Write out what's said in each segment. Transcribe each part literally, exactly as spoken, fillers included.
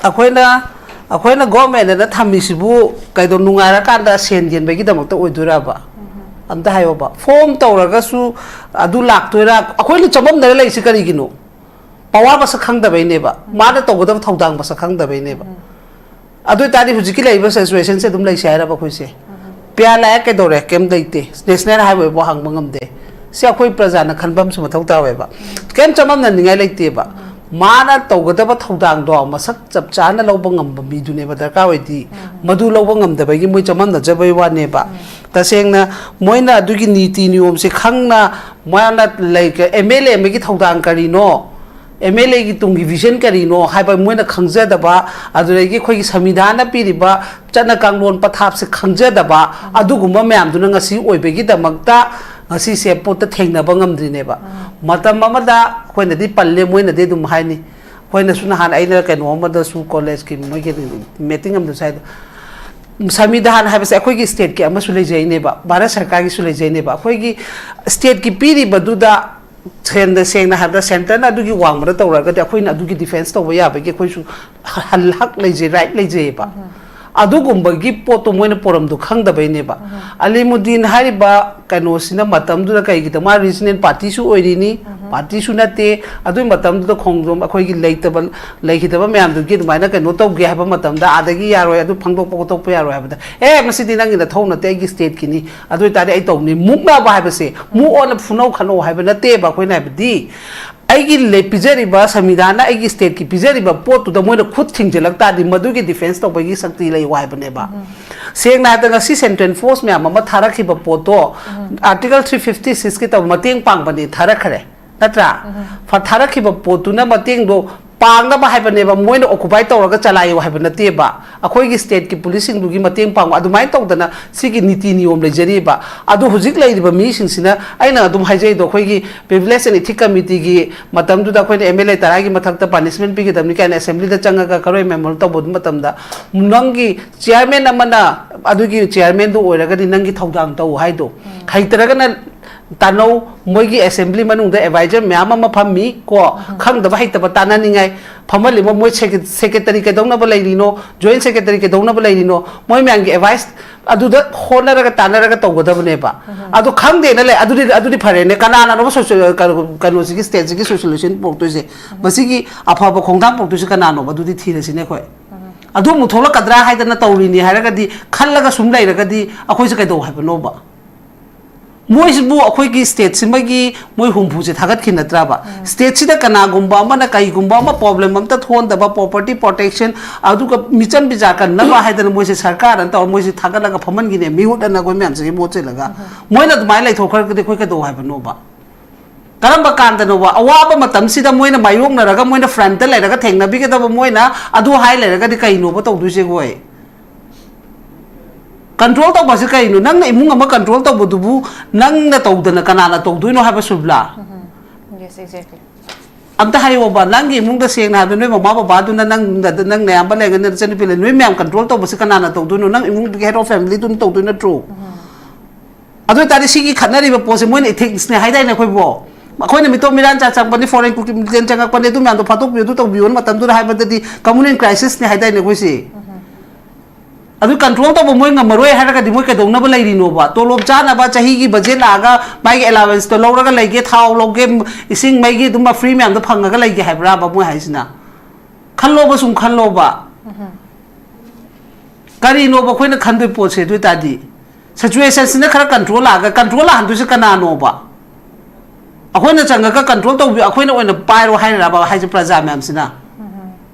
ꯑꯩꯈꯣꯏꯅ ꯑꯩꯈꯣꯏꯅ ꯒꯣꯔꯃꯦꯟꯗꯅ ꯊꯝꯃꯤꯁꯤꯕꯨ ꯀꯩꯗꯧ, ꯅꯨꯡꯉꯥꯏꯔꯀꯥꯟꯗ ꯁꯦꯟ ꯌꯦꯟꯕꯒꯤꯗꯃꯛꯇ ꯑꯣꯏꯗꯣꯏꯔꯕ? ꯑꯝꯇ ꯍꯥꯏꯌꯣꯕ꯫ ꯐꯣꯝ ꯇꯧꯔꯒꯁꯨ ꯑꯗꯨ ꯂꯥꯛꯇꯣꯏꯔꯥ? ꯑꯩꯈꯣꯏꯅ ꯆꯃꯝꯅꯔ ꯂꯩꯔꯤꯁꯤ ꯀꯔꯤꯒꯤꯅꯣ? ꯄꯋꯥꯔ ꯃꯁꯛ ꯈꯪꯗꯕꯩꯅꯦꯕ, ꯃꯥꯅ ꯇꯧꯒꯗꯕ ꯊꯧꯗꯥꯡ ꯃꯁꯛ ꯈꯪꯗꯕꯩꯅꯦꯕ꯫ ꯑꯗꯨ ꯑꯣꯏꯇꯥꯔꯗꯤ ꯍꯧꯖꯤꯛꯀꯤ ꯂꯩꯔꯤꯕ ꯁꯤꯆꯨꯋꯦꯁꯟꯁꯦ ꯑꯗꯨꯝ ꯂꯩꯁꯦ ꯍꯥꯏꯔꯕ ꯑꯩꯈꯣꯏꯁꯦ? ꯄꯤꯌꯥ ꯂꯥꯛꯑꯦ, ꯀꯩꯗꯧꯔꯦ? ꯀꯩꯝ ꯂꯩꯇꯦ꯫ ꯅꯦꯁꯅꯦꯜ ꯍꯥꯏꯋꯦꯕꯨ ꯍꯥꯡꯕ ꯉꯝꯗꯦ꯫ ꯁꯤ ꯑꯩꯈꯣꯏ ꯄ꯭ꯔꯖꯥꯅ ꯈꯟꯕ ꯑꯃꯁꯨ ꯃꯊꯧ ꯇꯥꯋꯦꯕ꯫ ꯀꯩꯝ ꯆꯃꯝꯅꯅꯤꯡꯉꯥꯏ ꯂꯩꯇꯦꯕ꯫ ꯃꯥꯅ ꯇꯧꯒꯗꯕ ꯊꯧꯗꯥꯡꯗꯣ ꯃꯁꯛ ꯆꯞ ꯆꯥꯅ ꯂꯧꯕ ꯉꯝꯕ ꯃꯤꯗꯨꯅꯦꯕ ꯗꯔꯀꯥꯔ ꯑꯣꯏꯗꯤ꯫ ꯃꯗꯨ ꯂꯧꯕ ꯉꯝꯗꯕꯒꯤ ꯃꯣꯏ ꯆꯃꯝꯅꯖꯕꯩ ꯋꯥꯅꯦꯕ꯫ ꯇꯁꯦꯡꯅ ꯃꯣꯏꯅ ꯑꯗꯨꯒꯤ ꯅꯤꯇꯤ ꯅꯤꯌꯣꯝꯁꯦ ꯈꯪꯅ, ꯃꯥꯅ ꯂꯩ, ꯑꯦꯝ ꯑꯦꯜ ꯑꯦ ꯑꯃꯒꯤ ꯊꯧꯗꯥꯡ ꯀꯔꯤꯅꯣ, ꯑꯦꯝ ꯑꯦꯜ ꯑꯦꯒꯤ ꯇꯨꯡꯒꯤ ꯚꯤꯖꯟ ꯀꯔꯤꯅꯣ ꯍꯥꯏꯕ ꯃꯣꯏꯅ ꯈꯪꯖꯗꯕ, ꯑꯗꯨꯗꯒꯤ ꯑꯩꯈꯣꯏꯒꯤ ꯁꯪꯕꯤꯙꯥꯟꯅ ꯄꯤꯔꯤꯕ ꯆꯠꯅ ꯀꯥꯡꯂꯣꯟ ꯄꯊꯥꯞꯁꯦ ꯈꯪꯖꯗꯕ, ꯑꯗꯨꯒꯨꯝꯕ ꯃꯌꯥꯝꯗꯨꯅ ꯉꯁꯤ ꯑꯣꯏꯕꯒꯤꯗꯃꯛꯇ ꯉꯁꯤꯁꯦ ꯄꯣꯠꯇ ꯊꯦꯡꯅꯕ ꯉꯝꯗ꯭ꯔꯤꯅꯦꯕ꯫ ꯃꯇꯝ ꯑꯃꯗ ꯑꯩꯈꯣꯏꯅꯗꯤ ꯄꯜꯂꯦ, ꯃꯣꯏꯅꯗꯤ ꯑꯗꯨꯝ ꯍꯥꯏꯅꯤ꯫ ꯑꯩꯈꯣꯏꯅꯁꯨ ꯅꯍꯥꯟ ꯑꯩꯅ ꯀꯩꯅꯣ ꯑꯃꯗꯁꯨ, ꯀꯣꯂꯦꯖꯀꯤ ꯃꯣꯏꯒꯤ ꯃꯤꯇꯤꯡ ꯑꯃꯗꯁꯨ ꯍꯥꯏꯗꯣ, ꯁꯪꯕꯤꯙꯥꯟ ꯍꯥꯏꯕꯁꯦ ꯑꯩꯈꯣꯏꯒꯤ ꯁ꯭ꯇꯦꯠꯀꯤ ꯑꯃꯁꯨ ꯂꯩꯖꯩꯅꯦꯕ, ꯚꯥꯔꯠ ꯁꯔꯀꯥꯔꯒꯤꯁꯨ ꯂꯩꯖꯩꯅꯦꯕ꯫ ꯑꯩꯈꯣꯏꯒꯤ ꯁ꯭ꯇꯦꯠꯀꯤ ꯄꯤꯔꯤꯕꯗꯨꯗ ꯁꯦꯡꯅ, ꯁꯦꯡꯅ ꯍꯥꯏꯔꯕꯗ ꯁꯦꯟꯇꯔꯅ ꯑꯗꯨꯒꯤ ꯋꯥꯡꯃꯗ ꯇꯧꯔꯒꯗꯤ ꯑꯩꯈꯣꯏꯅ ꯑꯗꯨꯒꯤ ꯗꯤꯐꯦꯟꯁ ꯇꯧꯕ ꯌꯥꯕꯒꯤ ꯑꯩꯈꯣꯏꯁꯨ ꯍ-, ꯍꯛ ꯂꯩꯖꯩ, ꯔꯥꯏꯠ ꯂꯩꯖꯩꯌꯦꯕ꯫ ꯑꯗꯨꯒꯨꯝꯕꯒꯤ ꯄꯣꯠꯇꯣ ꯃꯣꯏꯅ ꯄꯣꯔꯝꯗꯣ ꯈꯪꯗꯕꯩꯅꯦꯕ꯫ ꯑꯂꯤꯃꯨꯗꯤꯟ ꯍꯥꯏꯔꯤꯕ ꯀꯩꯅꯣꯁꯤꯅ ꯃꯇꯝꯗꯨꯗ ꯀꯩꯒꯤꯗ ꯃꯥ ꯔꯤꯖꯅꯦꯜ ꯄꯥꯔꯇꯤꯁꯨ ꯑꯣꯏꯔꯤꯅꯤ, ꯄꯥꯔꯇꯤꯁꯨ ꯅꯠꯇꯦ꯫ ꯑꯗꯨꯒꯤ ꯃꯇꯝꯗꯨꯗ ꯈꯣꯡꯖꯣꯝ ꯑꯩꯈꯣꯏꯒꯤ ꯂꯩꯇꯕ, ꯂꯩꯈꯤꯗꯕ ꯃꯌꯥꯝꯗꯨꯒꯤ ꯑꯗꯨꯃꯥꯏꯅ ꯀꯩꯅꯣ ꯇꯧꯒꯦ ꯍꯥꯏꯕ ꯃꯇꯝꯗ, ꯑꯥꯗꯒꯤ ꯌꯥꯔꯣꯏ, ꯑꯗꯨ ꯐꯪꯗꯣꯛꯄ ꯈꯣꯠꯇꯣꯛꯄ ꯌꯥꯔꯣꯏ ꯍꯥꯏꯕꯗ, "ꯑꯦ, ꯃꯁꯤꯗꯤ ꯅꯪꯒꯤ ꯅꯊꯧ ꯅꯠꯇꯦ, ꯑꯩꯒꯤ ꯁ꯭ꯇꯦꯠꯀꯤꯅꯤ, ꯑꯗꯨ ꯑꯣꯏꯇꯥꯔꯗꯤ ꯑꯩ ꯇꯧꯅꯤ", ꯃꯨꯛꯅꯕ ꯍꯥꯏꯕꯁꯦ, ꯃꯨꯛ ꯑꯣꯟꯅ ꯐꯨꯅꯧ ꯈꯠꯅꯧ ꯍꯥꯏꯕ ꯅꯠꯇꯦꯕ ꯑꯩꯈꯣꯏꯅ ꯍꯥꯏꯕꯗꯤ꯫ ꯑꯩꯒꯤ ꯂꯩ-, ꯄꯤꯖꯔꯤꯕ ꯁꯪꯕꯤꯙꯥꯟꯅ ꯑꯩꯒꯤ ꯁ꯭ꯇꯦꯠꯀꯤ ꯄꯤꯖꯔꯤꯕ ꯄꯣꯠꯇꯨꯗ ꯃꯣꯏꯅ ꯈꯨꯠ ꯊꯤꯡꯖꯤꯜꯂꯛ ꯇꯥꯔꯗꯤ ꯃꯗꯨꯒꯤ ꯗꯤꯐꯦꯟꯁ ꯇꯧꯕꯒꯤ ꯁꯛꯇꯤ ꯂꯩꯌꯨ ꯍꯥꯏꯕꯅꯦꯕ꯫ ꯁꯦꯡꯅ ꯍꯥꯏꯔꯕꯗ ꯉꯁꯤ ꯁꯦꯟꯇ꯭ꯔꯦꯜ ꯐꯣꯔꯁ ꯃꯌꯥꯝ ꯑꯃ ꯊꯥꯔꯛꯈꯤꯕ ꯄꯣꯠꯇꯣ, ꯑꯥꯔꯇꯤꯀꯜ ꯊ꯭ꯔꯤ ꯐꯤꯐꯇꯤ ꯁꯤꯛꯁꯀꯤ ꯇꯧ ꯃꯇꯦꯡ ꯄꯥꯡꯕꯅꯦ, ꯊꯥꯔꯛꯈ꯭ꯔꯦ, ꯅꯠꯇ꯭ꯔꯥ? ꯐ-, ꯊꯥꯔꯛꯈꯤꯕ ꯄꯣꯠꯇꯨꯅ ꯃꯇꯦꯡꯗꯣ ꯄꯥꯡꯅꯕ ꯍꯥꯏꯕꯅꯦꯕ, ꯃꯣꯏꯅ ꯑꯣꯀꯨꯄꯥꯏ ꯇꯧꯔꯒ ꯆꯂꯥꯏꯌꯨ ꯍꯥꯏꯕ ꯅꯠꯇꯦꯕ꯫ ꯑꯩꯈꯣꯏꯒꯤ ꯁ꯭ꯇꯦꯠꯀꯤ ꯄꯨꯂꯤꯁꯁꯤꯡꯗꯨꯒꯤ ꯃꯇꯦꯡ ꯄꯥꯡꯕ, ꯑꯗꯨꯃꯥꯏꯅ ꯇꯧꯗꯅ ꯁꯤꯒꯤ ꯅꯤꯇꯤ ꯅꯤꯌꯣꯝ ꯂꯩꯖꯔꯤꯕ꯫ ꯑꯗꯨ ꯍꯧꯖꯤꯛ ꯂꯩꯔꯤꯕ ꯃꯤꯁꯤꯡꯁꯤꯅ, ꯑꯩꯅ ꯑꯗꯨꯝ ꯍꯥꯏꯖꯩꯗꯣ, ꯑꯩꯈꯣꯏꯒꯤ ꯄ꯭ꯔꯤꯚꯤꯂꯦꯖ ꯑꯦꯟ ꯏꯊꯤꯛ ꯀꯃꯤꯇꯤꯒꯤ ꯃꯇꯝꯗꯨꯗ ꯑꯩꯈꯣꯏꯅ ꯑꯦꯝ ꯑꯦꯜ ꯑꯦ ꯇꯔꯥꯒꯤ ꯃꯊꯛꯇ ꯄꯅꯤꯁꯃꯦꯟ ꯄꯤꯒꯗꯕꯅꯤ ꯀꯥꯏꯅ ꯑꯦꯁꯦꯝꯕ꯭ꯂꯤꯗ ꯆꯪꯉꯒ ꯀꯔꯣꯏ ꯃꯦꯃꯣꯔꯤꯌꯦꯜ ꯇꯧꯕ ꯃꯇꯝꯗ, ꯅꯪꯒꯤ ꯆꯤꯌꯔꯃꯦꯟ ꯑꯃꯅ ꯑꯗꯨꯒꯤ ꯆꯤꯌꯔꯃꯦꯟꯗꯨ ꯑꯣꯏꯔꯒꯗꯤ ꯅꯪꯒꯤ ꯊꯧꯗꯥꯡ ꯇꯧ ꯍꯥꯏꯗꯣ, ꯍꯩꯇ꯭ꯔꯒꯅ ꯇꯥꯟꯅꯧ꯫ ꯃꯣꯏꯒꯤ ꯑꯦꯁꯦꯝꯕ꯭ꯂꯤ ꯃꯅꯨꯡꯗ ꯑꯦꯗꯚꯥꯏꯖꯔ ꯃꯌꯥꯝ ꯑꯃ ꯐꯝꯃꯤ ꯀꯣ, ꯈꯪꯗꯕ ꯍꯩꯇꯕ ꯇꯥꯟꯅꯅꯤꯡꯉꯥꯏ꯫ ꯐꯝꯍꯜꯂꯤꯕ ꯃꯣꯏ ꯁꯦꯀ꯭ꯔꯦ-, ꯁꯦꯀ꯭ꯔꯦꯇꯔꯤ ꯀꯩꯗꯧꯅꯕ ꯂꯩꯔꯤꯅꯣ, ꯖꯣꯏꯟ ꯁꯦꯀ꯭ꯔꯦꯇꯔꯤ ꯀꯩꯗꯧꯅꯕ ꯂꯩꯔꯤꯅꯣ, ꯃꯣꯏ ꯃꯌꯥꯝꯒꯤ ꯑꯦꯗꯚꯥꯏꯁ ꯑꯗꯨꯗ ꯍꯣꯠꯅꯔꯒ ꯇꯥꯟꯅꯔꯒ ꯇꯧꯒꯗꯕꯅꯦꯕ꯫ ꯑꯗꯣ ꯈꯪꯗꯦꯅ ꯂꯩ, ꯑꯗꯨꯗꯤ, ꯑꯗꯨꯗꯤ ꯐꯔꯦꯅꯦ꯫ ꯀꯅꯥꯅꯅꯣꯕ ꯁꯣꯁꯤꯌꯦꯜ-, ꯀꯩꯅꯣ-, ꯀꯩꯅꯣꯁꯤꯒꯤ ꯁ꯭ꯇꯦꯠꯁꯤꯒꯤ ꯁꯣꯁꯤꯌꯦꯂꯥꯏꯖꯦꯁꯟ ꯄꯨꯔꯛꯇꯣꯏꯁꯦ? ꯃꯁꯤꯒꯤ ꯑꯐꯕ ꯈꯣꯡꯊꯥꯡ ꯄꯨꯔꯛꯇꯣꯏꯁꯦ ꯀꯅꯥꯅꯣꯕ? ꯑꯗꯨꯗꯤ ꯊꯤꯔꯁꯤꯅꯦ ꯑꯩꯈꯣꯏ꯫ ꯑꯗꯨ ꯑꯃꯨꯛ ꯊꯣꯛꯂꯛꯀꯗ꯭ꯔꯥ ꯍꯥꯏꯗꯅ ꯇꯧꯔꯤꯅꯤ ꯍꯥꯏꯔꯒꯗꯤ, ꯈꯜꯂꯒ ꯁꯨꯝ ꯂꯩꯔꯒꯗꯤ ꯑꯩꯈꯣꯏꯁꯦ ꯀꯩꯗꯧ ꯍꯥꯏꯕꯅꯣꯕ? ꯃꯣꯏꯁꯤꯕꯨ ꯑꯩꯈꯣꯏꯒꯤ ꯁ꯭ꯇꯦꯠꯁꯤꯃꯒꯤ ꯃꯣꯏ ꯍꯨꯝꯐꯨꯁꯦ ꯊꯥꯒꯠꯈꯤ ꯅꯠꯇ꯭ꯔꯕ? ꯁ꯭ꯇꯦꯠꯁꯤꯗ ꯀꯅꯥꯒꯨꯝꯕ ꯑꯃꯅ ꯀꯩꯒꯨꯝꯕ ꯑꯃ ꯄ꯭ꯔꯣꯕ꯭ꯂꯦꯝ ꯑꯝꯇ ꯊꯣꯛꯍꯟꯗꯕ, ꯄ꯭ꯔꯣꯄꯔꯇꯤ ꯄ꯭ꯔꯣꯇꯦꯛꯁꯟ, ꯑꯗꯨꯒ ꯃꯤꯆꯝ ꯃꯤꯆꯥ ꯀꯟꯅꯕ ꯍꯥꯏꯗꯅ ꯃꯣꯏꯁꯦ ꯁꯔꯀꯥꯔꯅ ꯇꯧꯔ ꯃꯣꯏꯁꯦ ꯊꯥꯒꯠꯂꯒ ꯐꯝꯍꯟꯈꯤꯅꯦ, ꯃꯤꯍꯨꯠ ꯑꯅ ꯑꯩꯈꯣꯏ ꯃꯌꯥꯝꯁꯤꯒꯤ ꯃꯍꯨꯠ ꯁꯤꯜꯂꯒ꯫ ꯃꯣꯏꯅ ꯑꯗꯨꯃꯥꯏꯅ ꯂꯩꯊꯣꯛꯈ꯭ꯔꯒꯗꯤ ꯑꯩꯈꯣꯏ ꯀꯩꯗꯧ ꯍꯥꯏꯕꯅꯣꯕ? ꯀꯔꯝꯕ ꯀꯥꯟꯗꯅꯣꯕ ꯑꯋꯥꯕ ꯃꯇꯝꯁꯤꯗ ꯃꯣꯏꯅ ꯃꯥꯌꯣꯛꯅꯔꯒ ꯃꯣꯏꯅ ꯐ꯭ꯔꯟꯠꯇ ꯂꯩꯔꯒ ꯊꯦꯡꯅꯕꯤꯒꯗꯕ, ꯃꯣꯏꯅ ꯑꯗꯨ ꯍꯥꯏ ꯂꯩꯔꯒꯗꯤ ꯀꯩꯅꯣꯕ ꯇꯧꯗꯣꯏꯁꯦ ꯑꯩꯈꯣꯏ? ꯀꯟꯇ꯭ꯔꯣꯜ ꯇꯧꯕꯁꯦ ꯀꯩꯅꯣ? ꯅꯪꯅ ꯏꯃꯨꯡ ꯑꯃ ꯀꯟꯇ꯭ꯔꯣꯜ ꯇꯧꯕꯗꯨꯕꯨ ꯅꯪꯅ ꯇꯧꯗꯅ ꯀꯅꯥꯅ ꯇꯧꯗꯣꯏꯅꯣ ꯍꯥꯏꯕ, ꯁꯨꯕ꯭ꯂꯥ? Yes, exactly. ꯑꯝꯇ ꯍꯥꯏꯌꯣꯕ, ꯅꯪꯒꯤ ꯏꯃꯨꯡꯗ ꯁꯦꯡꯅ ꯍꯥꯏꯕꯗ ꯅꯣꯏ ꯃꯃꯥ ꯕꯕꯥꯗꯨꯅ, ꯅꯪ, ꯅꯪ ꯅꯌꯥꯝꯕ ꯂꯩꯔꯒꯅꯤ, ꯅꯆꯟꯅꯨꯄꯤ ꯂꯩ, ꯅꯣꯏ ꯃꯌꯥꯝ ꯀꯟꯇ꯭ꯔꯣꯜ ꯇꯧꯕꯁꯦ ꯀꯅꯥꯅ ꯇꯧꯗꯣꯏꯅꯣ? ꯅꯪ ꯏꯃꯨꯡꯗꯨꯒꯤ head of family ꯗꯨꯅ ꯇꯧꯗꯣꯏ ꯅꯠꯇ꯭ꯔꯣ? ꯑꯗꯨ ꯑꯣꯏꯇꯥꯔꯗꯤ ꯁꯤꯒꯤ ꯈꯠꯅꯔꯤꯕ ꯄꯣꯠꯁꯦ ꯃꯣꯏꯅ ethics ꯅꯦ ꯍꯥꯏꯗꯥꯏꯅꯦ ꯑꯩꯈꯣꯏꯕꯣ? ꯑꯩꯈꯣꯏꯅ ꯃꯤꯇꯣꯞ ꯃꯤꯔꯥꯟ ꯆꯥ ꯆꯪꯕꯅꯤ, foreign ꯀꯨꯀꯤ ꯃꯤꯂꯤꯇꯦꯟ ꯆꯪꯉꯛꯄꯅꯤ, ꯑꯗꯨ ꯃꯌꯥꯝꯗꯣ ꯐꯥꯠꯇꯣꯛꯄꯤꯌꯨ, ꯑꯗꯨ ꯇꯧꯕꯤꯌꯨꯅ ꯃꯇꯝꯗꯨꯗ ꯍꯥꯏꯕꯗꯗꯤ communal crisis ꯅꯦ ꯍꯥꯏꯗꯥꯏꯅꯦ ꯑꯩꯈꯣꯏꯁꯦ? ꯑꯗꯨ ꯀꯟꯇ꯭ꯔꯣꯜ ꯇꯧꯕ ꯃꯣꯏ ꯉꯝꯃꯔꯣꯏ ꯍꯥꯏꯔꯒꯗꯤ ꯃꯣꯏ ꯀꯩꯗꯧꯅꯕ ꯂꯩꯔꯤꯅꯣꯕ? ꯇꯣꯂꯣꯞ ꯆꯥꯅꯕ ꯆꯍꯤꯒꯤ ꯕꯖꯦꯠ ꯂꯥꯛꯑꯒ ꯃꯥꯒꯤ allowance ꯇꯣ ꯂꯧꯔꯒ ꯂꯩꯒꯦ, ꯊꯥꯎ ꯂꯧꯒꯦ, ꯏꯁꯤꯡ ꯃꯩꯒꯤ ꯑꯗꯨꯝ free ꯃꯌꯥꯝꯗꯣ ꯐꯪꯉꯒ ꯂꯩꯒꯦ ꯍꯥꯏꯕ꯭ꯔꯥꯕ ꯃꯣꯏ ꯍꯥꯏꯁꯤꯅ? ꯈꯜꯂꯣꯕ, ꯁꯨꯝ ꯈꯜꯂꯣꯕ꯫ ꯀꯔꯤꯅꯣꯕ ꯑꯩꯈꯣꯏꯅ ꯈꯟꯗꯣꯏ ꯄꯣꯠꯁꯦ? ꯑꯗꯨ ꯑꯣꯏꯇꯥꯔꯗꯤ situation ꯁꯤꯅ ꯈꯔ ꯀꯟꯇ꯭ꯔꯣꯜ ꯂꯥꯛꯑꯒ, ꯀꯟꯇ꯭ꯔꯣꯜ ꯂꯥꯛꯍꯟꯗꯣꯏꯁꯦ ꯀꯅꯥꯅꯣꯕ? ꯑꯩꯈꯣꯏꯅ ꯆꯪꯉꯒ ꯀꯟꯇ꯭ꯔꯣꯜ ꯇꯧꯕꯤ, ꯑꯩꯈꯣꯏꯅ ꯑꯣꯏꯅ ꯄꯥꯏꯔꯣ ꯍꯥꯏꯔꯕ ꯍꯥꯏꯁꯦ ꯄ꯭ꯔꯖꯥ ꯃꯌꯥꯝꯁꯤꯅ?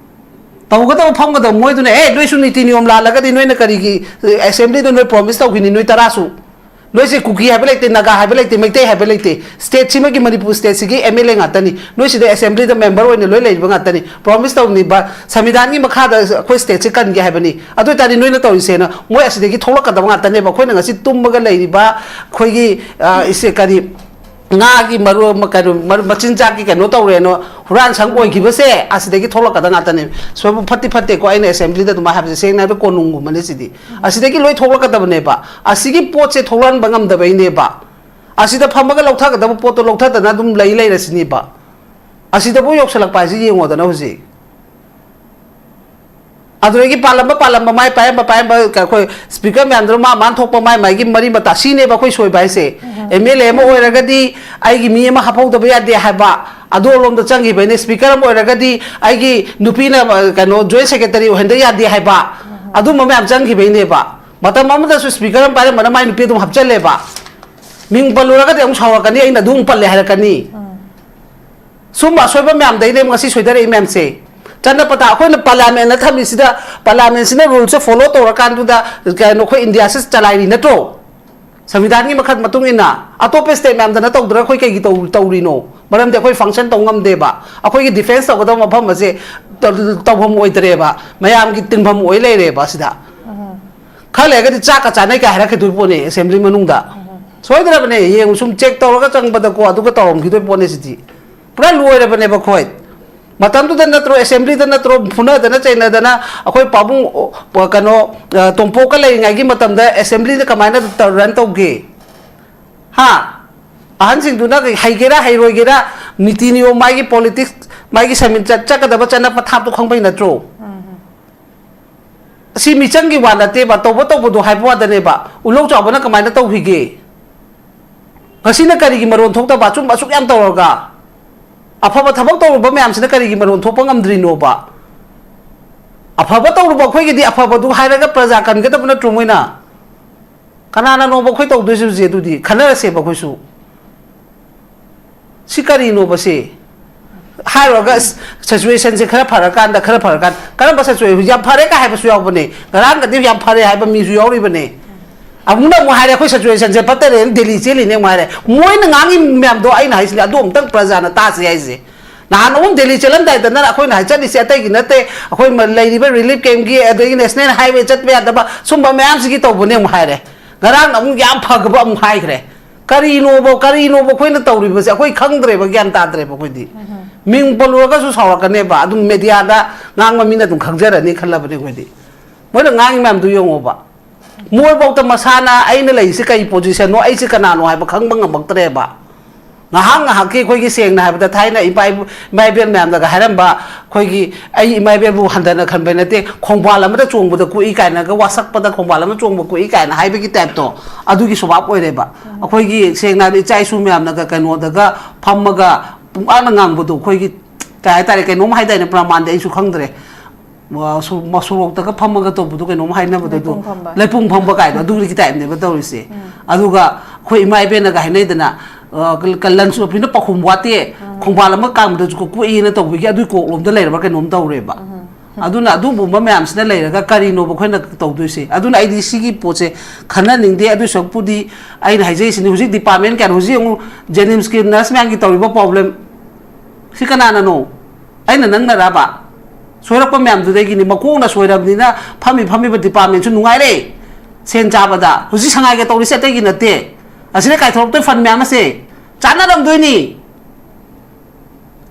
ꯇꯧꯒꯗꯕ ꯐꯝꯒꯗꯕ ꯃꯣꯏꯗꯨꯅ, "ꯑꯦ, ꯅꯣꯏꯁꯨ ꯅꯤꯇꯤ ꯅꯤꯌꯣꯝ ꯂꯥꯜꯂꯒꯗꯤ ꯅꯣꯏꯅ ꯀꯔꯤꯒꯤ ꯑꯦꯁꯦꯝꯕ꯭ꯂꯤꯗ ꯅꯣꯏ ꯄ꯭ꯔꯣꯃꯤꯁ ꯇꯧꯈꯤꯅꯤ ꯅꯣꯏ ꯇꯔꯥꯁꯨ? ꯅꯣꯏꯁꯦ ꯀꯨꯀꯤ ꯍꯥꯏꯕ ꯂꯩꯇꯦ, ꯅꯥꯒꯥ ꯍꯥꯏꯕ ꯂꯩꯇꯦ, ꯃꯩꯇꯩ ꯍꯥꯏꯕ ꯂꯩꯇꯦ, ꯁ꯭ꯇꯦꯠꯁꯤꯃꯒꯤ, ꯃꯅꯤꯄꯨꯔ ꯁ꯭ꯇꯦꯠꯁꯤꯒꯤ ꯑꯦꯝ ꯑꯦꯜ ꯑꯦ ꯉꯥꯛꯇꯅꯤ, ꯅꯣꯏ ꯁꯤꯗ ꯑꯦꯁꯦꯝꯕ꯭ꯂꯤꯗ ꯃꯦꯝꯕꯔ ꯑꯣꯏꯅ ꯂꯣꯏ ꯂꯩꯔꯤꯕ ꯉꯥꯛꯇꯅꯤ, ꯄ꯭ꯔꯣꯃꯤꯁ ꯇꯧꯅꯤꯕ, ꯁꯪꯕꯤꯙꯥꯟꯒꯤ ꯃꯈꯥꯗ ꯑꯩꯈꯣꯏ ꯁ꯭ꯇꯦꯠꯁꯦ ꯀꯟꯒꯦ ꯍꯥꯏꯕꯅꯤ, ꯑꯗꯨ ꯑꯣꯏꯇꯥꯔꯗꯤ ꯅꯣꯏꯅ ꯇꯧꯔꯤꯁꯦꯅ ꯃꯣꯏ ꯑꯁꯤꯗꯒꯤ ꯊꯣꯛꯂꯛꯀꯗꯕ ꯉꯥꯛꯇꯅꯦꯕ꯫ ꯑꯩꯈꯣꯏꯅ ꯉꯁꯤ ꯇꯨꯝꯃꯒ ꯂꯩꯔꯤꯕ ꯑꯩꯈꯣꯏꯒꯤ, ꯑ, ꯏꯁꯦ ꯀꯔꯤ, ꯉꯥꯒꯤ ꯃꯔꯨ ꯑꯃ ꯀꯩꯅꯣ ꯃꯔꯨ ꯃꯆꯤꯟꯖꯥꯛꯀꯤ ꯀꯩꯅꯣ ꯇꯧꯔꯦꯅ ꯍꯨꯔꯥꯟ ꯁꯪ ꯑꯣꯏꯈꯤꯕꯁꯦ ꯑꯁꯤꯗꯒꯤ ꯊꯣꯛꯂꯛꯀꯗꯕ ꯉꯥꯛꯇꯅꯦ꯫ ꯁꯣꯏꯕꯨ ꯐꯠꯇꯤ ꯐꯠꯇꯦꯀꯣ, ꯑꯩꯅ ꯑꯦꯁꯦꯝꯕ꯭ꯂꯤꯗ ꯑꯗꯨꯃꯥꯏꯅ ꯍꯥꯏꯕꯁꯦ ꯁꯦꯡꯅ ꯍꯥꯏꯕꯗ ꯀꯣꯅꯨꯡꯒꯨꯝꯕꯅꯦ ꯁꯤꯗꯤ꯫ ꯑꯁꯤꯗꯒꯤ ꯂꯣꯏ ꯊꯣꯛꯂꯛꯀꯗꯕꯅꯦꯕ꯫ ꯑꯁꯤꯒꯤ ꯄꯣꯠꯁꯦ ꯊꯣꯛꯂꯛꯍꯟꯕ ꯉꯝꯗꯕꯩꯅꯦꯕ꯫ ꯑꯁꯤꯗ ꯐꯝꯃꯒ ꯂꯧꯊꯒꯗꯕ ꯄꯣꯠꯇꯣ ꯂꯧꯊꯗꯅ ꯑꯗꯨꯝ ꯂꯩ ꯂꯩꯔꯁꯤꯅꯤꯕ꯫ ꯑꯁꯤꯗꯕꯨ ꯌꯧꯁꯜꯂꯛꯄ ꯍꯥꯏꯁꯤ ꯌꯦꯡꯉꯣꯗꯅ ꯍꯧꯖꯤꯛ꯫ ꯑꯗꯨꯗꯒꯤ ꯄꯥꯜꯂꯝꯕ, ꯄꯥꯜꯂꯝꯕ, ꯃꯥꯏ ꯄꯥꯏꯔꯝꯕ, ꯄꯥꯏꯔꯝꯕ, ꯑꯩꯈꯣꯏ ꯁ꯭ꯄꯤꯀꯔ ꯃꯌꯥꯝꯗꯨꯅ ꯃꯥ ꯃꯥꯅ ꯊꯣꯛꯄ ꯃꯥꯏ ꯃꯥꯏꯒꯤ ꯃꯔꯤ ꯃꯇꯥ, ꯁꯤꯅꯦꯕ ꯑꯩꯈꯣꯏ ꯁꯣꯏꯕ ꯍꯥꯏꯁꯦ꯫ ꯑꯦꯝ ꯑꯦꯜ ꯑꯦ ꯑꯃ ꯑꯣꯏꯔꯒꯗꯤ ꯑꯩꯒꯤ ꯃꯤ ꯑꯃ ꯍꯥꯞꯍꯧꯗꯕ ꯌꯥꯗꯦ ꯍꯥꯏꯕ, ꯑꯗꯨ ꯑꯂꯣꯝꯗ ꯆꯪꯈꯤꯕꯩꯅꯦ꯫ ꯁ꯭ꯄꯤꯀꯔ ꯑꯃ ꯑꯣꯏꯔꯒꯗꯤ ꯑꯩꯒꯤ ꯅꯨꯄꯤꯅ, ꯑ, ꯀꯩꯅꯣ, ꯖꯣꯏꯟ ꯁꯦꯀ꯭ꯔꯦꯇꯔꯤ ꯑꯣꯏꯍꯟꯗ ꯌꯥꯗꯦ ꯍꯥꯏꯕ, ꯑꯗꯨꯝꯕ ꯃꯌꯥꯝ ꯆꯪꯈꯤꯕꯩꯅꯦꯕ꯫ ꯃꯇꯝ ꯑꯃꯗꯁꯨ ꯁ꯭ꯄꯤꯀꯔ ꯑꯃ ꯄꯥꯏꯔꯝꯕꯅ ꯃꯥꯏ ꯅꯨꯄꯤ ꯑꯗꯨꯝ ꯍꯥꯞꯆꯜꯂꯦꯕ꯫ ꯃꯤꯡ ꯄꯜꯂꯨꯔꯒꯗꯤ ꯑꯃꯨꯛ ꯁꯥꯎꯔꯛꯀꯅꯤ, ꯑꯩꯅ ꯑꯗꯨ ꯑꯃꯨꯛ ꯄꯜꯂꯦ ꯍꯥꯏꯔꯛꯀꯅꯤ꯫ ꯁꯨꯝꯕ ꯑꯁꯣꯏꯕ ꯃꯌꯥꯝꯗꯩꯅꯦ ꯉꯁꯤ ꯁꯣꯏꯗꯔꯛꯏ ꯃꯌꯥꯝꯁꯦ꯫ ꯆꯠꯅ ꯄꯊꯥꯞ ꯑꯩꯈꯣꯏꯅ ꯄꯥꯔꯂꯤꯌꯥꯃꯦꯟꯅ ꯊꯝꯃꯤꯁꯤꯗ, ꯄꯥꯔꯂꯤꯌꯥꯃꯦꯟꯁꯤꯅ ꯔꯨꯜꯁꯦ ꯐꯣꯂꯣ ꯇꯧꯔꯀꯥꯟꯗꯨꯗ ꯀꯩꯅꯣ ꯑꯩꯈꯣꯏ ꯏꯟꯗꯤꯌꯥꯁꯤ ꯆꯂꯥꯏꯔꯤ ꯅꯠꯇ꯭ꯔꯣ? ꯁꯪꯕꯤꯙꯥꯟꯒꯤ ꯃꯈꯜ ꯃꯇꯨꯡ ꯏꯟꯅ꯫ ꯑꯇꯣꯞꯄ ꯁ꯭ꯇꯦꯠ ꯃꯌꯥꯝꯗꯅ ꯇꯧꯗ꯭ꯔꯒ ꯑꯩꯈꯣꯏ ꯀꯩꯒꯤ ꯇꯧ-, ꯇꯧꯔꯤꯅꯣ? ꯃꯔꯝꯗꯤ ꯑꯩꯈꯣꯏ ꯐꯪꯁꯟ ꯇꯧ ꯉꯝꯗꯦꯕ꯫ ꯑꯩꯈꯣꯏꯒꯤ ꯗꯤꯐꯦꯟꯁ ꯇꯧꯒꯗꯕ ꯃꯐꯝ ꯑꯁꯦ ꯇꯧ-, ꯇꯧꯐꯝ ꯑꯣꯏꯗ꯭ꯔꯦꯕ꯫ ꯃꯌꯥꯝꯒꯤ ꯇꯤꯟꯐꯝ ꯑꯣꯏ ꯂꯩꯔꯦꯕ ꯑꯁꯤꯗ꯫ ꯈꯔ ꯂꯩꯔꯒꯗꯤ ꯆꯥꯛꯀ ꯆꯥꯅꯩ ꯀꯥꯏ ꯍꯥꯏꯔꯛꯈꯤꯗꯣꯏ ꯄꯣꯠꯅꯦ ꯑꯦꯁꯦꯝꯕ꯭ꯂꯤ ꯃꯅꯨꯡꯗ꯫ ꯁꯣꯏꯗ꯭ꯔꯕꯅꯦ, ꯌꯦꯡꯉꯨ, ꯁꯨꯝ ꯆꯦꯛ ꯇꯧꯔꯒ ꯆꯪꯕꯗꯀꯣ, ꯑꯗꯨꯒ ꯇꯧꯔꯝꯈꯤꯗꯣꯏ ꯄꯣꯠꯅꯦ ꯁꯤꯗꯤ꯫ ꯄꯨꯔꯥ ꯂꯣꯏꯔꯕꯅꯦꯕ ꯑꯩꯈꯣꯏ꯫ ꯃꯇꯝꯗꯨꯗ ꯅꯠꯇ꯭ꯔꯣ, ꯑꯦꯁꯦꯝꯕ꯭ꯂꯤꯗ ꯅꯠꯇ꯭ꯔꯣ, ꯐꯨꯅꯗꯅ ꯆꯩꯅꯗꯅ ꯑꯩꯈꯣꯏ ꯄꯥꯕꯨꯡ, ꯑꯣ, ꯀꯩꯅꯣ, ꯑ, ꯇꯣꯝꯄꯣꯛꯀ ꯂꯩꯔꯤꯉꯩꯒꯤ ꯃꯇꯝꯗ ꯑꯦꯁꯦꯝꯕ꯭ꯂꯤꯗ ꯀꯃꯥꯏꯅ ꯇꯧ-, ꯔꯟ ꯇꯧꯒꯦ? ꯍꯥ? ꯑꯍꯟꯁꯤꯡꯗꯨꯅ ꯍꯩꯒꯦꯔꯥ ꯍꯩꯔꯣꯏꯒꯦꯔꯥ, ꯅꯤꯇꯤ ꯅꯤꯌꯣꯝ, ꯃꯥꯒꯤ ꯄꯣꯂꯤꯇꯤꯛꯁ, ꯃꯥꯒꯤ ꯁꯃꯤꯟ ꯆꯠ-, ꯆꯠꯀꯗꯕ ꯆꯠꯅ ꯄꯊꯥꯞꯇꯣ ꯈꯪꯕꯩ ꯅꯠꯇ꯭ꯔꯣ? ꯁꯤ ꯃꯤꯆꯪꯒꯤ ꯋꯥ ꯅꯠꯇꯦꯕ, ꯇꯧꯕ ꯇꯧꯕꯗꯣ ꯍꯥꯏꯕ ꯋꯥꯗꯅꯦꯕ꯫ ꯎꯂꯧ ꯆꯥꯎꯕꯅ ꯀꯃꯥꯏꯅ ꯇꯧꯈꯤꯒꯦ? ꯉꯁꯤꯅ ꯀꯔꯤꯒꯤ ꯃꯔꯣꯟ ꯊꯣꯛꯇꯕ? ꯑꯆꯨꯝꯕ ꯑꯁꯨꯛ ꯌꯥꯝ ꯇꯧꯔꯒ꯫ ꯑꯐꯕ ꯊꯕꯛ ꯇꯧꯔꯨꯕ ꯃꯌꯥꯝꯁꯤꯅ ꯀꯔꯤꯒꯤ ꯃꯔꯣꯟ ꯊꯣꯛꯄ ꯉꯝꯗ꯭ꯔꯤꯅꯣꯕ? ꯑꯐꯕ ꯇꯧꯔꯨꯕ ꯑꯩꯈꯣꯏꯒꯤꯗꯤ ꯑꯐꯕꯗꯨ ꯍꯥꯏꯔꯒ ꯄ꯭ꯔꯖꯥ ꯀꯟꯒꯗꯕ ꯅꯠꯇ꯭ꯔꯣ ꯃꯣꯏꯅ? ꯀꯅꯥꯅꯅꯣꯕ ꯑꯩꯈꯣꯏ ꯇꯧꯗꯣꯏꯁꯦ ꯍꯧꯖꯤꯛ? ꯑꯗꯨꯗꯤ ꯈꯟꯅꯔꯁꯦꯕ ꯑꯩꯈꯣꯏꯁꯨ꯫ ꯁꯤ ꯀꯔꯤꯅꯣꯕ ꯁꯤ? ꯍꯥꯏꯔꯨꯔꯒ, ꯑꯁ, ꯁꯤꯆꯨꯋꯦꯁꯟꯁꯦ ꯈꯔ ꯐꯔꯀꯥꯟꯗ, ꯈꯔ ꯐꯔꯀꯥꯟꯗ, ꯀꯔꯝꯕ ꯁꯤꯆꯨꯋꯦꯁꯟ? ꯌꯥꯝ ꯐꯔꯦ ꯀꯥꯏ ꯍꯥꯏꯕꯁꯨ ꯌꯥꯎꯕꯅꯦ꯫ ꯉꯔꯥꯡꯒꯗꯤ ꯌꯥꯝ ꯐꯔꯦ ꯍꯥꯏꯕ ꯃꯤꯁꯨ ꯌꯥꯎꯔꯤꯕꯅꯦ꯫ ꯑꯃꯨꯛꯅ ꯑꯃꯨꯛ ꯍꯥꯏꯔꯦ, "ꯑꯩꯈꯣꯏ ꯁꯤꯆꯨꯋꯦꯁꯟꯁꯦ ꯐꯠꯇꯔꯦꯅ ꯗꯦꯜꯂꯤ ꯆꯦꯜꯂꯤꯅꯦ" ꯑꯃꯨꯛ ꯍꯥꯏꯔꯦ꯫ ꯃꯣꯏꯅ ꯉꯥꯡꯉꯤ ꯃꯌꯥꯝꯗꯣ ꯑꯩꯅ ꯍꯥꯏꯁꯤꯅꯦ, ꯑꯗꯨ ꯑꯃꯨꯛꯇꯪ ꯄ꯭ꯔꯖꯥꯅ ꯇꯥꯁꯤ ꯍꯥꯏꯁꯦ꯫ ꯅꯍꯥꯟ ꯑꯍꯨꯝ ꯗꯦꯜꯂꯤ ꯆꯦꯜꯂꯝꯗꯥꯏꯗꯅ ꯑꯩꯈꯣꯏꯅ ꯍꯥꯏ ꯆꯠꯂꯤꯁꯦ ꯑꯇꯩꯒꯤ ꯅꯠꯇꯦ, ꯑꯩꯈꯣꯏ ꯃ-, ꯂꯩꯔꯤꯕ ꯔꯤꯂꯤꯐ ꯀꯦꯝꯞꯀꯤ, ꯑꯗꯒꯤ ꯅꯦꯁꯅꯦꯜ ꯍꯥꯏꯋꯦ ꯆꯠꯄ ꯌꯥꯗꯕ ꯁꯨꯝꯕ ꯃꯌꯥꯝꯁꯤꯒꯤ ꯇꯧꯕꯅꯦ ꯑꯃꯨꯛ ꯍꯥꯏꯔꯦ꯫ ꯉꯔꯥꯡꯅ ꯑꯃꯨꯛ ꯌꯥꯝ ꯐꯈꯤꯕ ꯑꯃꯨꯛ ꯍꯥꯏꯈ꯭ꯔꯦ꯫ ꯀꯔꯤꯅꯣꯕ, ꯀꯔꯤꯅꯣꯕ ꯑꯩꯈꯣꯏꯅ ꯇꯧꯔꯤꯕꯁꯦ? ꯑꯩꯈꯣꯏ ꯈꯪꯗ꯭ꯔꯦꯕ, ꯒ꯭ꯌꯥꯟ ꯇꯥꯗ꯭ꯔꯦꯕ ꯑꯩꯈꯣꯏꯗꯤ꯫ ꯃꯤꯡ ꯄꯜꯂꯨꯔꯒꯁꯨ ꯁꯥꯎꯔꯛꯀꯅꯦꯕ, ꯑꯗꯨꯝ ꯃꯦꯗꯤꯌꯥꯗ ꯉꯥꯡꯕ ꯃꯤꯅ ꯑꯗꯨꯝ ꯈꯪꯖꯔꯅꯤ ꯈꯜꯂꯕꯅꯦ ꯑꯩꯈꯣꯏꯗꯤ꯫ ꯃꯣꯏꯅ ꯉꯥꯡꯉꯤ ꯃꯌꯥꯝꯗꯨ ꯌꯦꯡꯉꯣꯕ꯫ ꯃꯣꯏꯐꯧꯗ ꯃꯁꯥꯅ ꯑꯩꯅ ꯂꯩꯔꯤꯁꯦ ꯀꯩ ꯄꯣꯖꯤꯁꯟꯅꯣ, ꯑꯩꯁꯦ ꯀꯅꯥꯅꯣ ꯍꯥꯏꯕ ꯈꯪꯕ ꯉꯝꯃꯛꯇ꯭ꯔꯦꯕ꯫ ꯉꯥꯏꯍꯥꯛ ꯉꯥꯏꯍꯥꯛꯀꯤ ꯑꯩꯈꯣꯏꯒꯤ ꯁꯦꯡꯅ ꯍꯥꯏꯕꯗ ꯊꯥꯏꯅ ꯏꯄꯥ ꯏꯄꯨ- ꯏꯃꯥ ꯏꯕꯦꯜ ꯃꯌꯥꯝꯅꯒ ꯍꯥꯏꯔꯝꯕ ꯑꯩꯈꯣꯏꯒꯤ, ꯑꯩ ꯏꯃꯥ ꯏꯕꯦꯜꯕꯨ ꯍꯟꯊꯅ ꯈꯟꯕ ꯅꯠꯇꯦ, ꯈꯣꯡꯕꯥꯜ ꯑꯃꯗ ꯆꯣꯡꯕꯗ ꯀꯣꯛꯏ ꯀꯥꯏꯅꯒ, ꯋꯥꯁꯛꯄꯗ ꯈꯣꯡꯕꯥꯜ ꯑꯃ ꯆꯣꯡꯕ ꯀꯣꯛꯏ ꯀꯥꯏꯅ ꯍꯥꯏꯕꯒꯤ ꯇꯥꯏꯞꯇꯣ, ꯑꯗꯨꯒꯤ ꯁꯨꯕꯥꯞ ꯑꯣꯏꯔꯦꯕ꯫ ꯑꯩꯈꯣꯏꯒꯤ ꯁꯦꯡꯅ ꯍꯥꯏꯕꯗ ꯏꯆꯥ ꯏꯁꯨ ꯃꯌꯥꯝꯅꯒ ꯀꯩꯅꯣꯗꯒ ꯐꯝꯃꯒ ꯄꯨꯡꯉꯥꯡꯅ ꯉꯥꯡꯕꯗꯣ, ꯑꯩꯈꯣꯏꯒꯤ ꯀꯩ ꯍꯥꯏꯇꯥꯔꯦ, ꯀꯩꯅꯣꯝ ꯍꯥꯏꯗꯥꯏꯅꯦ, ꯄ꯭ꯔꯃꯥꯟꯗꯤ ꯑꯩꯁꯨ ꯈꯪꯗ꯭ꯔꯦ꯫ ꯁꯣꯔꯣꯛꯇꯒ ꯐꯝꯃꯒ ꯇꯧꯕꯗꯣ ꯀꯩꯅꯣꯝ ꯍꯥꯏꯅꯕꯗꯣ ꯑꯗꯨ, ꯂꯩꯄꯨꯡ ꯐꯝꯕ ꯀꯥꯏꯗꯣ ꯑꯗꯨꯒꯤ ꯇꯥꯏꯞꯅꯦꯕ ꯇꯧꯔꯤꯁꯦ꯫ ꯑꯗꯨꯒ ꯑꯩꯈꯣꯏ ꯏꯃꯥ ꯏꯕꯦꯟꯅꯒ ꯍꯥꯏꯅꯩꯗꯅ, ꯂꯟꯁ ꯑꯣꯄꯤꯅ ꯄꯥꯎꯈꯨꯝ ꯋꯥꯠꯇꯦ, ꯈꯣꯡꯕꯥꯜ ꯑꯃ ꯀꯥꯡꯕꯗꯁꯨ ꯀꯣꯛꯏꯅ ꯇꯧꯕꯒꯤ ꯑꯗꯨꯒꯤ ꯀꯣꯛꯂꯣꯝꯗ ꯂꯩꯔꯕ꯭ꯔꯥ ꯀꯩꯅꯣꯝ ꯇꯧꯔꯦꯕ꯫ ꯑꯗꯨꯅ ꯑꯗꯨꯒꯨꯝꯕ ꯃꯌꯥꯝꯁꯤꯅ ꯂꯩꯔꯒ ꯀꯔꯤꯅꯣꯕ ꯑꯩꯈꯣꯏꯅ ꯇꯧꯗꯣꯏꯁꯦ? ꯑꯗꯨꯅ ꯑꯩꯗꯤ ꯁꯤꯒꯤ ꯄꯣꯠꯁꯦ ꯈꯟꯅꯅꯤꯡꯗꯦ꯫ ꯑꯗꯨ ꯁꯔꯨꯛꯄꯨꯗꯤ ꯑꯩꯅ ꯍꯥꯏꯖꯔꯤꯁꯤꯅꯤ, ꯍꯧꯖꯤꯛ ꯗꯤꯄꯥꯔꯠꯃꯦꯟ ꯀꯌꯥꯅꯣ, ꯍꯧꯖꯤꯛ ꯑꯃꯨꯛ ꯖꯦꯅꯤꯝꯁꯀꯤ ꯅꯔꯁ ꯃꯌꯥꯝꯒꯤ ꯇꯧꯔꯤꯕ ꯄ꯭ꯔꯣꯕ꯭ꯂꯦꯝ ꯁꯤ ꯀꯅꯥꯅꯅꯣ? ꯑꯩꯅ ꯅꯪꯅꯔꯕ? ꯁꯣꯏꯔꯛꯄ ꯃꯌꯥꯝꯗꯨꯗꯒꯤꯅꯤ꯫ ꯃꯀꯣꯛꯅ ꯁꯣꯏꯔꯕꯅꯤꯅ ꯐꯝꯃꯤ ꯐꯝꯃꯤꯕ ꯗꯤꯄꯥꯔꯠꯃꯦꯟꯁꯨ ꯅꯨꯡꯉꯥꯏꯔꯦ ꯁꯦꯟ ꯆꯥꯕꯗ꯫ ꯍꯧꯖꯤꯛ ꯁꯉꯥꯏꯒ ꯇꯧꯔꯤꯁꯦ ꯑꯇꯩꯒꯤ ꯅꯠꯇꯦ꯫ ꯑꯁꯤꯗ ꯀꯥꯏꯊꯣꯔꯛꯇꯣꯏ ꯐꯟ ꯃꯌꯥꯝ ꯑꯁꯦ ꯆꯥꯟꯅꯔꯝꯗꯣꯏꯅꯤ꯫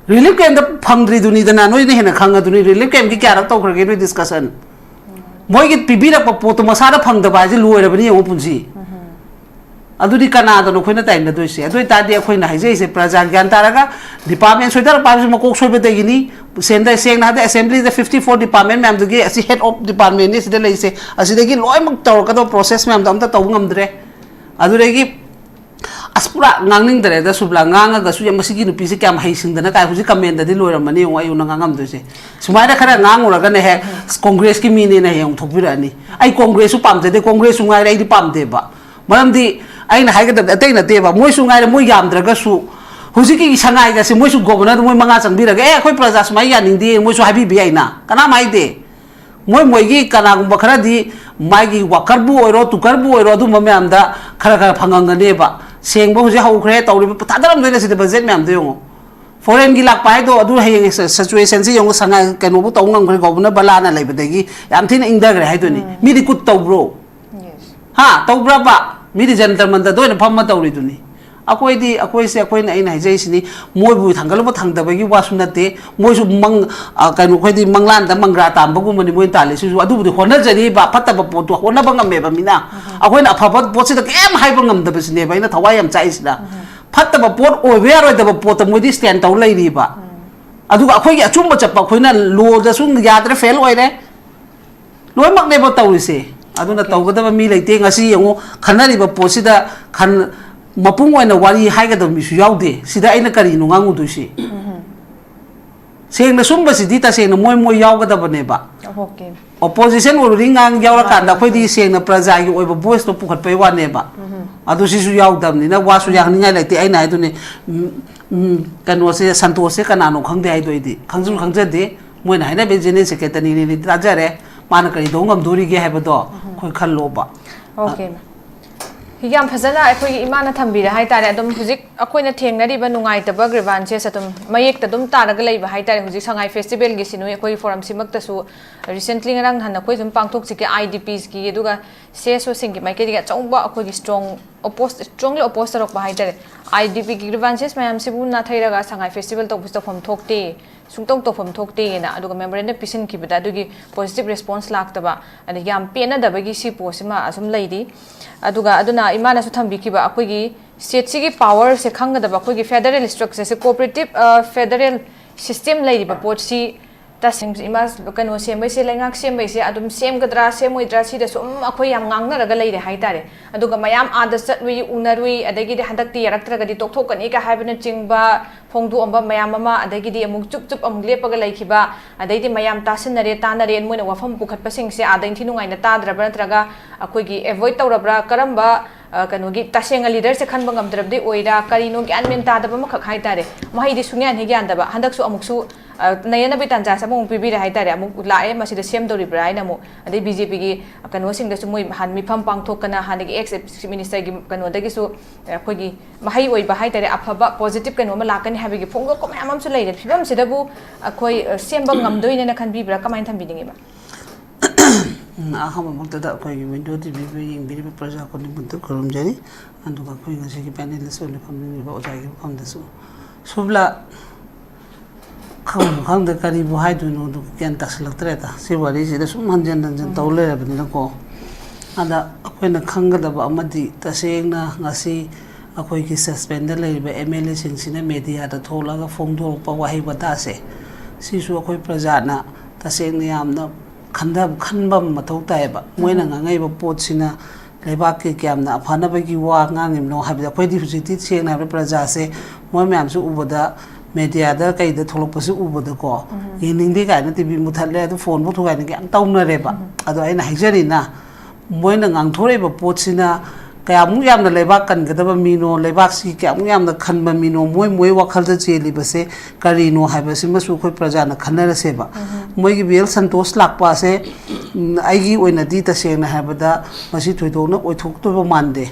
ꯔꯤꯂꯤꯐ ꯀꯦꯝꯗ ꯐꯪꯗ꯭ꯔꯤꯗꯨꯅꯤꯗꯅ, ꯅꯣꯏꯅ ꯍꯦꯟꯅ ꯈꯪꯉꯗꯨꯅꯤ꯫ ꯔꯤꯂꯤꯐ ꯀꯦꯝꯒꯤ ꯀꯌꯥꯔꯛ ꯇꯧꯈ꯭ꯔꯒꯦ ꯅꯣꯏ ꯗꯤꯁꯀꯁꯟ? ꯃꯣꯏꯒꯤ ꯄꯤꯕꯤꯔꯛꯄ ꯄꯣꯠꯇꯣ ꯃꯁꯥꯗ ꯐꯪꯗꯕ ꯍꯥꯏꯁꯦ ꯂꯣꯏꯔꯕꯅꯤ ꯌꯦꯡꯉꯣ ꯄꯨꯟꯁꯤ꯫ ꯑꯗꯨꯗꯤ ꯀꯅꯥꯗꯅꯣ ꯑꯩꯈꯣꯏꯅ ꯇꯥꯏꯅꯗꯣꯏꯁꯦ? ꯑꯗꯨ ꯑꯣꯏꯇꯥꯔꯗꯤ ꯑꯩꯈꯣꯏꯅ ꯍꯥꯏꯖꯔꯤꯁꯦ, ꯄ꯭ꯔꯖꯥ ꯒ꯭ꯌꯥꯟ ꯇꯥꯔꯒ, ꯗꯤꯄꯥꯔꯠꯃꯦꯟ ꯁꯣꯏꯗꯔꯛꯄ ꯍꯥꯏꯕꯁꯤ ꯃꯀꯣꯛ ꯁꯣꯏꯕꯗꯒꯤꯅꯤ꯫ ꯁꯦꯡꯅ ꯁꯦꯡꯅ ꯍꯥꯏꯔꯗꯤ ꯑꯁꯦꯝꯕ꯭ꯂꯤꯗ ꯐꯤꯐꯇꯤ ꯐꯣꯔ ꯗꯤꯄꯥꯔꯠꯃꯦꯟ ꯃꯌꯥꯝꯗꯨꯒꯤ ꯑꯁꯤ ꯍꯦꯗ ꯑꯣꯐ ꯗꯤꯄꯥꯔꯠꯃꯦꯟꯅꯤ, ꯁꯤꯗ ꯂꯩꯔꯤꯁꯦ, ꯑꯁꯤꯗꯒꯤ ꯂꯣꯏꯅꯃꯛ ꯇꯧꯔꯛꯀꯗꯕ ꯄ꯭ꯔꯣꯁꯦꯁ ꯃꯌꯥꯝꯗꯣ ꯑꯝꯇ ꯇꯧꯕ ꯉꯝꯗ꯭ꯔꯦ꯫ ꯑꯗꯨꯗꯒꯤ ꯑꯁ, ꯄꯨꯔꯥ ꯉꯥꯡꯅꯤꯡꯗ꯭ꯔꯦꯗ ꯁꯨꯕ꯭ꯂꯥ꯫ ꯉꯥꯡꯉꯒꯁꯨ ꯌꯥꯝ, ꯃꯁꯤꯒꯤ ꯅꯨꯄꯤꯁꯦ ꯀꯌꯥꯝ ꯍꯩꯁꯤꯡꯗꯅ ꯀꯥꯏ꯫ ꯍꯧꯖꯤꯛ ꯀꯃꯦꯟꯗꯗꯤ ꯂꯣꯏꯔꯝꯃꯅꯤ ꯌꯦꯡꯉꯣ ꯑꯩꯅ ꯉꯥꯡꯉꯝꯗꯣꯏꯁꯦ꯫ ꯁꯨꯃꯥꯏꯅ ꯈꯔ ꯉꯥꯡꯉꯨꯔꯒꯅꯦ ꯍꯦꯛ, "ꯑꯁ, ꯀꯣꯡꯒ꯭ꯔꯦꯁꯀꯤ ꯃꯤꯅꯦꯅ" ꯍꯌꯦꯡ ꯑꯃꯨꯛ ꯊꯣꯛꯄꯤꯔꯛꯑꯅꯤ꯫ ꯑꯩ ꯀꯣꯡꯒ꯭ꯔꯦꯁꯁꯨ ꯄꯥꯝꯖꯗꯦ, ꯀꯣꯡꯒ꯭ꯔꯦꯁꯁꯨ ꯉꯥꯏꯔꯦ ꯑꯩꯗꯤ ꯄꯥꯝꯗꯦꯕ꯫ ꯃꯔꯝꯗꯤ ꯑꯩꯅ ꯍꯥꯏꯒꯗꯕꯗꯤ ꯑꯇꯩ ꯅꯠꯇꯦꯕ, ꯃꯣꯏꯁꯨ ꯉꯥꯏꯔꯦ, ꯃꯣꯏ ꯌꯥꯝꯗ꯭ꯔꯒꯁꯨ ꯍꯧꯖꯤꯛꯀꯤ ꯁꯉꯥꯏꯒꯁꯦ ꯃꯣꯏꯁꯨ ꯒꯣꯕꯔꯅꯔꯗ ꯃꯣꯏ ꯃꯉꯥ ꯆꯪꯕꯤꯔꯒ, "ꯑꯦ, ꯑꯩꯈꯣꯏ ꯄ꯭ꯔꯖꯥ ꯁꯨꯃꯥꯏꯅ ꯌꯥꯅꯤꯡꯗꯦ" ꯃꯣꯏꯁꯨ ꯍꯥꯏꯕꯤꯕ ꯌꯥꯏꯅ꯫ ꯀꯅꯥꯝ ꯍꯥꯏꯗꯦ꯫ ꯃꯣꯏ ꯃꯣꯏꯒꯤ ꯀꯅꯥꯒꯨꯝꯕ ꯈꯔꯗꯤ ꯃꯥꯒꯤ ꯋꯥꯀꯔꯕꯨ ꯑꯣꯏꯔꯣ, ꯇꯨꯀꯔꯕꯨ ꯑꯣꯏꯔꯣ, ꯑꯗꯨꯝꯕ ꯃꯌꯥꯝꯗ ꯈꯔ ꯈꯔ ꯐꯪꯉꯝꯒꯅꯦꯕ꯫ ꯁꯦꯡꯕ ꯍꯧꯖꯤꯛ ꯍꯧꯈ꯭ꯔꯦ ꯇꯧꯔꯤꯕ, ꯊꯥꯗꯔꯝꯗꯣꯏꯅꯦ ꯁꯤꯗ ꯕꯖꯦꯠ ꯃꯌꯥꯝꯗꯣ ꯌꯦꯡꯉꯣ꯫ ꯐꯣꯔꯦꯟꯒꯤ ꯂꯥꯛꯄ ꯍꯥꯏꯗꯣ ꯑꯗꯨ ꯍꯌꯦꯡ ꯁ-, ꯁꯤꯆꯨꯋꯦꯁꯟꯁꯤ ꯌꯦꯡꯉꯣ, ꯁꯉꯥꯏ ꯀꯩꯅꯣꯕꯨ ꯇꯧ ꯉꯝꯈ꯭ꯔꯦ, ꯒꯣꯕꯔꯅꯔ ꯕꯂꯥꯅ ꯂꯩꯕꯗꯒꯤ ꯌꯥꯝ ꯊꯤꯅ ꯏꯪꯊꯈ꯭ꯔꯦ ꯍꯥꯏꯗꯨꯅꯤ꯫ ꯃꯤꯗꯤ ꯀꯨꯠ ꯇꯧꯕ꯭ꯔꯣ? ꯍꯥ, ꯇꯧꯕ꯭ꯔꯕ? ꯃꯤꯗꯤ ꯖꯟꯇꯔ ꯃꯟꯇꯔꯗ ꯑꯣꯏꯅ ꯐꯝꯃ ꯇꯧꯔꯤꯗꯨꯅꯤ꯫ ꯑꯩꯈꯣꯏꯗꯤ, ꯑꯩꯈꯣꯏꯁꯦ, ꯑꯩꯈꯣꯏꯅ, ꯑꯩꯅ ꯍꯥꯏꯖꯔꯤꯁꯤꯅꯤ, ꯃꯣꯏꯕꯨ ꯊꯥꯡꯒꯠꯂꯨꯕ ꯊꯥꯡꯗꯕꯒꯤ ꯋꯥꯁꯨ ꯅꯠꯇꯦ, ꯃꯣꯏꯁꯨ ꯃꯪ-, ꯑ, ꯀꯩꯅꯣ, ꯑꯩꯈꯣꯏꯗꯤ ꯃꯪꯂꯥꯟꯗ ꯃꯪꯒ꯭ꯔꯥ ꯇꯥꯟꯕꯒꯨꯝꯕꯅꯤ ꯃꯣꯏꯅ ꯇꯥꯜꯂꯤꯁꯤꯁꯨ꯫ ꯑꯗꯨꯕꯨꯗꯤ ꯍꯣꯠꯅꯖꯔꯤꯕ, ꯐꯠꯇꯕ ꯄꯣꯠꯇꯣ ꯍꯣꯠꯅꯕ ꯉꯝꯃꯦꯕ ꯃꯤꯅ꯫ ꯑꯩꯈꯣꯏꯅ ꯑꯐꯕ ꯄꯣꯠꯁꯤꯗ ꯀꯩꯝ ꯍꯥꯏꯕ ꯉꯝꯗꯕꯁꯤꯅꯦꯕ ꯑꯩꯅ ꯊꯋꯥꯏ ꯌꯥꯝ ꯆꯥꯛꯏꯁꯤꯅ꯫ ꯐꯠꯇꯕ ꯄꯣꯠ, ꯑꯣꯏꯕ ꯌꯥꯔꯣꯏꯗꯕ ꯄꯣꯠꯇ ꯃꯣꯏꯗꯤ stand ꯇꯧ ꯂꯩꯔꯤꯕ꯫ ꯑꯗꯨꯒ ꯑꯩꯈꯣꯏꯒꯤ ꯑꯆꯨꯝꯕ ꯆꯠꯄ ꯑꯩꯈꯣꯏꯅ law ꯗꯁꯨ ꯌꯥꯗ꯭ꯔꯦ, fail ꯑꯣꯏꯔꯦ꯫ ꯂꯣꯏꯅꯃꯛꯅꯦꯕ ꯇꯧꯔꯤꯁꯦ꯫ ꯑꯗꯨꯅ Okay. ꯇꯧꯒꯗꯕ ꯃꯤ ꯂꯩꯇꯦ꯫ ꯉꯁꯤ ꯌꯦꯡꯉꯨ, ꯈꯟꯅꯔꯤꯕ ꯄꯣꯠꯁꯤꯗ ꯈꯟ-, ꯃꯄꯨꯡ ꯑꯣꯏꯅ ꯋꯥꯔꯤ ꯍꯥꯏꯒꯗꯕ ꯃꯤꯁꯨ ꯌꯥꯎꯗꯦ꯫ ꯁꯤꯗ ꯑꯩꯅ ꯀꯔꯤꯅꯣ ꯉꯥꯡꯉꯨꯗꯣꯏꯁꯤ? ꯁꯦꯡꯅ ꯁꯨꯝꯕꯁꯤꯗꯤ ꯇꯁꯦꯡꯅ ꯃꯣꯏ ꯃꯣꯏ ꯌꯥꯎꯒꯗꯕꯅꯦꯕ꯫ Okay. Opposition ꯑꯣꯏꯔꯨꯔꯤ ꯉꯥꯡ ꯌꯥꯎꯔꯀꯥꯟꯗ ꯃꯥꯅꯦ. ꯑꯩꯈꯣꯏꯗꯤ ꯁꯦꯡꯅ ꯄ꯭ꯔꯖꯥꯒꯤ ꯑꯣꯏꯕ voice ꯇꯣ ꯄꯨꯈꯠꯄꯩ ꯋꯥꯅꯦꯕ꯫ ꯑꯗꯨ ꯁꯤꯁꯨ ꯌꯥꯎꯗꯕꯅꯤꯅ ꯋꯥꯁꯨ ꯌꯥꯍꯟꯅꯤꯡꯉꯥꯏ ꯂꯩꯇꯦ꯫ ꯑꯩꯅ ꯍꯥꯏꯗꯨꯅꯤ, ꯎꯝ, ꯎꯝ, ꯀꯩꯅꯣꯁꯦ, ꯁꯟꯇꯣꯁꯁꯦ ꯀꯅꯥꯅꯣ ꯈꯪꯗꯦ ꯍꯥꯏꯗꯣ ꯑꯩꯗꯤ ꯈꯪꯁꯨ ꯈꯪꯖꯗꯦ꯫ ꯃꯣꯏꯅ ꯍꯥꯏꯅꯕ general secretary ꯅꯤꯗꯤ ꯇꯥꯖꯔꯦ꯫ ꯃꯥꯅ ꯀꯔꯤ ꯇꯧ ꯉꯝꯗꯣꯔꯤꯒꯦ ꯍꯥꯏꯕꯗꯣ ꯑꯩꯈꯣꯏ ꯈꯜꯂꯣꯕ꯫ Okay, ma'am. ꯌꯥꯝ ꯐꯖꯅ ꯑꯩꯈꯣꯏꯒꯤ ꯏꯃꯥꯅ ꯊꯝꯕꯤꯔꯦ ꯍꯥꯏꯇꯥꯔꯦ꯫ ꯑꯗꯨꯝ ꯍꯧꯖꯤꯛ ꯑꯩꯈꯣꯏꯅ ꯊꯦꯡꯅꯔꯤꯕ ꯅꯨꯡꯉꯥꯏꯇꯕ grievances ꯑꯗꯨꯝ ꯃꯌꯦꯛꯇ ꯑꯗꯨꯝ ꯇꯥꯔꯒ ꯂꯩꯕ ꯍꯥꯏꯇꯥꯔꯦ꯫ ꯍꯧꯖꯤꯛ ꯁꯉꯥꯏ festival ꯒꯤ ꯁꯤꯅꯨ ꯑꯩꯈꯣꯏꯒꯤ forum ꯁꯤꯃꯛꯇꯁꯨ recently ꯉꯔꯥꯡ ꯅꯍꯥꯟ ꯑꯩꯈꯣꯏ ꯁꯨꯝ ꯄꯥꯡꯊꯣꯛꯆꯈꯤ I D Ps ꯀꯤ, ꯑꯗꯨꯒ C S O ꯁꯤꯡꯒꯤ ꯃꯥꯏꯀꯩꯗꯒꯤ ꯑꯆꯧꯕ ꯑꯩꯈꯣꯏꯒꯤ strong oppose, strongly oppose ꯇꯧꯔꯛꯄ ꯍꯥꯏꯇꯥꯔꯦ꯫ I D P ꯒꯤ grievances ꯃꯌꯥꯝꯁꯤꯕꯨ ꯅꯥꯊꯩꯔꯒ ꯁꯉꯥꯏ festival ꯇꯧꯕꯁꯤ ꯇꯧꯐꯝ ꯊꯣꯛꯇꯦ, ꯁꯨꯡꯇꯧ ꯇꯧꯐꯝ ꯊꯣꯛꯇꯦꯅ꯫ ꯑꯗꯨꯒ memorandum ꯄꯤꯁꯤꯟꯈꯤꯕꯗ ꯑꯗꯨꯒꯤ positive response ꯂꯥꯛꯇꯕ, ꯑꯗ ꯌꯥꯝ ꯄꯦꯟꯅꯗꯕꯒꯤ ꯁꯤ ꯄꯣꯠꯁꯤꯃ ꯑꯁꯨꯝ ꯂꯩꯔꯤ꯫ ꯑꯗꯨꯒ ꯑꯗꯨꯅ ꯏꯃꯥꯅꯁꯨ ꯊꯝꯕꯤꯈꯤꯕ ꯑꯩꯈꯣꯏꯒꯤ state ꯁꯤꯒꯤ power ꯁꯦ ꯈꯪꯒꯗꯕ, ꯑꯩꯈꯣꯏꯒꯤ federal structure ꯁꯦ, cooperative, ꯑ, federal system ꯂꯩꯔꯤꯕ ꯄꯣꯠꯁꯤ ꯇꯁꯦꯡ-, ꯏꯃꯥ ꯀꯩꯅꯣ ꯁꯦꯝꯕꯩꯁꯦ, ꯂꯩꯉꯥꯛ ꯁꯦꯝꯕꯩꯁꯦ ꯑꯗꯨꯝ ꯁꯦꯝꯒꯗ꯭ꯔꯥ ꯁꯦꯝꯃꯣꯏꯗ꯭ꯔꯥ ꯁꯤꯗ ꯁꯨꯝ ꯑꯩꯈꯣꯏ ꯌꯥꯝ ꯉꯥꯡꯅꯔꯒ ꯂꯩꯔꯦ ꯍꯥꯏꯇꯥꯔꯦ꯫ ꯑꯗꯨꯒ ꯃꯌꯥꯝ ꯑꯥꯗ ꯆꯠꯂꯨꯏ, ꯎꯅꯔꯨꯏ, ꯑꯗꯒꯤꯗꯤ ꯍꯟꯗꯛꯇꯤ ꯌꯥꯔꯛꯇ꯭ꯔꯒꯗꯤ ꯇꯣꯛꯊꯣꯛꯀꯅꯤꯒ ꯍꯥꯏꯕꯅꯆꯤꯡꯕ ꯐꯣꯡꯗꯣꯛꯑꯝꯕ ꯃꯌꯥꯝ ꯑꯃ, ꯑꯗꯒꯤꯗꯤ ꯑꯃꯨꯛ ꯆꯨꯞ ꯆꯨꯞ ꯑꯃꯨꯛ ꯂꯦꯞꯄꯒ ꯂꯩꯈꯤꯕ, ꯑꯗꯩꯗꯤ ꯃꯌꯥꯝ ꯇꯥꯁꯤꯟꯅꯔꯦ, ꯇꯥꯅꯔꯦ, ꯃꯣꯏꯅ ꯋꯥꯐꯝ ꯄꯨꯈꯠꯄꯁꯤꯡꯁꯦ ꯑꯥꯗ ꯏꯟꯊꯤ ꯅꯨꯡꯉꯥꯏꯅ ꯇꯥꯗ꯭ꯔꯕ꯭ꯔꯥ, ꯅꯠꯇ꯭ꯔꯒ ꯑꯩꯈꯣꯏꯒꯤ avoid ꯇꯧꯔꯕ꯭ꯔꯥ, ꯀꯔꯝꯕ, ꯑ, ꯀꯩꯅꯣꯒꯤ ꯇꯁꯦꯡꯅ leader ꯁꯦ ꯈꯟꯕ ꯉꯝꯗ꯭ꯔꯕꯗꯤ ꯑꯣꯏꯔꯥ, ꯀꯔꯤꯅꯣ ꯒ꯭ꯌꯥꯟ ꯃꯦꯟ ꯇꯥꯗꯕ ꯑꯃꯈꯛ ꯍꯥꯏꯇꯥꯔꯦ꯫ ꯃꯍꯩꯗꯤ ꯁꯨꯡꯌꯥꯟ ꯍꯦꯛ ꯌꯥꯟꯗꯕ꯫ ꯍꯟꯗꯛꯁꯨ ꯑꯃꯨꯛꯁꯨ, ꯑ, ꯅꯩꯅꯅꯕꯒꯤ ꯇꯥꯟꯖꯥꯁꯦ ꯑꯃꯃꯨꯛ ꯄꯤꯕꯤꯔꯦ ꯍꯥꯏꯇꯥꯔꯦ꯫ ꯑꯃꯨꯛ ꯂꯥꯛꯑꯦ, ꯃꯁꯤꯗ ꯁꯦꯝꯗꯧꯔꯤꯕ꯭ꯔꯥ ꯍꯥꯏꯅ ꯑꯃꯨꯛ, ꯑꯗꯩ B J P ꯒꯤ ꯀꯩꯅꯣꯁꯤꯡꯗꯁꯨ ꯃꯣꯏ ꯍꯥꯟ ꯃꯤꯐꯝ ꯄꯥꯡꯊꯣꯛꯇꯅ ꯍꯥꯟꯅꯒꯤ ex Chief Minister ꯒꯤ ꯀꯩꯅꯣꯗꯒꯤꯁꯨ ꯑꯩꯈꯣꯏꯒꯤ ꯃꯍꯩ ꯑꯣꯏꯕ ꯍꯥꯏꯇꯥꯔꯦ, ꯑꯐꯕ positive ꯀꯩꯅꯣ ꯑꯃ ꯂꯥꯛꯀꯅꯤ ꯍꯥꯏꯕꯒꯤ ꯐꯣꯡꯗꯣꯛꯄ ꯃꯌꯥꯝ ꯑꯃꯁꯨ ꯂꯩꯔꯦ꯫ ꯐꯤꯕꯝꯁꯤꯗꯕꯨ ꯑꯩꯈꯣꯏ, ꯑ, ꯁꯦꯝꯕ ꯉꯝꯗꯣꯏꯅꯦꯅ ꯈꯟꯕꯤꯕ꯭ꯔꯥ? ꯀꯃꯥꯏꯅ ꯊꯝꯕꯤꯅꯤꯡꯉꯤꯕ? ꯎꯝ, ꯑꯍꯥꯟꯕꯃꯛꯇꯗ ꯑꯩꯈꯣꯏꯒꯤ ꯋꯤꯟꯗꯣ ꯇꯤꯚꯤꯕꯨ ꯌꯦꯡꯕꯤꯔꯤꯕ ꯄ꯭ꯔꯖꯥ ꯈꯨꯗꯤꯡꯃꯛꯇ ꯈꯨꯔꯨꯝꯖꯔꯤ꯫ ꯑꯗꯨꯒ ꯑꯩꯈꯣꯏ ꯉꯁꯤꯒꯤ ꯄꯦꯅꯦꯂꯤꯁ ꯑꯣꯏꯅ ꯐꯝꯃꯤꯕ ꯑꯣꯖꯥꯒꯤ ꯃꯐꯝꯗꯁꯨ, ꯁꯨꯕꯂꯥ, ꯈꯪꯕꯨ ꯈꯪꯗꯦ, ꯀꯔꯤꯕꯨ ꯍꯥꯏꯗꯣꯏꯅꯣ, ꯑꯗꯨ ꯒ꯭ꯌꯥꯟ ꯇꯥꯁꯤꯜꯂꯛꯇ꯭ꯔꯦꯗ꯫ ꯁꯤ ꯋꯥꯔꯤꯁꯤꯗ ꯁꯨꯝ ꯍꯟꯖꯤꯟ ꯍꯟꯖꯤꯟ ꯇꯧ ꯂꯩꯔꯕꯅꯤꯅꯀꯣ꯫ ꯑꯗ ꯑꯩꯈꯣꯏꯅ ꯈꯪꯒꯗꯕ ꯑꯃꯗꯤ, ꯇꯁꯦꯡꯅ ꯉꯁꯤ ꯑꯩꯈꯣꯏꯒꯤ ꯁꯁꯄꯦꯟꯗ ꯂꯩꯔꯤꯕ ꯑꯦꯝ ꯑꯦꯜ ꯑꯦꯁꯤꯡꯁꯤꯅ ꯃꯦꯗꯤꯌꯥꯗ ꯊꯣꯛꯂꯒ ꯐꯣꯡꯗꯣꯔꯛꯄ ꯋꯥꯍꯩ ꯋꯥꯇꯥꯁꯦ, ꯁꯤꯁꯨ ꯑꯩꯈꯣꯏ ꯄ꯭ꯔꯖꯥꯅ ꯇꯁꯦꯡꯅ ꯌꯥꯝꯅ ꯈꯟꯊ-, ꯈꯟꯕ ꯑꯃ ꯃꯊꯧ ꯇꯥꯏꯌꯦꯕ꯫ ꯃꯣꯏꯅ ꯉꯥꯡꯉꯛꯏꯕ ꯄꯣꯠꯁꯤꯅ ꯂꯩꯕꯥꯛꯀꯤ ꯀꯌꯥꯝꯅ ꯐꯅꯕꯒꯤ ꯋꯥ ꯉꯥꯡꯉꯤꯕꯅꯣ ꯍꯥꯏꯕꯗꯤ, ꯑꯩꯈꯣꯏꯗꯤ ꯍꯧꯖꯤꯛꯇꯤ ꯁꯦꯡꯅ ꯍꯥꯏꯕꯗ ꯄ꯭ꯔꯖꯥꯁꯦ ꯃꯣꯏ ꯃꯌꯥꯝꯁꯨ ꯎꯕꯗ, ꯃꯦꯗꯤꯌꯥꯗ ꯀꯩꯗ ꯊꯣꯛꯂꯛꯄꯁꯦ ꯎꯕꯗꯀꯣ, ꯌꯦꯡꯅꯤꯡꯗꯦ ꯀꯥꯏꯅ ꯇꯤꯚꯤ ꯃꯨꯠꯊꯠꯂꯦ, ꯑꯗꯨ ꯐꯣꯟꯕꯨ ꯊꯨꯒꯥꯏꯅꯒꯦ ꯌꯥꯝ ꯇꯧꯅꯔꯦꯕ꯫ ꯑꯗꯣ ꯑꯩꯅ ꯍꯥꯏꯖꯔꯤꯅ, ꯃꯣꯏꯅ ꯉꯥꯡꯊꯣꯔꯛꯏꯕ ꯄꯣꯠꯁꯤꯅ ꯀꯌꯥꯃꯨꯛ ꯌꯥꯝꯅ ꯂꯩꯕꯥꯛ ꯀꯟꯒꯗꯕ ꯃꯤꯅꯣ, ꯂꯩꯕꯥꯛꯁꯤ ꯀꯌꯥꯃꯨꯛ ꯌꯥꯝꯅ ꯈꯟꯕ ꯃꯤꯅꯣ, ꯃꯣꯏ ꯃꯣꯏ ꯋꯥꯈꯜꯗ ꯆꯦꯜꯂꯤꯕꯁꯦ ꯀꯔꯤꯅꯣ ꯍꯥꯏꯕꯁꯤꯃꯁꯨ ꯑꯩꯈꯣꯏ ꯄ꯭ꯔꯖꯥꯅ ꯈꯟꯅꯔꯁꯦꯕ꯫ ꯃꯣꯏꯒꯤ ꯕꯤ ꯑꯦꯜ ꯁꯟꯇꯣꯁ ꯂꯥꯛꯄ ꯑꯁꯦ, ꯎꯝ, ꯑꯩꯒꯤ ꯑꯣꯏꯅꯗꯤ ꯇꯁꯦꯡꯅ ꯍꯥꯏꯕꯗ ꯃꯁꯤ ꯊꯣꯏꯗꯣꯛꯅ ꯑꯣꯏꯊꯣꯛꯇꯕ ꯃꯥꯟꯗꯦ꯫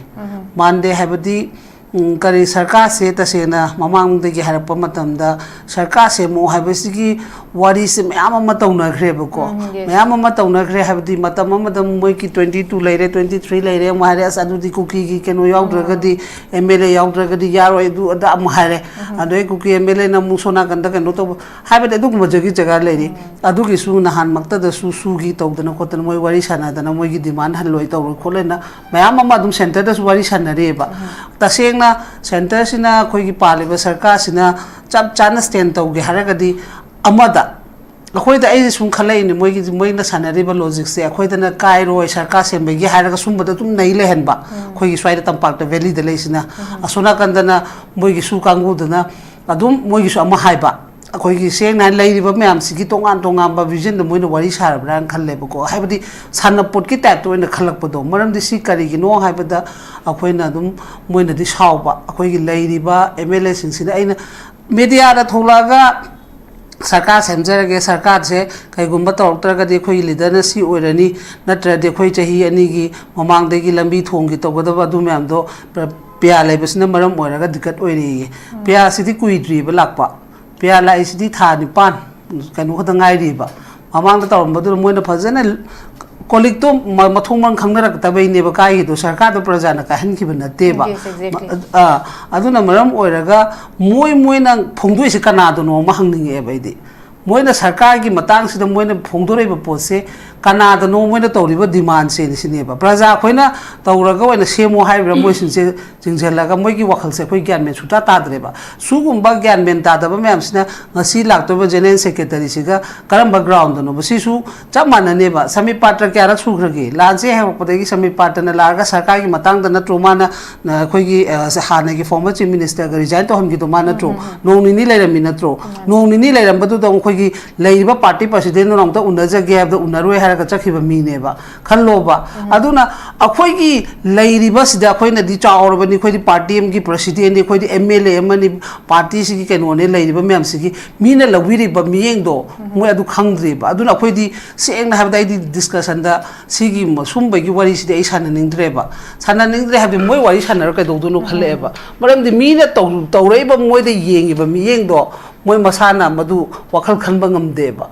ꯃꯥꯟꯗꯦ ꯍꯥꯏꯕꯗꯤ, ꯎꯝ, ꯀꯔꯤ, ꯁꯔꯀꯥꯔꯁꯦ ꯇꯁꯦꯡꯅ ꯃꯃꯥꯡꯗꯒꯤ ꯍꯥꯏꯔꯛꯄ ꯃꯇꯝꯗ ꯁꯔꯀꯥꯔ ꯁꯦꯝꯃꯛꯑꯣ ꯍꯥꯏꯕꯁꯤꯒꯤ ꯋꯥꯔꯤꯁꯦ ꯃꯌꯥꯝ ꯑꯃ ꯇꯧꯅꯈ꯭ꯔꯦꯕꯀꯣ꯫ ꯎꯝ, yes꯫ ꯃꯌꯥꯝ ꯑꯃ ꯇꯧꯅꯈ꯭ꯔꯦ ꯍꯥꯏꯕꯗꯤ, ꯃꯇꯝ ꯑꯃꯗ ꯃꯣꯏꯒꯤ twenty two ꯂꯩꯔꯦ, twenty three ꯂꯩꯔꯦ, ꯑꯃꯨꯛ ꯍꯥꯏꯔꯦ, "ꯑꯁ, ꯑꯗꯨꯗꯤ ꯀꯨꯀꯤꯒꯤ ꯀꯩꯅꯣ ꯌꯥꯎꯗ꯭ꯔꯒꯗꯤ, ꯑꯦꯝ ꯑꯦꯜ ꯑꯦ ꯌꯥꯎꯗ꯭ꯔꯒꯗꯤ ꯌꯥꯔꯣꯏ", ꯑꯗꯨ ꯑꯗꯥ ꯑꯃꯨꯛ ꯍꯥꯏꯔꯦ꯫ ꯑꯗꯩ ꯀꯨꯀꯤ ꯑꯦꯝ ꯑꯦꯜ ꯑꯦꯅ ꯑꯃꯨꯛ ꯁꯣꯝ ꯅꯥꯀꯟꯗ ꯀꯩꯅꯣ ꯇꯧꯕ ꯍꯥꯏꯕꯗꯤ, ꯑꯗꯨꯒꯨꯝꯕꯗꯨꯒꯤ ꯖꯒꯥ ꯂꯩꯔꯤ꯫ ꯑꯗꯨꯒꯤꯁꯨ ꯅꯍꯥꯟꯃꯛꯇꯗꯁꯨ ꯁꯨꯒꯤ ꯇꯧꯗꯅ ꯈꯣꯠꯇꯅ, ꯃꯣꯏ ꯋꯥꯔꯤ ꯁꯥꯟꯅꯗꯅ, ꯃꯣꯏꯒꯤ ꯗꯤꯃꯥꯟ ꯍꯜꯂꯣꯏ ꯇꯧꯔꯣꯏ ꯈꯣꯠꯂꯣꯏꯅ ꯃꯌꯥꯝ ꯑꯃ ꯑꯗꯨꯝ ꯁꯦꯟꯇꯔꯗꯁꯨ ꯋꯥꯔꯤ ꯁꯥꯟꯅꯔꯤꯑꯕ꯫ ꯇꯁꯦꯡꯅ ꯁꯦꯟꯇꯔꯁꯤꯅ, ꯑꯩꯈꯣꯏꯒꯤ ꯄꯥꯜꯂꯤꯕ ꯁꯔꯀꯥꯔꯁꯤꯅ ꯆꯞ ꯆꯥꯅ ꯁ꯭ꯇꯦꯟ ꯇꯧꯒꯦ ꯍꯥꯏꯔꯒꯗꯤ, ꯑꯃꯗ ꯑꯩꯈꯣꯏꯗ, ꯑꯩꯁꯦ ꯁꯨꯝ ꯈꯜꯂꯛꯏꯅꯦ, ꯃꯣꯏꯒꯤ, ꯃꯣꯏꯅ ꯁꯥꯟꯅꯔꯤꯕ ꯂꯣꯖꯤꯛꯁꯦ ꯑꯩꯈꯣꯏꯗꯅ ꯀꯥꯏꯔꯣꯏ, ꯁꯔꯀꯥꯔ ꯁꯦꯝꯕꯒꯤ ꯍꯥꯏꯔꯒ ꯁꯨꯝꯕꯗ ꯑꯗꯨꯝ ꯅꯩ ꯂꯩꯍꯟꯕ꯫ ꯑꯩꯈꯣꯏꯒꯤ ꯁ꯭ꯋꯥꯏꯗ ꯇꯝꯄꯥꯛꯇ, ꯚꯦꯂꯤꯗ ꯂꯩꯁꯤꯅ, ꯑꯁꯣꯝ ꯅꯥꯀꯟꯗꯅ ꯃꯣꯏꯒꯤ ꯁꯨ ꯀꯥꯡꯕꯨꯗꯨꯅ ꯑꯗꯨꯝ ꯃꯣꯏꯒꯤꯁꯨ ꯑꯃ ꯍꯥꯏꯕ꯫ ꯑꯩꯈꯣꯏꯒꯤ ꯁꯦꯡꯅ ꯍꯥꯏꯅ ꯂꯩꯔꯤꯕ ꯃꯌꯥꯝꯁꯤꯒꯤ ꯇꯣꯉꯥꯟ ꯇꯣꯉꯥꯟꯕ ꯚꯤꯖꯟꯗ ꯃꯣꯏꯅ ꯋꯥꯔꯤ ꯁꯥꯔꯕ꯭ꯔꯥꯅ ꯈꯜꯂꯦꯕꯀꯣ꯫ ꯍꯥꯏꯕꯗꯤ ꯁꯥꯟꯅꯄꯣꯠꯀꯤ ꯇꯥꯏꯞꯇ ꯑꯣꯏꯅ ꯈꯜꯂꯛꯄꯗꯣ꯫ ꯃꯔꯝꯗꯤ ꯁꯤ ꯀꯔꯤꯒꯤꯅꯣ ꯍꯥꯏꯕꯗ, ꯑꯩꯈꯣꯏꯅ ꯑꯗꯨꯝ, ꯃꯣꯏꯅꯗꯤ ꯁꯥꯎꯕ, ꯑꯩꯈꯣꯏꯒꯤ ꯂꯩꯔꯤꯕ ꯑꯦꯝ ꯑꯦꯜ ꯑꯦꯁꯤꯡꯁꯤꯅ, ꯑꯩꯅ ꯃꯦꯗꯤꯌꯥꯗ ꯊꯣꯛꯂꯛꯑꯒ ꯁꯔꯀꯥꯔ ꯁꯦꯝꯖꯔꯒꯦ, ꯁꯔꯀꯥꯔꯁꯦ ꯀꯩꯒꯨꯝꯕ ꯇꯧꯔꯛꯇ꯭ꯔꯒꯗꯤ ꯑꯩꯈꯣꯏꯒꯤ ꯂꯤꯗꯔꯅ ꯁꯤ ꯑꯣꯏꯔꯅꯤ, ꯅꯠꯇ꯭ꯔꯗꯤ ꯑꯩꯈꯣꯏ ꯆꯍꯤ ꯑꯅꯤꯒꯤ ꯃꯃꯥꯡꯗꯒꯤ ꯂꯝꯕꯤ ꯊꯣꯡꯒꯤ ꯇꯧꯒꯗꯕ ꯑꯗꯨ ꯃꯌꯥꯝꯗꯣ ꯄꯤꯌꯥ ꯂꯩꯕꯁꯤꯅ ꯃꯔꯝ ꯑꯣꯏꯔꯒ ꯗꯤꯀꯠ ꯑꯣꯏꯔꯦꯌꯦ꯫ ꯄꯤꯌꯥꯁꯤꯗꯤ ꯀꯨꯏꯗ꯭ꯔꯤꯕ ꯂꯥꯛꯄ, ꯄꯤꯌꯥ ꯂꯥꯛꯏꯁꯤꯗꯤ ꯊꯥ ꯅꯤꯄꯥꯟ ꯀꯩꯅꯣ ꯈꯛꯇ ꯉꯥꯏꯔꯤꯕ꯫ ꯃꯃꯥꯡꯗ ꯇꯧꯔꯝꯕꯗꯨꯅ ꯃꯣꯏꯅ ꯐꯖꯅ ꯀꯣꯂꯤꯛꯇꯣ ꯃ-, ꯃꯊꯣꯡ ꯃꯔꯝ ꯈꯪꯅꯔꯛꯇꯕꯩꯅꯦꯕ ꯀꯥꯏꯒꯤꯗꯣ, ꯁꯔꯀꯥꯔꯗꯣ ꯄ꯭ꯔꯖꯥꯅ ꯀꯥꯏꯍꯟꯈꯤꯕ ꯅꯠꯇꯦꯕ꯫ Yes, exactly. ꯃ-, ꯑ, ꯑꯗꯨꯅ ꯃꯔꯝ ꯑꯣꯏꯔꯒ ꯃꯣꯏ, ꯃꯣꯏꯅ ꯐꯣꯡꯗꯣꯛꯏꯁꯦ ꯀꯅꯥꯗꯅꯣ ꯑꯃ ꯍꯪꯅꯤꯡꯉꯛꯑꯦꯕ ꯑꯩꯗꯤ꯫ ꯃꯣꯏꯅ ꯁꯔꯀꯥꯔꯒꯤ ꯃꯇꯥꯡꯁꯤꯗ ꯃꯣꯏꯅ ꯐꯣꯡꯗꯣꯔꯛꯏꯕ ꯄꯣꯠꯁꯦ ꯀꯅꯥꯗꯅꯣ ꯃꯣꯏꯅ ꯇꯧꯔꯤꯕ demandꯁꯦ ꯁꯤꯅꯦꯕ꯫ ꯄ꯭ꯔꯖꯥ ꯑꯩꯈꯣꯏꯅ ꯇꯧꯔꯒ ꯑꯣꯏꯅ ꯁꯦꯝꯃꯣ ꯍꯥꯏꯔꯤꯕ꯭ꯔꯥ ꯃꯣꯏꯁꯤꯡꯁꯦ ꯆꯤꯡꯁꯤꯜꯂꯒ? ꯃꯣꯏꯒꯤ ꯋꯥꯈꯜꯁꯦ ꯑꯩꯈꯣꯏ ꯒ꯭ꯌꯥꯟ ꯃꯦꯟ ꯁꯨꯡꯇꯥ ꯇꯥꯗ꯭ꯔꯦꯕ꯫ ꯁꯤꯒꯨꯝꯕ ꯒ꯭ꯌꯥꯟ ꯃꯦꯟ ꯇꯥꯗꯕ ꯃꯌꯥꯝꯁꯤꯅ ꯉꯁꯤ ꯂꯥꯛꯇꯣꯏꯕ General Secretaryꯁꯤꯒ ꯀꯔꯝꯕ groundꯗꯅꯣꯕ? ꯁꯤꯁꯨ ꯆꯞ ꯃꯥꯟꯅꯅꯦꯕ꯫ ꯁꯃꯤꯠ ꯄꯥꯇ꯭ꯔ ꯀꯌꯥꯔꯛ ꯁꯨꯈ꯭ꯔꯒꯦ? ꯂꯥꯟꯁꯦ ꯍꯧꯔꯛꯄꯗꯒꯤ ꯁꯃꯤꯠ ꯄꯥꯇ꯭ꯔꯅ ꯂꯥꯛꯑꯒ ꯁꯔꯀꯥꯔꯒꯤ ꯃꯇꯥꯡꯗ ꯅꯠꯇ꯭ꯔꯣ ꯃꯥꯅ, ꯑ, ꯑꯩꯈꯣꯏꯒꯤ, ꯑ, ꯍꯥꯟꯅꯒꯤ former Chief Ministerꯒ resign ꯇꯧꯍꯟꯈꯤꯗꯣ ꯃꯥ ꯅꯠꯇ꯭ꯔꯣ? ꯅꯣꯡ ꯅꯤꯅꯤ ꯂꯩꯔꯝꯃꯤ ꯅꯠꯇ꯭ꯔꯣ? ꯅꯣꯡ ꯅꯤꯅꯤ ꯂꯩꯔꯝꯕꯗꯨꯗ ꯑꯃꯨꯛ ꯑꯩꯈꯣꯏꯒꯤ ꯂꯩꯔꯤꯕ party presidentꯗꯨꯅ ꯑꯃꯨꯛꯇ ꯎꯅꯖꯒꯦ ꯍꯥꯏꯕꯗ ꯎꯅꯔꯣꯏ ꯍꯥꯏꯔꯒ ꯆꯠꯈꯤꯕ ꯃꯤꯅꯦꯕ꯫ ꯈꯜꯂꯣꯕ꯫ ꯑꯗꯨꯅ ꯑꯩꯈꯣꯏꯒꯤ ꯂꯩꯔꯤꯕꯁꯤꯗ ꯑꯩꯈꯣꯏꯅꯗꯤ ꯆꯥꯎꯔꯕꯅꯤ, ꯑꯩꯈꯣꯏꯗꯤ party ꯑꯃꯒꯤ presidentꯅꯤ, ꯑꯩꯈꯣꯏꯗꯤ MLA ꯑꯃꯅꯤ, partyꯁꯤꯒꯤ ꯀꯩꯅꯣꯅꯦ, ꯂꯩꯔꯤꯕ ꯃꯌꯥꯝꯁꯤꯒꯤ ꯃꯤꯅ ꯂꯧꯕꯤꯔꯤꯕ ꯃꯤꯠꯌꯦꯡꯗꯣ ꯃꯣꯏ ꯑꯗꯨ ꯈꯪꯗ꯭ꯔꯤꯕ꯫ ꯑꯗꯨꯅ ꯑꯩꯈꯣꯏꯗꯤ ꯁꯦꯡꯅ ꯍꯥꯏꯕꯗ ꯑꯩꯗꯤ discussionꯗ ꯁꯤꯒꯤ ꯃ-, ꯁꯨꯝꯕꯒꯤ ꯋꯥꯔꯤꯁꯤꯗꯤ ꯑꯩ ꯁꯥꯟꯅꯅꯤꯡꯗ꯭ꯔꯦꯕ꯫ ꯁꯥꯟꯅꯅꯤꯡꯗ꯭ꯔꯦ ꯍꯥꯏꯕꯗꯤ ꯃꯣꯏ ꯋꯥꯔꯤ ꯁꯥꯟꯅꯔ ꯀꯩꯗꯧꯗꯣꯏꯅꯣ ꯈꯜꯂꯛꯑꯦꯕ꯫ ꯃꯔꯝꯗꯤ ꯃꯤꯅ ꯇꯧ-, ꯇꯧꯔꯛꯏꯕ, ꯃꯣꯏꯗ ꯌꯦꯡꯉꯤꯕ ꯃꯤꯠꯌꯦꯡꯗꯣ ꯃꯣꯏ ꯃꯁꯥꯅ ꯃꯗꯨ ꯋꯥꯈꯜ ꯈꯟꯕ ꯉꯝꯗꯦꯕ꯫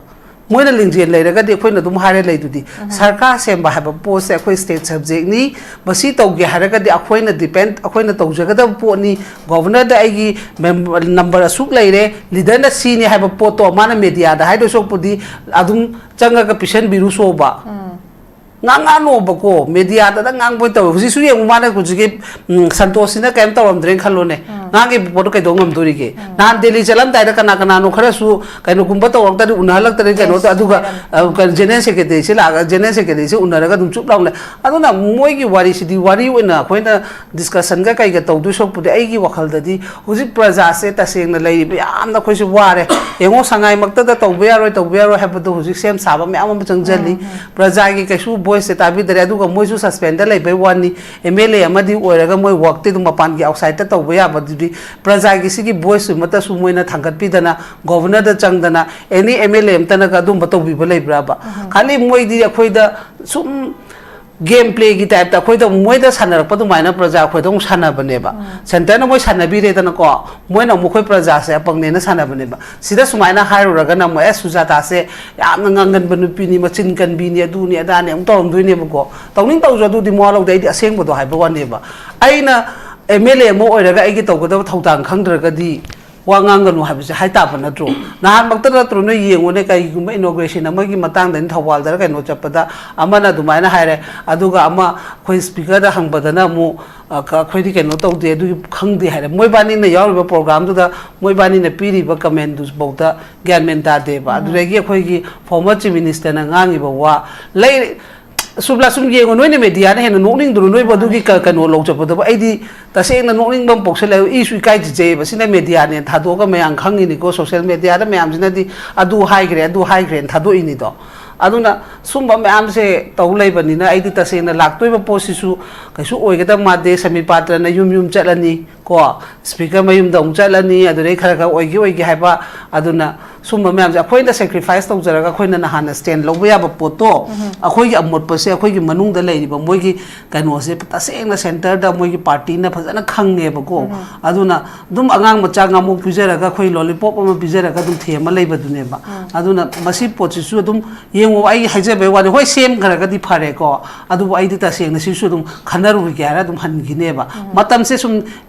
ꯃꯣꯏꯅ ꯂꯤꯡꯖꯦꯜ ꯂꯩꯔꯒꯗꯤ ꯑꯩꯈꯣꯏꯅ ꯑꯗꯨꯝ ꯍꯥꯏꯔ ꯂꯩꯗꯨꯗꯤ꯫ ꯁꯔꯀꯥꯔ ꯁꯦꯝꯕ ꯍꯥꯏꯕ ꯄꯣꯠꯁꯦ ꯑꯩꯈꯣꯏ state subjectꯅꯤ, ꯃꯁꯤ ꯇꯧꯒꯦ ꯍꯥꯏꯔꯒꯗꯤ ꯑꯩꯈꯣꯏꯅ depend, ꯑꯩꯈꯣꯏꯅ ꯇꯧꯖꯒꯗꯕ ꯄꯣꯠꯅꯤ꯫ Governorꯗ ꯑꯩꯒꯤ member number ꯑꯁꯨꯛ ꯂꯩꯔꯦ, leaderꯅ ꯁꯤꯅꯤ ꯍꯥꯏꯕ ꯄꯣꯠꯇꯣ ꯃꯥꯅ mediaꯗ ꯍꯥꯏꯗꯣꯏ ꯁꯔꯨꯛꯄꯨꯗꯤ ꯑꯗꯨꯝ ꯆꯪꯉꯒ ꯄꯤꯁꯟꯕꯤꯔꯨ ꯁꯣꯕ꯫ ꯉꯥꯡꯉꯛꯑꯅꯣꯕꯀꯣ, mediaꯗ ꯉꯥꯡꯕ ꯑꯣꯏꯅ ꯇꯧꯋꯦ꯫ ꯍꯧꯖꯤꯛꯁꯨ ꯌꯦꯡꯉꯨ, ꯃꯥꯅ ꯍꯧꯖꯤꯛꯀꯤ, ꯎꯝ, ꯁꯟꯇꯣꯁꯁꯤꯅ ꯀꯩꯝ ꯇꯧꯔꯝꯗ꯭ꯔꯦꯅ ꯈꯜꯂꯣꯅꯦ, ꯉꯥꯡꯉꯤꯕ ꯄꯣꯠꯇꯣ ꯀꯩꯗꯧ ꯉꯝꯗꯣꯔꯤꯒꯦ? ꯅꯍꯥꯟ ꯗꯦꯜꯂꯤ ꯆꯠꯂꯝꯗꯥꯏꯗ ꯀꯅꯥ ꯀꯅꯥꯅꯣ ꯈꯔꯁꯨ ꯀꯩꯅꯣꯒꯨꯝꯕ ꯇꯧꯔꯛꯇ꯭ꯔꯗꯤ, ꯎꯅꯍꯜꯂꯛꯇ꯭ꯔꯗꯤ ꯀꯩꯅꯣ ꯇꯧ-, ꯑꯗꯨꯒ, ꯑ, ꯀꯩꯅꯣ, General Secretaryꯁꯤ ꯂꯥꯛꯑꯒ, General Secretaryꯁꯤ ꯎꯅꯔꯒ ꯑꯗꯨꯝ ꯆꯨꯞ ꯂꯥꯎꯅ ꯂꯩ꯫ ꯑꯗꯨꯅ ꯃꯣꯏꯒꯤ ꯋꯥꯔꯤꯁꯤꯗꯤ ꯋꯥꯔꯤ ꯑꯣꯏꯅ ꯑꯩꯈꯣꯏꯅ discussionꯒ ꯀꯩꯒ ꯇꯧꯗꯣꯏ ꯁꯔꯨꯛꯄꯨꯗꯤ ꯑꯩꯒꯤ ꯋꯥꯈꯜꯗꯗꯤ ꯍꯧꯖꯤꯛ ꯄ꯭ꯔꯖꯥꯁꯦ ꯇꯁꯦꯡꯅ ꯂꯩꯔꯤꯕ ꯌꯥꯝꯅ ꯑꯩꯈꯣꯏꯁꯨ ꯋꯥꯔꯦ꯫ ꯌꯦꯡꯉꯣ, ꯁꯉꯥꯏꯃꯛꯇꯗ ꯇꯧꯕ ꯌꯥꯔꯣꯏ, ꯇꯧꯕ ꯌꯥꯔꯣꯏ ꯍꯥꯏꯕꯗꯣ ꯍꯧꯖꯤꯛ ꯁꯦꯝ ꯁꯥꯕ ꯃꯌꯥꯝ ꯑꯃ ꯆꯪꯁꯤꯜꯂꯤ꯫ ꯄ꯭ꯔꯖꯥꯒꯤ ꯀꯩꯁꯨ voiceꯁꯦ ꯇꯥꯕꯤꯗꯔꯦ꯫ ꯑꯗꯨꯒ ꯃꯣꯏꯁꯨ suspendꯗ ꯂꯩꯕꯩ ꯋꯥꯅꯤ, MLA ꯑꯃꯗꯤ ꯑꯣꯏꯔꯒ ꯃꯣꯏ workꯇꯤ ꯑꯗꯨꯝ ꯃꯄꯥꯟꯒꯤ outsideꯇ ꯇꯧꯕ ꯌꯥꯕꯗꯨꯗꯤ ꯄ꯭ꯔꯖꯥꯒꯤ ꯁꯤꯒꯤ voiceꯇꯨꯃꯠꯇꯁꯨ ꯃꯣꯏꯅ ꯊꯥꯡꯒꯠꯄꯤꯗꯅ Governorꯗ ꯆꯪꯗꯅ any MLA ꯑꯃꯇꯅꯒ ꯑꯗꯨꯝꯕ ꯇꯧꯕꯤꯕ ꯂꯩꯕ꯭ꯔꯕ? ꯈꯥꯂꯤ ꯃꯣꯏꯗꯤ ꯑꯩꯈꯣꯏꯗ ꯁꯨꯝ ꯒꯦꯝ ꯄ꯭ꯂꯦꯒꯤ ꯇꯥꯏꯞꯇ ꯑꯩꯈꯣꯏꯗ ꯃꯣꯏꯗ ꯁꯥꯟꯅꯔꯛꯄ ꯑꯗꯨꯃꯥꯏꯅ ꯄ꯭ꯔꯖꯥ ꯑꯩꯈꯣꯏꯗ ꯑꯃꯨꯛ ꯁꯥꯟꯅꯕꯅꯦꯕ꯫ ꯁꯦꯟꯇꯔꯅ ꯃꯣꯏ ꯁꯥꯟꯅꯕꯤꯔꯦꯗꯅꯀꯣ, ꯃꯣꯏꯅ ꯑꯃꯨꯛ ꯑꯩꯈꯣꯏ ꯄ꯭ꯔꯖꯥꯁꯦ ꯑꯄꯪꯅꯦꯅ ꯁꯥꯟꯅꯕꯅꯦꯕ꯫ ꯁꯤꯗ ꯁꯨꯃꯥꯏꯅ ꯍꯥꯏꯔꯨꯔꯒꯅ ꯑꯃꯨꯛ, "ꯑꯦ, ꯁꯨꯖꯥꯇꯥꯁꯦ ꯌꯥꯝꯅ ꯉꯥꯡꯒꯟꯕ ꯅꯨꯄꯤꯅꯤ, ꯃꯆꯤꯟ ꯀꯟꯕꯤꯅꯤ, ꯑꯗꯨꯅꯤ ꯑꯗꯥꯅꯤ" ꯑꯃꯨꯛ ꯇꯧꯔꯝꯗꯣꯏꯅꯦꯕꯀꯣ꯫ ꯇꯧꯅꯤꯡ ꯇꯧꯖ, ꯑꯗꯨꯗꯤ ꯃꯋꯥ ꯂꯧꯗꯦ꯫ ꯑꯩꯗꯤ ꯑꯁꯦꯡꯕꯗꯣ ꯍꯥꯏꯕ ꯋꯥꯅꯦꯕ꯫ ꯑꯩꯅ ꯑꯦꯝ ꯑꯦꯜ ꯑꯦ ꯑꯃ ꯑꯣꯏꯔꯒ ꯑꯩꯒꯤ ꯇꯧꯒꯗꯕ ꯊꯧꯗꯥꯡ ꯈꯪꯗ꯭ꯔꯒꯗꯤ ꯋꯥ ꯉꯥꯡꯒꯅꯨ ꯍꯥꯏꯕꯁꯦ ꯍꯥꯏ ꯇꯥꯕ ꯅꯠꯇ꯭ꯔꯣ? ꯅꯍꯥꯟꯃꯛꯇ ꯅꯠꯇ꯭ꯔꯣ ꯅꯣꯏ ꯌꯦꯡꯉꯨꯅꯦ, ꯀꯩꯒꯨꯝꯕ inauguration ꯑꯃꯒꯤ ꯃꯇꯥꯡꯗ ꯑꯩꯅ ꯊꯧꯕꯥꯜꯗꯔ ꯀꯩꯅꯣ ꯆꯠꯄꯗ ꯑꯃꯅ ꯑꯗꯨꯃꯥꯏꯅ ꯍꯥꯏꯔꯦ, ꯑꯗꯨꯒ ꯑꯃ ꯑꯩꯈꯣꯏ ꯁ꯭ꯄꯤꯀꯔꯗ ꯍꯪꯕꯗꯅ ꯑꯃꯨꯛ, ꯑ, ꯀ-, "ꯑꯩꯈꯣꯏꯗꯤ ꯀꯩꯅꯣ ꯇꯧꯗꯦ, ꯑꯗꯨꯒꯤ ꯈꯪꯗꯦ" ꯍꯥꯏꯔꯦ꯫ ꯃꯣꯏꯕꯥꯅꯤꯅ ꯌꯥꯎꯔꯤꯕ ꯄ꯭ꯔꯣꯒ꯭ꯔꯥꯝꯗꯨꯗ ꯃꯣꯏꯕꯥꯅꯤꯅ ꯄꯤꯔꯤꯕ ꯀꯃꯦꯟꯗꯨꯐꯥꯎꯗ ꯒ꯭ꯌꯥꯟ ꯃꯦꯟ ꯇꯥꯗꯦꯕ꯫ ꯑꯗꯨꯗꯒꯤ ꯑꯩꯈꯣꯏꯒꯤ former chief ministerꯅ ꯉꯥꯡꯉꯤꯕ ꯋꯥ ꯂꯩ, ꯁꯨꯝꯂꯥ ꯁꯨꯝ ꯌꯦꯡꯉꯣ, ꯅꯣꯏꯅ ꯃꯦꯗꯤꯌꯥꯅ ꯍꯦꯟꯅ ꯅꯣꯛꯅꯤꯡꯗ꯭ꯔꯣ? ꯅꯣꯏꯕꯨ ꯑꯗꯨꯒꯤ ꯀ-, ꯀꯩꯅꯣ ꯂꯧ ꯆꯠꯄꯗꯨꯕꯨ? ꯑꯩꯗꯤ ꯇꯁꯦꯡꯅ ꯅꯣꯛꯅꯤꯡꯕ ꯑꯃ ꯄꯣꯛꯁꯜꯂꯛꯑꯦ꯫ ꯏꯁꯨ ꯏꯀꯥꯏ ꯊꯤꯖꯩꯌꯦꯕ꯫ ꯁꯤꯅ ꯃꯦꯗꯤꯌꯥꯅꯦꯅ ꯊꯥꯗꯣꯛꯑꯒ ꯃꯌꯥꯝ ꯈꯪꯉꯤꯅꯤꯀꯣ, ꯁꯣꯁꯦꯜ ꯃꯦꯗꯤꯌꯥꯗ ꯃꯌꯥꯝꯁꯤꯅꯗꯤ ꯑꯗꯨ ꯍꯥꯏꯈ꯭ꯔꯦ, ꯑꯗꯨ ꯍꯥꯏꯈ꯭ꯔꯦꯅ ꯊꯥꯗꯣꯛꯏꯅꯤꯗꯣ꯫ ꯑꯗꯨꯅ ꯁꯨꯝꯕ ꯃꯌꯥꯝꯁꯦ ꯇꯧ ꯂꯩꯕꯅꯤꯅ ꯑꯩꯗꯤ ꯇꯁꯦꯡꯅ ꯂꯥꯛꯇꯣꯏꯕ ꯄꯣꯠꯁꯤꯁꯨ ꯀꯩꯁꯨ ꯑꯣꯏꯒꯗꯕ ꯃꯥꯟꯗꯦ꯫ ꯁꯃꯤꯔ ꯄꯥꯇ꯭ꯔꯅ ꯌꯨꯝ ꯌꯨꯝ ꯆꯠꯂꯅꯤ ꯀꯣ, ꯁ꯭ꯄꯤꯀꯔ ꯃꯌꯨꯝꯗ ꯑꯃꯨꯛ ꯆꯠꯂꯅꯤ, ꯑꯗꯨꯗꯩ ꯈꯔ ꯈꯔ ꯑꯣꯏꯒꯦ ꯑꯣꯏꯒꯦ ꯍꯥꯏꯕ꯫ ꯑꯗꯨꯅ ꯁꯨꯝꯕ ꯃꯌꯥꯝꯁꯦ ꯑꯩꯈꯣꯏꯅ ꯁꯦꯀ꯭ꯔꯤꯐꯥꯏꯁ ꯇꯧꯖꯔꯒ ꯑꯩꯈꯣꯏꯅ ꯅꯍꯥꯟꯅ ꯁ꯭ꯇꯦꯟ ꯂꯧꯕ ꯌꯥꯕ ꯄꯣꯠꯇꯣ, ꯑꯩꯈꯣꯏꯒꯤ ꯑꯃꯣꯠꯄꯁꯦ ꯑꯩꯈꯣꯏꯒꯤ ꯃꯅꯨꯡꯗ ꯂꯩꯔꯤꯕ ꯃꯣꯏꯒꯤ ꯀꯩꯅꯣꯁꯦ ꯇꯁꯦꯡꯅ ꯁꯦꯟꯇꯔꯗ ꯃꯣꯏꯒꯤ ꯄꯥꯔꯇꯤꯅ ꯐꯖꯅ ꯈꯪꯉꯦꯕꯀꯣ꯫ ꯑꯗꯨꯅ ꯑꯗꯨꯝ ꯑꯉꯥꯡ ꯃꯆꯥ ꯉꯥꯃꯨꯛ ꯄꯤꯖꯔꯒ, ꯑꯩꯈꯣꯏ ꯂꯣꯂꯤꯄꯣꯞ ꯑꯃ ꯄꯤꯖꯔꯒ ꯑꯗꯨꯝ ꯊꯦꯝꯃ ꯂꯩꯕꯗꯨꯅꯦꯕ꯫ ꯑꯗꯨꯅ ꯃꯁꯤ ꯄꯣꯠꯁꯤꯁꯨ ꯑꯗꯨꯝ ꯌꯦꯡꯉꯣ, ꯑꯩ ꯍꯥꯏꯖꯕꯩ ꯋꯥꯅꯤ, ꯍꯣꯏ, ꯁꯦꯝꯈ꯭ꯔꯒꯗꯤ ꯐꯔꯦꯀꯣ, ꯑꯗꯨꯕꯨ ꯑꯩꯗꯤ ꯇꯁꯦꯡꯅ ꯁꯤꯁꯨ ꯑꯗꯨꯝ ꯈꯟꯅꯔꯨꯈꯤꯒꯦ ꯍꯥꯏꯔ ꯑꯗꯨꯝ ꯍꯟꯈꯤꯅꯦꯕ꯫ ꯃꯇꯝꯁꯦ ꯁꯨꯝ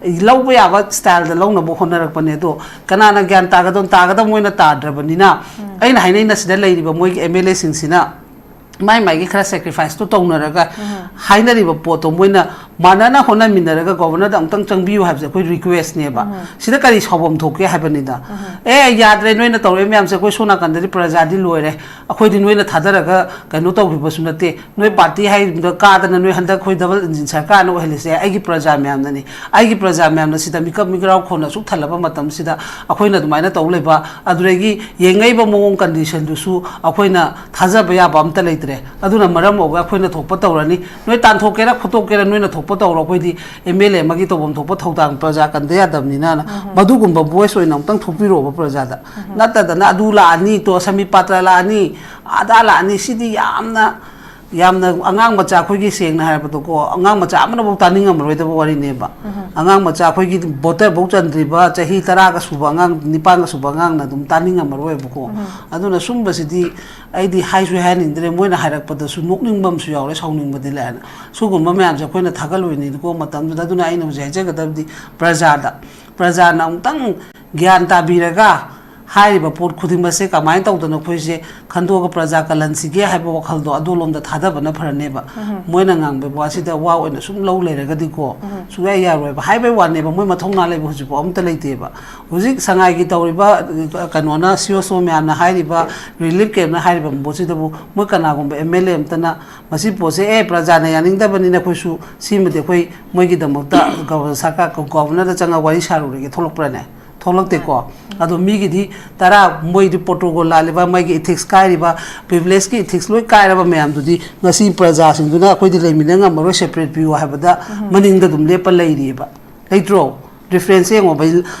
ꯂꯧꯕ ꯌꯥꯕ ꯁ꯭ꯇꯥꯏꯜꯗ ꯂꯧꯅꯕ ꯍꯣꯠꯅꯔꯛꯄꯅꯦ꯫ ꯑꯗꯣ ꯀꯅꯥꯅ ꯒ꯭ꯌꯥꯟ ꯇꯥꯒꯗꯧꯅꯣ? ꯇꯥꯒꯗꯕ ꯃꯣꯏꯅ ꯇꯥꯗ꯭ꯔꯕꯅꯤꯅ, ꯑꯩꯅ ꯍꯥꯏꯅꯩꯅ ꯁꯤꯗ ꯂꯩꯔꯤꯕ ꯃꯣꯏꯒꯤ ꯑꯦꯝ ꯑꯦꯜ ꯑꯦꯁꯤꯡꯁꯤꯅ ꯃꯥꯏ ꯃꯥꯏꯒꯤ ꯈꯔ ꯁꯦꯀ꯭ꯔꯤꯐꯥꯏꯁꯇꯣ ꯇꯧꯅꯔꯒ ꯍꯥꯏꯅꯔꯤꯕ ꯄꯣꯠꯇꯣ ꯃꯣꯏꯅ ꯃꯥꯟꯅꯅ ꯍꯣꯠꯅꯃꯤꯟꯅꯔꯒ ꯒꯣꯕꯔꯅꯔꯗ ꯑꯃꯨꯛꯇꯪ ꯆꯪꯕꯤꯌꯨ ꯍꯥꯏꯕꯁꯦ ꯑꯩꯈꯣꯏ ꯔꯤꯀ꯭ꯋꯦꯁꯅꯦꯕ꯫ ꯁꯤꯗ ꯀꯔꯤ ꯁꯥꯎꯐꯝ ꯊꯣꯛꯀꯦ ꯍꯥꯏꯕꯅꯤꯗ꯫ ꯑꯦ, ꯌꯥꯗ꯭ꯔꯦ, ꯅꯣꯏꯅ ꯇꯧꯔꯛꯏ ꯃꯌꯥꯝꯁꯦ, ꯑꯩꯈꯣꯏ ꯁꯣꯝ ꯅꯥꯀꯟꯗꯗꯤ ꯄ꯭ꯔꯖꯥꯗꯤ ꯂꯣꯏꯔꯦ, ꯑꯩꯈꯣꯏꯗꯤ ꯅꯣꯏꯅ ꯊꯥꯗꯔꯒ ꯀꯩꯅꯣ ꯇꯧꯈꯤꯕꯁꯨ ꯅꯠꯇꯦ, ꯅꯣꯏ ꯄꯥꯔꯇꯤ ꯍꯥꯏꯔꯤꯕꯗꯣ ꯀꯥꯗꯅ ꯅꯣꯏ ꯍꯟꯗꯛ ꯑꯩꯈꯣꯏ ꯗꯕꯜ ꯏꯟꯖꯤꯟ ꯁꯔꯀꯥꯔꯅ ꯑꯣꯏꯍꯜꯂꯤꯁꯦ ꯑꯩꯒꯤ ꯄ꯭ꯔꯖꯥ ꯃꯌꯥꯝꯅꯅꯤ꯫ ꯑꯩꯒꯤ ꯄ꯭ꯔꯖꯥ ꯃꯌꯥꯝꯅ ꯁꯤꯗ ꯃꯤꯀꯞ ꯃꯤꯀ꯭ꯔꯥꯎ ꯈꯣꯟꯅ ꯑꯁꯨꯛ ꯊꯜꯂꯕ ꯃꯇꯝꯁꯤꯗ ꯑꯩꯈꯣꯏꯅ ꯑꯗꯨꯃꯥꯏꯅ ꯇꯧ ꯂꯩꯕ, ꯑꯗꯨꯗꯒꯤ ꯌꯦꯡꯉꯛꯏꯕ ꯃꯑꯣꯡ ꯀꯟꯗꯤꯁꯟꯗꯨꯁꯨ ꯑꯩꯈꯣꯏꯅ ꯊꯥꯖꯕ ꯌꯥꯕ ꯑꯝꯇ ꯂꯩꯇ꯭ꯔꯦ꯫ ꯑꯗꯨꯅ ꯃꯔꯝ ꯑꯣꯏꯔꯒ ꯑꯩꯈꯣꯏꯅ ꯊꯣꯛꯄ ꯇꯧꯔꯅꯤ꯫ ꯅꯣꯏ ꯇꯥꯟꯊꯣꯛꯀꯦꯔꯥ ꯈꯣꯠꯇꯣꯛꯀꯦꯔꯥ ꯅꯣꯏꯅ ꯊꯣꯛꯄ ꯇꯧꯔꯣ, ꯑꯩꯈꯣꯏꯗꯤ ꯑꯦꯝ ꯑꯦꯜ ꯑꯦ ꯑꯃꯒꯤ ꯇꯧꯐꯝ ꯊꯣꯛꯄ ꯊꯧꯗꯥꯡ ꯄ꯭ꯔꯖꯥ ꯀꯟꯗ ꯌꯥꯗꯕꯅꯤꯅ꯫ ꯃꯗꯨꯒꯨꯝꯕ ꯚꯣꯏꯁ ꯑꯣꯏꯅ ꯑꯃꯨꯛꯇꯪ ꯊꯣꯛꯄꯤꯔꯛꯑꯣꯕ ꯄ꯭ꯔꯖꯥꯗ꯫ ꯅꯠꯇꯗꯅ ꯑꯗꯨ ꯂꯥꯛꯑꯅꯤ ꯇꯣ, ꯁꯃꯤꯔ ꯄꯥꯇ꯭ꯔ ꯂꯥꯛꯑꯅꯤ, ꯑꯗꯥ ꯂꯥꯛꯑꯅꯤ, ꯁꯤꯗꯤ ꯌꯥꯝꯅ ꯌꯥꯝꯅ ꯑꯉꯥꯡ ꯃꯆꯥ ꯑꯩꯈꯣꯏꯒꯤ, ꯁꯦꯡꯅ ꯍꯥꯏꯔꯕꯗꯀꯣ, ꯑꯉꯥꯡ ꯃꯆꯥ ꯑꯃꯅꯐꯥꯎ ꯇꯥꯅꯤꯡꯉꯝꯃꯔꯣꯏꯗꯕ ꯋꯥꯔꯤꯅꯦꯕ꯫ ꯑꯉꯥꯡ ꯃꯆꯥ ꯑꯩꯈꯣꯏꯒꯤ ꯕꯣꯇꯔꯐꯧ ꯆꯟꯗ꯭ꯔꯤꯕ, ꯆꯍꯤ ꯇꯔꯥꯒ ꯁꯨꯕ ꯑꯉꯥꯡ, ꯅꯤꯄꯥꯟꯒ ꯁꯨꯕ ꯑꯉꯥꯡꯅ ꯑꯗꯨꯝ ꯇꯥꯅꯤꯡꯉꯝꯃꯔꯣꯏꯕꯀꯣ꯫ ꯑꯗꯨꯅ ꯁꯨꯝꯕꯁꯤꯗꯤ ꯑꯩꯗꯤ ꯍꯥꯏꯁꯨ ꯍꯥꯏꯍꯟꯅꯤꯡꯗ꯭ꯔꯦ꯫ ꯃꯣꯏꯅ ꯍꯥꯏꯔꯛꯄꯗꯁꯨ ꯅꯣꯛꯅꯤꯡꯕ ꯑꯃꯁꯨ ꯌꯥꯎꯔꯦ, ꯁꯥꯎꯅꯤꯡꯕꯗꯤ ꯂꯥꯏꯔꯅ꯫ ꯁꯤꯒꯨꯝꯕ ꯃꯌꯥꯝꯁꯦ ꯑꯩꯈꯣꯏꯅ ꯊꯥꯒꯠꯂꯨꯔꯤꯅꯤꯀꯣ ꯃꯇꯝꯗꯨꯗ꯫ ꯑꯗꯨꯅ ꯑꯩꯅ ꯍꯧꯖꯤꯛ ꯍꯥꯏꯖꯒꯗꯕꯗꯤ ꯄ꯭ꯔꯖꯥꯗ, ꯄ꯭ꯔꯖꯥꯅ ꯑꯃꯨꯛꯇꯪ ꯒ꯭ꯌꯥꯟ ꯇꯥꯕꯤꯔꯒ, ꯍꯥꯏꯔꯤꯕ ꯄꯣꯠ ꯈꯨꯗꯤꯡꯃꯛꯁꯦ ꯀꯃꯥꯏꯅ ꯇꯧꯗꯅ ꯑꯩꯈꯣꯏꯁꯦ ꯈꯟꯗꯣꯛꯑꯒ ꯄ꯭ꯔꯖꯥ ꯀꯜꯍꯟꯁꯤꯒꯦ ꯍꯥꯏꯕ ꯋꯥꯈꯜꯗꯣ ꯑꯗꯣꯂꯣꯝꯗ ꯊꯥꯗꯕꯅ ꯐꯔꯅꯦꯕ꯫ ꯃꯣꯏꯅ ꯉꯥꯡꯕ ꯋꯥꯁꯤꯗ ꯋꯥ ꯑꯣꯏꯅ ꯁꯨꯝ ꯂꯧ ꯂꯩꯔꯒꯗꯤꯀꯣ, ꯁꯨꯡꯌꯥ ꯌꯥꯔꯣꯏꯕ꯫ ꯍꯥꯏꯕꯩ ꯋꯥꯅꯦꯕ, ꯃꯣꯏ ꯃꯊꯧꯅꯥ ꯂꯩꯕ ꯍꯧꯖꯤꯛꯐꯥꯎ ꯑꯝꯇ ꯂꯩꯇꯦꯕ꯫ ꯍꯧꯖꯤꯛ ꯁꯉꯥꯏꯒꯤ ꯇꯧꯔꯤꯕ, ꯑ, ꯀꯩꯅꯣꯅ, ꯁꯤ ꯑꯣ ꯁꯣ ꯃꯌꯥꯝꯅ ꯍꯥꯏꯔꯤꯕ, ꯔꯤꯂꯤꯐ ꯀꯦꯝꯅ ꯍꯥꯏꯔꯤꯕ ꯄꯣꯠꯁꯤꯗꯕꯨ ꯃꯣꯏ ꯀꯅꯥꯒꯨꯝꯕ ꯑꯦꯝ ꯑꯦꯜ ꯑꯦ ꯑꯝꯇꯅ ꯃꯁꯤ ꯄꯣꯠꯁꯦ, "ꯑꯦ, ꯄ꯭ꯔꯖꯥꯅ ꯌꯥꯅꯤꯡꯗꯕꯅꯤꯅ ꯑꯩꯈꯣꯏꯁꯨ ꯁꯤꯃꯗꯤ ꯑꯩꯈꯣꯏ ꯃꯣꯏꯒꯤꯗꯃꯛꯇ ꯒꯚ-, ꯁꯔꯀꯥꯔ, ꯒꯚꯔꯅꯔꯗ ꯆꯪꯉꯒ ꯋꯥꯔꯤ ꯁꯥꯔꯨꯔꯒꯦ" ꯊꯣꯛꯂꯛꯄ꯭ꯔꯥꯅꯦ? ꯊꯣꯛꯂꯛꯇꯦꯀꯣ꯫ ꯑꯗꯣ ꯃꯤꯒꯤꯗꯤ ꯇꯔꯥ, ꯃꯣꯏꯗꯤ ꯄ꯭ꯔꯣꯇꯣꯀꯣꯜ ꯂꯥꯜꯂꯤꯕ, ꯃꯣꯏꯒꯤ ꯏꯊꯤꯛꯁ ꯀꯥꯏꯔꯤꯕ, ꯄ꯭ꯔꯤꯚꯤꯂꯦꯖꯀꯤ ꯏꯊꯤꯛꯁ ꯂꯣꯏ ꯀꯥꯏꯔꯕ ꯃꯌꯥꯝꯗꯨꯗꯤ ꯉꯁꯤ ꯄ꯭ꯔꯖꯥꯁꯤꯡꯗꯨꯅ "ꯑꯩꯈꯣꯏꯗꯤ ꯂꯩꯃꯤꯟꯅ ꯉꯝꯃꯔꯣꯏ, ꯁꯦꯄꯔꯦꯠ ꯄꯤꯌꯨ" ꯍꯥꯏꯕꯗ ꯃꯅꯤꯡꯗ ꯑꯗꯨꯝ ꯂꯦꯞꯄ ꯂꯩꯔꯤꯑꯕ꯫ ꯂꯩꯇ꯭ꯔꯣ? ꯔꯤꯐꯔꯦꯟꯁ ꯌꯦꯡꯉꯣꯕ,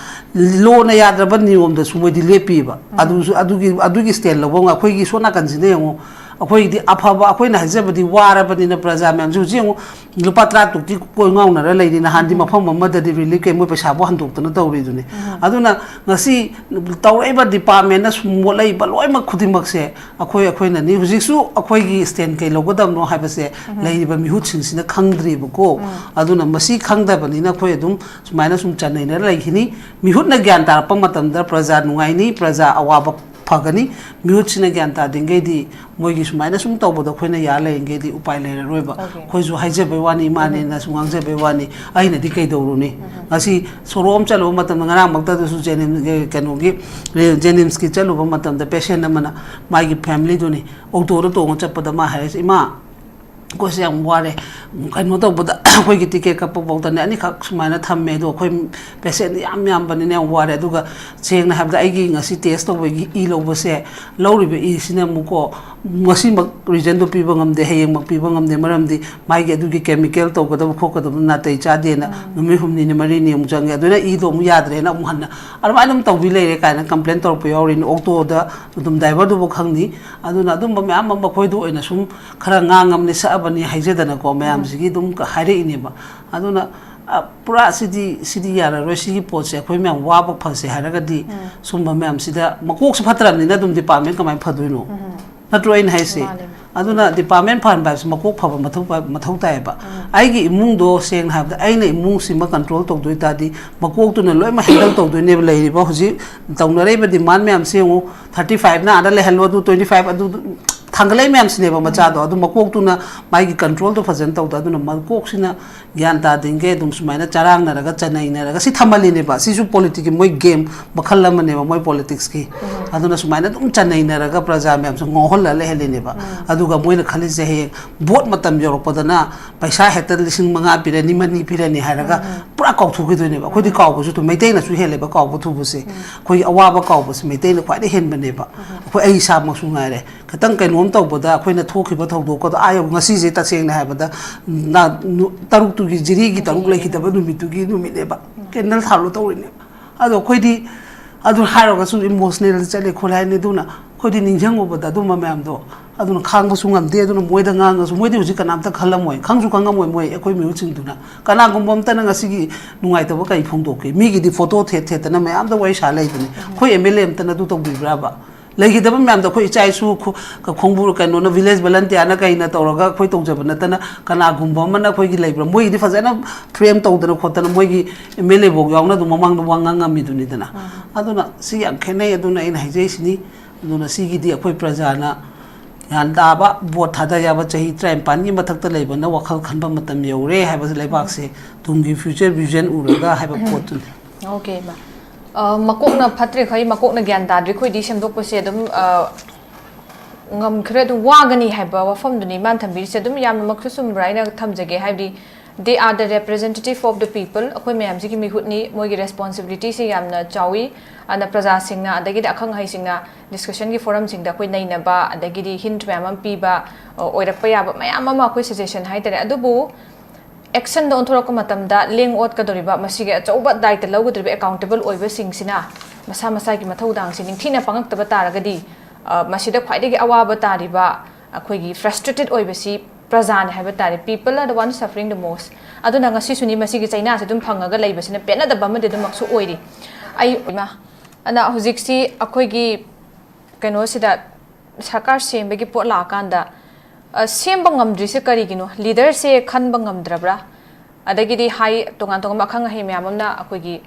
ꯂꯣꯅ ꯌꯥꯗ꯭ꯔꯕ ꯅꯤꯌꯣꯝꯗꯁꯨ ꯃꯣꯏꯗꯤ ꯂꯦꯞꯄꯤꯑꯕ꯫ ꯑꯗꯨꯁꯨ, ꯑꯗꯨꯒꯤ, ꯑꯗꯨꯒꯤ ꯁ꯭ꯇꯦꯟ ꯂꯧꯕ ꯑꯃ ꯑꯩꯈꯣꯏꯒꯤ ꯁꯣꯝ ꯅꯥꯀꯟꯁꯤꯗ ꯌꯦꯡꯉꯣ꯫ ꯑꯩꯈꯣꯏꯒꯤꯗꯤ ꯑꯐꯕ, ꯑꯩꯈꯣꯏꯅ ꯍꯥꯏꯖꯕꯗꯤ ꯋꯥꯔꯕꯅꯤꯅ ꯄ꯭ꯔꯖꯥ ꯃꯌꯥꯝꯁꯦ ꯍꯧꯖꯤꯛ ꯌꯦꯡꯉꯣ, ꯂꯨꯄꯥ ꯇꯔꯥ ꯇꯨꯛꯇꯤ ꯀꯣꯏ ꯉꯥꯎꯅꯔ ꯂꯩꯔꯤ꯫ ꯅꯍꯥꯟꯗꯤ ꯃꯐꯝ ꯑꯃꯗꯗꯤ ꯔꯤꯂꯤꯐ ꯀꯦꯝ ꯃꯣꯏ ꯄꯩꯁꯥꯕꯨ ꯍꯟꯗꯣꯛꯇꯅ ꯇꯧꯔꯤꯗꯨꯅꯤ꯫ ꯑꯗꯨꯅ ꯉꯁꯤ ꯇꯧꯔꯛꯏꯕ ꯗꯤꯄꯥꯔꯠꯃꯦꯟꯅ ꯁꯨꯝ ꯃꯣꯠꯂꯛꯏꯕ ꯂꯣꯏꯅꯃꯛ ꯈꯨꯗꯤꯡꯃꯛꯁꯦ ꯑꯩꯈꯣꯏ, ꯑꯩꯈꯣꯏꯅꯅꯤ꯫ ꯍꯧꯖꯤꯛꯁꯨ ꯑꯩꯈꯣꯏꯒꯤ ꯁ꯭ꯇꯦꯟ ꯀꯩ ꯂꯧꯒꯗꯕꯅꯣ ꯍꯥꯏꯕꯁꯦ ꯂꯩꯔꯤꯕ ꯃꯤꯍꯨꯠꯁꯤꯡꯁꯤꯅ ꯈꯪꯗ꯭ꯔꯤꯕꯀꯣ꯫ ꯑꯗꯨꯅ ꯃꯁꯤ ꯈꯪꯗꯕꯅꯤꯅ ꯑꯩꯈꯣꯏ ꯑꯗꯨꯝ ꯁꯨꯃꯥꯏꯅ ꯁꯨꯝ ꯆꯠꯅꯩꯅ ꯂꯩꯈꯤꯅꯤ꯫ ꯃꯤꯍꯨꯠꯅ ꯒ꯭ꯌꯥꯟ ꯇꯥꯔꯛꯄ ꯃꯇꯝꯗ ꯄ꯭ꯔꯖꯥ ꯅꯨꯡꯉꯥꯏꯅꯤ, ꯄ꯭ꯔꯖꯥ ꯑꯋꯥꯕ ꯐꯒꯅꯤ꯫ ꯃꯤꯍꯨꯠꯁꯤꯅ ꯒ꯭ꯌꯥꯟ ꯇꯥꯗ꯭ꯔꯤꯉꯩꯗꯤ ꯃꯣꯏꯒꯤ ꯁꯨꯃꯥꯏꯅ ꯁꯨꯝ ꯇꯧꯕꯗꯣ ꯑꯩꯈꯣꯏꯅ ꯌꯥ ꯂꯩꯔꯤꯉꯩꯗꯤ ꯎꯄꯥꯏ ꯂꯩꯔꯔꯣꯏꯕ꯫ ꯑꯩꯈꯣꯏꯁꯨ ꯍꯥꯏꯖꯕꯩ ꯋꯥꯅꯤ, ꯏꯃꯥꯅꯦꯅꯁꯨ ꯉꯥꯡꯖꯕꯩ ꯋꯥꯅꯤ, ꯑꯩꯅꯗꯤ ꯀꯩꯗꯧꯔꯨꯅꯤ? ꯉꯁꯤ ꯁꯣꯔꯣꯛ ꯑꯃ ꯆꯠꯂꯨꯕ ꯃꯇꯝꯗ, ꯉꯔꯥꯡꯃꯛꯇꯗꯁꯨ ꯖꯦꯅꯤꯝ-, ꯀꯩꯅꯣꯒꯤ, ꯖꯦꯅꯤꯝꯁꯀꯤ ꯆꯠꯂꯨꯕ ꯃꯇꯝꯗ ꯄꯦꯁꯦꯟ ꯑꯃꯅ, ꯃꯥꯒꯤ ꯐꯦꯃꯤꯂꯤꯗꯨꯅꯤ, ꯑꯣꯇꯣꯗ ꯇꯣꯡꯉ ꯆꯠꯄꯗ ꯃꯥ ꯍꯥꯏꯔꯤꯁꯦ, "ꯏꯃꯥ, ꯑꯩꯈꯣꯏꯁꯦ ꯌꯥꯝ ꯋꯥꯔꯦ, ꯀꯩꯅꯣ ꯇꯧꯕꯗ, ꯑꯩꯈꯣꯏꯒꯤ ꯇꯤꯀꯦꯠ ꯀꯛꯄ ꯐꯥꯎꯗꯅꯦ ꯑꯅꯤꯈꯛ ꯁꯨꯃꯥꯏꯅ ꯊꯝꯃꯦ꯫ ꯑꯗꯣ ꯑꯩꯈꯣꯏ ꯄꯦꯁꯦꯟ ꯌꯥꯝ ꯌꯥꯝꯕꯅꯤꯅ ꯌꯥꯝ ꯋꯥꯔꯦ꯫ ꯑꯗꯨꯒ ꯁꯦꯡꯅ ꯍꯥꯏꯕꯗ ꯑꯩꯒꯤ ꯉꯁꯤ ꯇꯦꯁ ꯇꯧꯕꯒꯤ ꯏ ꯂꯧꯕꯁꯦ, ꯂꯧꯔꯤꯕ ꯏꯁꯤꯅ ꯑꯃꯨꯛꯀꯣ ꯉꯁꯤꯃꯛ ꯔꯤꯖꯟꯗꯣ ꯄꯤꯕ ꯉꯝꯗꯦ, ꯍꯌꯦꯡꯃꯛ ꯄꯤꯕ ꯉꯝꯗꯦ꯫ ꯃꯔꯝꯗꯤ ꯃꯥꯒꯤ ꯑꯗꯨꯒꯤ ꯀꯦꯃꯤꯀꯦꯜ ꯇꯧꯒꯗꯕ ꯈꯣꯠꯀꯗꯕ ꯅꯥꯇꯩ ꯆꯥꯗꯦꯅ ꯅꯨꯃꯤꯠ ꯍꯨꯝꯅꯤꯅꯤ ꯃꯔꯤꯅꯤ ꯑꯃꯨꯛ ꯆꯪꯉꯦ꯫ ꯑꯗꯨꯅ ꯏꯗꯣ ꯑꯃꯨꯛ ꯌꯥꯗ꯭ꯔꯦꯅ ꯑꯃꯨꯛ ꯍꯟꯅ ꯑꯗꯨꯃꯥꯏꯅ ꯑꯗꯨꯝ ꯇꯧꯕꯤ ꯂꯩꯔꯦ ꯀꯥꯏꯅ ꯀꯝꯄ꯭ꯂꯦꯟ ꯇꯧꯔꯛꯄ ꯌꯥꯎꯔꯤꯅꯤ꯫ ꯑꯣꯛꯇꯣꯗ ꯑꯗꯨꯝ ꯗ꯭ꯔꯥꯏꯚꯔꯗꯨꯕꯨ ꯈꯪꯅꯤ꯫ ꯑꯗꯨꯅ ꯑꯗꯨꯝꯕ ꯃꯌꯥꯝ ꯑꯃ ꯃꯈꯣꯏꯗ ꯑꯣꯏꯅ ꯁꯨꯝ ꯈꯔ ꯉꯥꯡꯉꯝꯅꯤ, ꯁꯛꯑꯕꯅꯤ ꯍꯥꯏꯖꯗꯅꯀꯣ ꯃꯌꯥꯝꯁꯤꯒꯤ ꯑꯗꯨꯝ ꯍꯥꯏꯔꯛꯏꯅꯦꯕ꯫ ꯑꯗꯨꯅ ꯑ, ꯄꯨꯔꯥ ꯁꯤꯗꯤ, ꯁꯤꯗꯤ ꯌꯥꯔꯔꯣꯏ꯫ ꯁꯤꯒꯤ ꯄꯣꯠꯁꯦ ꯑꯩꯈꯣꯏ ꯃꯌꯥꯝ ꯋꯥꯕ ꯐꯁꯦ ꯍꯥꯏꯔꯒꯗꯤ ꯁꯨꯝꯕ ꯃꯌꯥꯝꯁꯤꯗ ꯃꯀꯣꯛꯁꯨ ꯐꯠꯇ꯭ꯔꯕꯅꯤꯅ ꯑꯗꯨꯝ ꯗꯤꯄꯥꯔꯠꯃꯦꯟ ꯀꯃꯥꯏꯅ ꯐꯗꯣꯏꯅꯣ? ꯅꯠꯇ꯭ꯔꯣ ꯑꯩꯅ ꯍꯥꯏꯁꯦ? ꯃꯥꯅꯦ꯫ ꯑꯗꯨꯅ ꯗꯤꯄꯥꯔꯠꯃꯦꯟ ꯐꯍꯟꯕ ꯍꯥꯏꯕꯁꯤ ꯃꯀꯣꯛ ꯐꯕ ꯃꯊꯧ ꯄ-, ꯃꯊꯧ ꯇꯥꯏꯌꯦꯕ꯫ ꯑꯩꯒꯤ ꯏꯃꯨꯡꯗꯣ ꯁꯦꯡꯅ ꯍꯥꯏꯕꯗ ꯑꯩꯅ ꯏꯃꯨꯡꯁꯤꯃ ꯀꯟꯇ꯭ꯔꯣꯜ ꯇꯧꯗꯣꯏ ꯇꯥꯔꯗꯤ ꯃꯀꯣꯛꯇꯨꯅ ꯂꯣꯏꯅꯃꯛ ꯍꯦꯟꯗꯜ ꯇꯧꯗꯣꯏꯅꯦꯕ꯫ ꯂꯩꯔꯤꯕ ꯍꯧꯖꯤꯛ ꯇꯧꯅꯔꯛꯏꯕ ꯗꯤꯃꯥꯟ ꯃꯌꯥꯝꯁꯦ ꯌꯦꯡꯉꯨ, ꯊꯥꯔꯇꯤ ꯐꯥꯏꯚꯅ ꯑꯥꯗ ꯂꯩꯍꯜꯂꯣ, ꯑꯗꯨ ꯇ꯭ꯋꯦꯟꯇꯤ ꯐꯥꯏꯚ ꯑꯗꯨ ꯊꯥꯡꯒꯠꯂꯛꯏ ꯃꯌꯥꯝꯁꯤꯅꯦꯕ ꯃꯆꯥꯗꯣ꯫ ꯑꯗꯨ ꯃꯀꯣꯛꯇꯨꯅ ꯃꯥꯒꯤ ꯀꯟꯇ꯭ꯔꯣꯜꯗꯣ ꯐꯖꯅ ꯇꯧꯗ꯫ ꯑꯗꯨꯅ ꯃꯀꯣꯛꯁꯤꯅ ꯒ꯭ꯌꯥꯟ ꯇꯥꯗ꯭ꯔꯤꯉꯩ ꯑꯗꯨꯝ ꯁꯨꯃꯥꯏꯅ ꯆꯔꯥꯡꯅꯔꯒ ꯆꯅꯩꯅꯔꯒ ꯁꯤ ꯊꯝꯍꯜꯂꯤꯅꯦꯕ꯫ ꯁꯤꯁꯨ ꯄꯣꯂꯤꯇꯤꯛꯀꯤ ꯃꯣꯏ ꯒꯦꯝ ꯃꯈꯜ ꯑꯃꯅꯦꯕ, ꯃꯣꯏ ꯄꯣꯂꯤꯇꯤꯛꯁꯀꯤ꯫ ꯑꯗꯨꯅ ꯁꯨꯃꯥꯏꯅ ꯑꯗꯨꯝ ꯆꯅꯩꯅꯔꯒ ꯄ꯭ꯔꯖꯥ ꯃꯌꯥꯝꯁꯨ ꯉꯥꯎꯍꯜꯂ ꯂꯩꯍꯜꯂꯤꯅꯦꯕ꯫ ꯑꯗꯨꯒ ꯃꯣꯏꯅ ꯈꯜꯂꯤꯁꯦ ꯍꯌꯦꯡ ꯚꯣꯠ ꯃꯇꯝ ꯌꯧꯔꯛꯄꯗꯅ ꯄꯩꯁꯥ ꯍꯦꯛꯇ ꯂꯤꯁꯤꯡ ꯃꯉꯥ ꯄꯤꯔꯅꯤ, ꯃꯅꯤ ꯄꯤꯔꯅꯤ ꯍꯥꯏꯔꯒ ꯄꯨꯔꯥ ꯀꯥꯎꯊꯣꯛꯈꯤꯗꯣꯏꯅꯦꯕ꯫ ꯑꯩꯈꯣꯏꯗꯤ ꯀꯥꯎꯕꯁꯨ ꯊꯨꯏ, ꯃꯩꯇꯩꯅꯁꯨ ꯍꯦꯜꯂꯦꯕ ꯀꯥꯎꯕ ꯊꯨꯕꯁꯦ꯫ ꯑꯩꯈꯣꯏꯒꯤ ꯑꯋꯥꯕ ꯀꯥꯎꯕꯁꯦ ꯃꯩꯇꯩꯅ ꯈ꯭ꯋꯥꯏꯗꯩ ꯍꯦꯟꯕꯅꯦꯕ꯫ ꯑꯩꯈꯣꯏ, ꯑꯩ ꯏꯁꯥꯃꯛꯁꯨ ꯉꯥꯏꯔꯦ, ꯈꯤꯇꯪ ꯀꯩꯅꯣꯝ ꯇꯧꯕꯗ ꯑꯩꯈꯣꯏꯅ ꯊꯣꯛꯈꯤꯕ ꯊꯧꯗꯣꯛꯀꯗꯣ ꯑꯥ ꯌꯧ-, ꯉꯁꯤꯁꯦ ꯇꯁꯦꯡꯅ ꯍꯥꯏꯕꯗ ꯅ-, ꯅꯨ-, ꯇꯔꯨꯛꯇꯨꯒꯤ ꯖꯤꯔꯤꯒꯤ ꯇꯔꯨꯛ ꯂꯩꯈꯤꯗꯕ ꯅꯨꯃꯤꯠꯇꯨꯒꯤ ꯅꯨꯃꯤꯠꯅꯦꯕ꯫ ꯀꯦꯟꯗꯜ ꯊꯥꯜꯂꯣ ꯇꯧꯔꯤꯅꯦꯕ꯫ ꯑꯗꯣ ꯑꯩꯈꯣꯏꯗꯤ ꯑꯗꯨ ꯍꯥꯏꯔꯒꯁꯨ ꯏꯃꯣꯁꯅꯦꯜ ꯆꯠꯂꯦ ꯈꯣꯠꯂꯦ ꯍꯥꯏꯅꯤ꯫ ꯑꯗꯨꯅ ꯑꯩꯈꯣꯏꯗꯤ ꯅꯤꯡꯁꯤꯡꯉꯨꯕꯗ ꯑꯗꯨꯝꯕ ꯃꯌꯥꯝꯗꯣ ꯑꯗꯨꯅ ꯈꯥꯡꯕꯁꯨ ꯉꯝꯗꯦ꯫ ꯑꯗꯨꯅ ꯃꯣꯏꯗ ꯉꯥꯡꯉꯁꯨ ꯃꯣꯏꯗꯤ ꯍꯧꯖꯤꯛ ꯀꯅꯥꯝꯇ ꯈꯜꯂꯝꯃꯣꯏ, ꯈꯪꯁꯨ ꯈꯪꯉꯝꯃꯣꯏ ꯃꯣꯏ, ꯑꯩꯈꯣꯏ ꯃꯤꯍꯨꯠꯁꯤꯡꯗꯨꯅ꯫ ꯀꯅꯥꯒꯨꯝꯕ ꯑꯝꯇꯅ ꯉꯁꯤꯒꯤ ꯅꯨꯡꯉꯥꯏꯇꯕ ꯀꯩ ꯐꯣꯡꯗꯣꯛꯀꯦ? ꯃꯤꯒꯤꯗꯤ ꯐꯣꯇꯣ ꯊꯦꯠ ꯊꯦꯠꯇꯅ ꯃꯌꯥꯝꯗ ꯋꯥꯔꯤ ꯁꯥ ꯂꯩꯕꯅꯤ꯫ ꯑꯩꯈꯣꯏ ꯑꯦꯝ ꯑꯦꯜ ꯑꯦ ꯑꯝꯇꯅ ꯑꯗꯨ ꯇꯧꯕꯤꯕ꯭ꯔꯕ? ꯂꯩꯈꯤꯗꯕ ꯃꯌꯥꯝꯗꯣ ꯑꯩꯈꯣꯏ ꯏꯆꯥ ꯏꯁꯨ ꯈꯣ-, ꯈꯣꯡꯕꯨ ꯀꯩꯅꯣꯅ, ꯚꯤꯂꯦꯖ ꯚꯣꯂꯟꯇꯤꯌꯥꯔꯅ ꯀꯩꯅ ꯇꯧꯔꯒ ꯑꯩꯈꯣꯏ ꯇꯧꯖꯕ ꯅꯠꯇꯅ ꯀꯅꯥꯒꯨꯝꯕ ꯑꯃꯅ ꯑꯩꯈꯣꯏꯒꯤ ꯂꯩꯕ꯭ꯔꯥ? ꯃꯣꯏꯒꯤꯗꯤ ꯐꯖꯅ ꯐ꯭ꯔꯦꯝ ꯇꯧꯗꯅ ꯈꯣꯠꯇꯅ ꯃꯣꯏꯒꯤ ꯑꯦꯝ ꯑꯦꯜ ꯑꯦ ꯐꯥꯎ ꯌꯥꯎꯅ ꯑꯗꯨꯝ ꯃꯃꯥꯡꯗ ꯋꯥ ꯉꯥꯡꯉꯝꯃꯤꯗꯨꯅꯤꯗꯅ꯫ ꯑꯗꯨꯅ ꯁꯤ ꯌꯥꯝ ꯈꯦꯠꯅꯩ꯫ ꯑꯗꯨꯅ ꯑꯩꯅ ꯍꯥꯏꯖꯩꯁꯤꯅꯤ꯫ ꯑꯗꯨꯅ ꯁꯤꯒꯤꯗꯤ ꯑꯩꯈꯣꯏ ꯄ꯭ꯔꯖꯥꯅ ꯒ꯭ꯌꯥꯟ ꯇꯥꯕ, ꯚꯣꯠ ꯊꯥꯗ ꯌꯥꯕ, ꯆꯍꯤ ꯇꯔꯥꯅꯤꯄꯥꯟꯒꯤ ꯃꯊꯛꯇ ꯂꯩꯕꯅ ꯋꯥꯈꯜ ꯈꯟꯕ ꯃꯇꯝ ꯌꯧꯔꯦ ꯍꯥꯏꯕꯁꯤ ꯂꯩꯕꯥꯛꯁꯦ ꯇꯨꯡꯒꯤ ꯐ꯭ꯌꯨꯆꯔ ꯚꯤꯖꯟ ꯎꯔꯒ ꯍꯥꯏꯕ ꯄꯣꯠꯇꯨꯅꯤ꯫ ꯑꯣꯀꯦ, ꯏꯃꯥ꯫ ꯑ, ꯃꯀꯣꯛꯅ ꯐꯠꯇ꯭ꯔꯤꯈꯩ, ꯃꯀꯣꯛꯅ ꯒ꯭ꯌꯥꯟ ꯇꯥꯗ꯭ꯔꯤꯈꯣꯏꯗꯤ ꯁꯦꯝꯗꯣꯛꯄꯁꯦ ꯑꯗꯨꯝ, ꯑ, ꯉꯝꯈ꯭ꯔꯦ, ꯑꯗꯨꯝ ꯋꯥꯒꯅꯤ ꯍꯥꯏꯕ ꯋꯥꯐꯝꯗꯨꯅꯤ ꯃꯥꯅ ꯊꯝꯕꯤꯔꯤꯁꯦ꯫ ꯑꯗꯨꯝ ꯌꯥꯝꯅꯃꯛꯁꯨ ꯆꯨꯝꯕ꯭ꯔꯥ ꯍꯥꯏꯅ ꯊꯝꯖꯒꯦ꯫ ꯍꯥꯏꯕꯗꯤ They are the representative of the people. ꯑꯩꯈꯣꯏ ꯃꯌꯥꯝꯁꯤꯒꯤ ꯃꯤꯍꯨꯠꯅꯤ, ꯃꯣꯏꯒꯤ ꯔꯦꯁꯄꯣꯟꯁꯤꯕꯤꯂꯤꯇꯤꯁꯤ ꯌꯥꯝꯅ ꯆꯥꯎꯏ꯫ ꯑꯗꯨꯅ ꯄ꯭ꯔꯖꯥꯁꯤꯡꯅ, ꯑꯗꯒꯤꯗꯤ ꯑꯈꯪ ꯑꯍꯩꯁꯤꯡꯅ ꯗꯤꯁꯀꯁꯟꯒꯤ ꯐꯣꯔꯝꯁꯤꯡꯗ ꯑꯩꯈꯣꯏ ꯅꯩꯅꯕ, ꯑꯗꯒꯤꯗꯤ ꯍꯤꯟꯠ ꯃꯌꯥꯝ ꯑꯃ ꯄꯤꯕ, ꯑ, ꯑꯣꯏꯔꯛꯄ ꯌꯥꯕ ꯃꯌꯥꯝ ꯑꯃ ꯑꯩꯈꯣꯏ ꯁꯖꯦꯁꯟ ꯍꯥꯏꯇꯥꯔꯦ꯫ ꯑꯗꯨꯕꯨ ꯑꯦꯛꯁꯟꯗ ꯑꯣꯟꯊꯣꯔꯛꯄ ꯃꯇꯝꯗ ꯂꯦꯡ ꯑꯣꯠꯀꯗꯧꯔꯤꯕ, ꯃꯁꯤꯒꯤ ꯑꯆꯧꯕ ꯗꯥꯏꯇ ꯂꯧꯒꯗꯧꯔꯤꯕ ꯑꯦꯀꯥꯎꯟꯇꯦꯕꯜ ꯑꯣꯏꯕꯁꯤꯡꯁꯤꯅ ꯃꯁꯥ ꯃꯁꯥꯒꯤ ꯃꯊꯧꯗꯥꯡꯁꯤ ꯅꯤꯡꯊꯤꯅ ꯄꯥꯡꯉꯛꯇꯕ ꯇꯥꯔꯒꯗꯤ, ꯑ, ꯃꯁꯤꯗ ꯈ꯭ꯋꯥꯏꯗꯒꯤ ꯑꯋꯥꯕ ꯇꯥꯔꯤꯕ, ꯑꯩꯈꯣꯏꯒꯤ ꯐ꯭ꯔꯁꯇ꯭ꯔꯦꯇꯦꯠ ꯑꯣꯏꯕꯁꯤ ꯄ꯭ꯔꯖꯥꯅꯤ ꯍꯥꯏꯕ ꯇꯥꯔꯦ꯫ People are the one suffering the most. ꯑꯗꯨꯅ ꯉꯁꯤꯁꯨꯅꯤ ꯃꯁꯤꯒꯤ ꯆꯩꯅꯥꯁꯦ ꯑꯗꯨꯝ ꯐꯪꯉꯒ ꯂꯩꯕꯁꯤꯅ ꯄꯦꯟꯅꯗꯕ ꯑꯃꯗꯤ ꯑꯗꯨꯃꯛꯁꯨ ꯑꯣꯏꯔꯤ꯫ ꯑꯩ, ꯏꯃꯥ, ꯑꯗꯨꯅ ꯍꯧꯖꯤꯛꯁꯤ ꯑꯩꯈꯣꯏꯒꯤ ꯀꯩꯅꯣꯁꯤꯗ ꯁꯔꯀꯥꯔ ꯁꯦꯝꯕꯒꯤ ꯄꯣꯠ ꯂꯥꯛꯑꯀꯥꯟꯗ, ꯑ, ꯁꯦꯝꯕ ꯉꯝꯗ꯭ꯔꯤꯁꯦ ꯀꯔꯤꯒꯤꯅꯣ? ꯂꯤꯗꯔꯁꯦ ꯈꯟꯕ ꯉꯝꯗ꯭ꯔꯕ꯭ꯔꯥ? ꯑꯗꯒꯤꯗꯤ ꯍꯥꯏ, ꯇꯣꯉꯥꯟ ꯇꯣꯉꯥꯟꯕ ꯑꯈꯪ ꯑꯍꯩ ꯃꯌꯥꯝ ꯑꯃꯅ ꯑꯩꯈꯣꯏꯒꯤ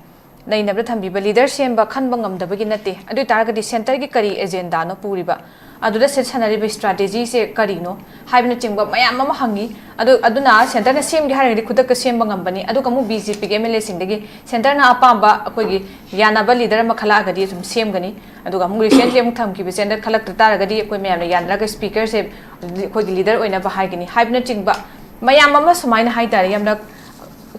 ꯅꯩꯅꯕꯗ ꯊꯝꯕꯤꯕ, ꯂꯤꯗꯔ ꯁꯦꯝꯕ ꯈꯟꯕ ꯉꯝꯗꯕꯒꯤ ꯅꯠꯇꯦ꯫ ꯑꯗꯨ ꯑꯣꯏ ꯇꯥꯔꯒꯗꯤ ꯁꯦꯟꯇꯔꯒꯤ ꯀꯔꯤ ꯑꯦꯖꯦꯟꯗꯥꯅꯣ ꯄꯨꯔꯤꯕ? ꯑꯗꯨꯗ ꯁꯤ ꯁꯥꯟꯅꯔꯤꯕ ꯁ꯭ꯇ꯭ꯔꯥꯇꯦꯖꯤꯁꯦ ꯀꯔꯤꯅꯣ ꯍꯥꯏꯕꯅꯆꯤꯡꯕ ꯃꯌꯥꯝ ꯑꯃ ꯍꯪꯉꯤ꯫ ꯑꯗꯨ, ꯑꯗꯨꯅ ꯁꯦꯟꯇꯔꯅ ꯁꯦꯝꯒꯦ ꯍꯥꯏꯔꯒꯗꯤ ꯈꯨꯗꯛꯇ ꯁꯦꯝꯕ ꯉꯝꯕꯅꯤ꯫ ꯑꯗꯨꯒ ꯑꯃꯨꯛ ꯕꯤ ꯖꯦ ꯄꯤꯒꯤ ꯑꯦꯝ ꯑꯦꯜ ꯑꯦꯁꯤꯡꯗꯒꯤ ꯁꯦꯟꯇꯔꯅ ꯑꯄꯥꯝꯕ ꯑꯩꯈꯣꯏꯒꯤ ꯌꯥꯅꯕ ꯂꯤꯗꯔ ꯑꯃ ꯈꯜꯂꯛꯑꯒꯗꯤ ꯑꯗꯨꯝ ꯁꯦꯝꯒꯅꯤ꯫ ꯑꯗꯨꯒ ꯑꯃꯨꯛ ꯔꯤꯁꯦꯟꯠꯂꯤ ꯑꯃꯨꯛ ꯊꯝꯈꯤꯕ ꯁꯦꯟꯇꯔ ꯈꯜꯂꯛꯇ ꯇꯥꯔꯒꯗꯤ ꯑꯩꯈꯣꯏ ꯃꯌꯥꯝꯅ ꯌꯥꯅꯔꯒ ꯁ꯭ꯄꯤꯀꯔꯁꯦ ꯑꯩꯈꯣꯏꯒꯤ ꯂꯤꯗꯔ ꯑꯣꯏꯅꯕ ꯍꯥꯏꯒꯅꯤ ꯍꯥꯏꯕꯅꯆꯤꯡꯕ ꯃꯌꯥꯝ ꯑꯃ ꯁꯨꯃꯥꯏꯅ ꯍꯥꯏꯇꯥꯔꯦ, ꯌꯥꯝꯅ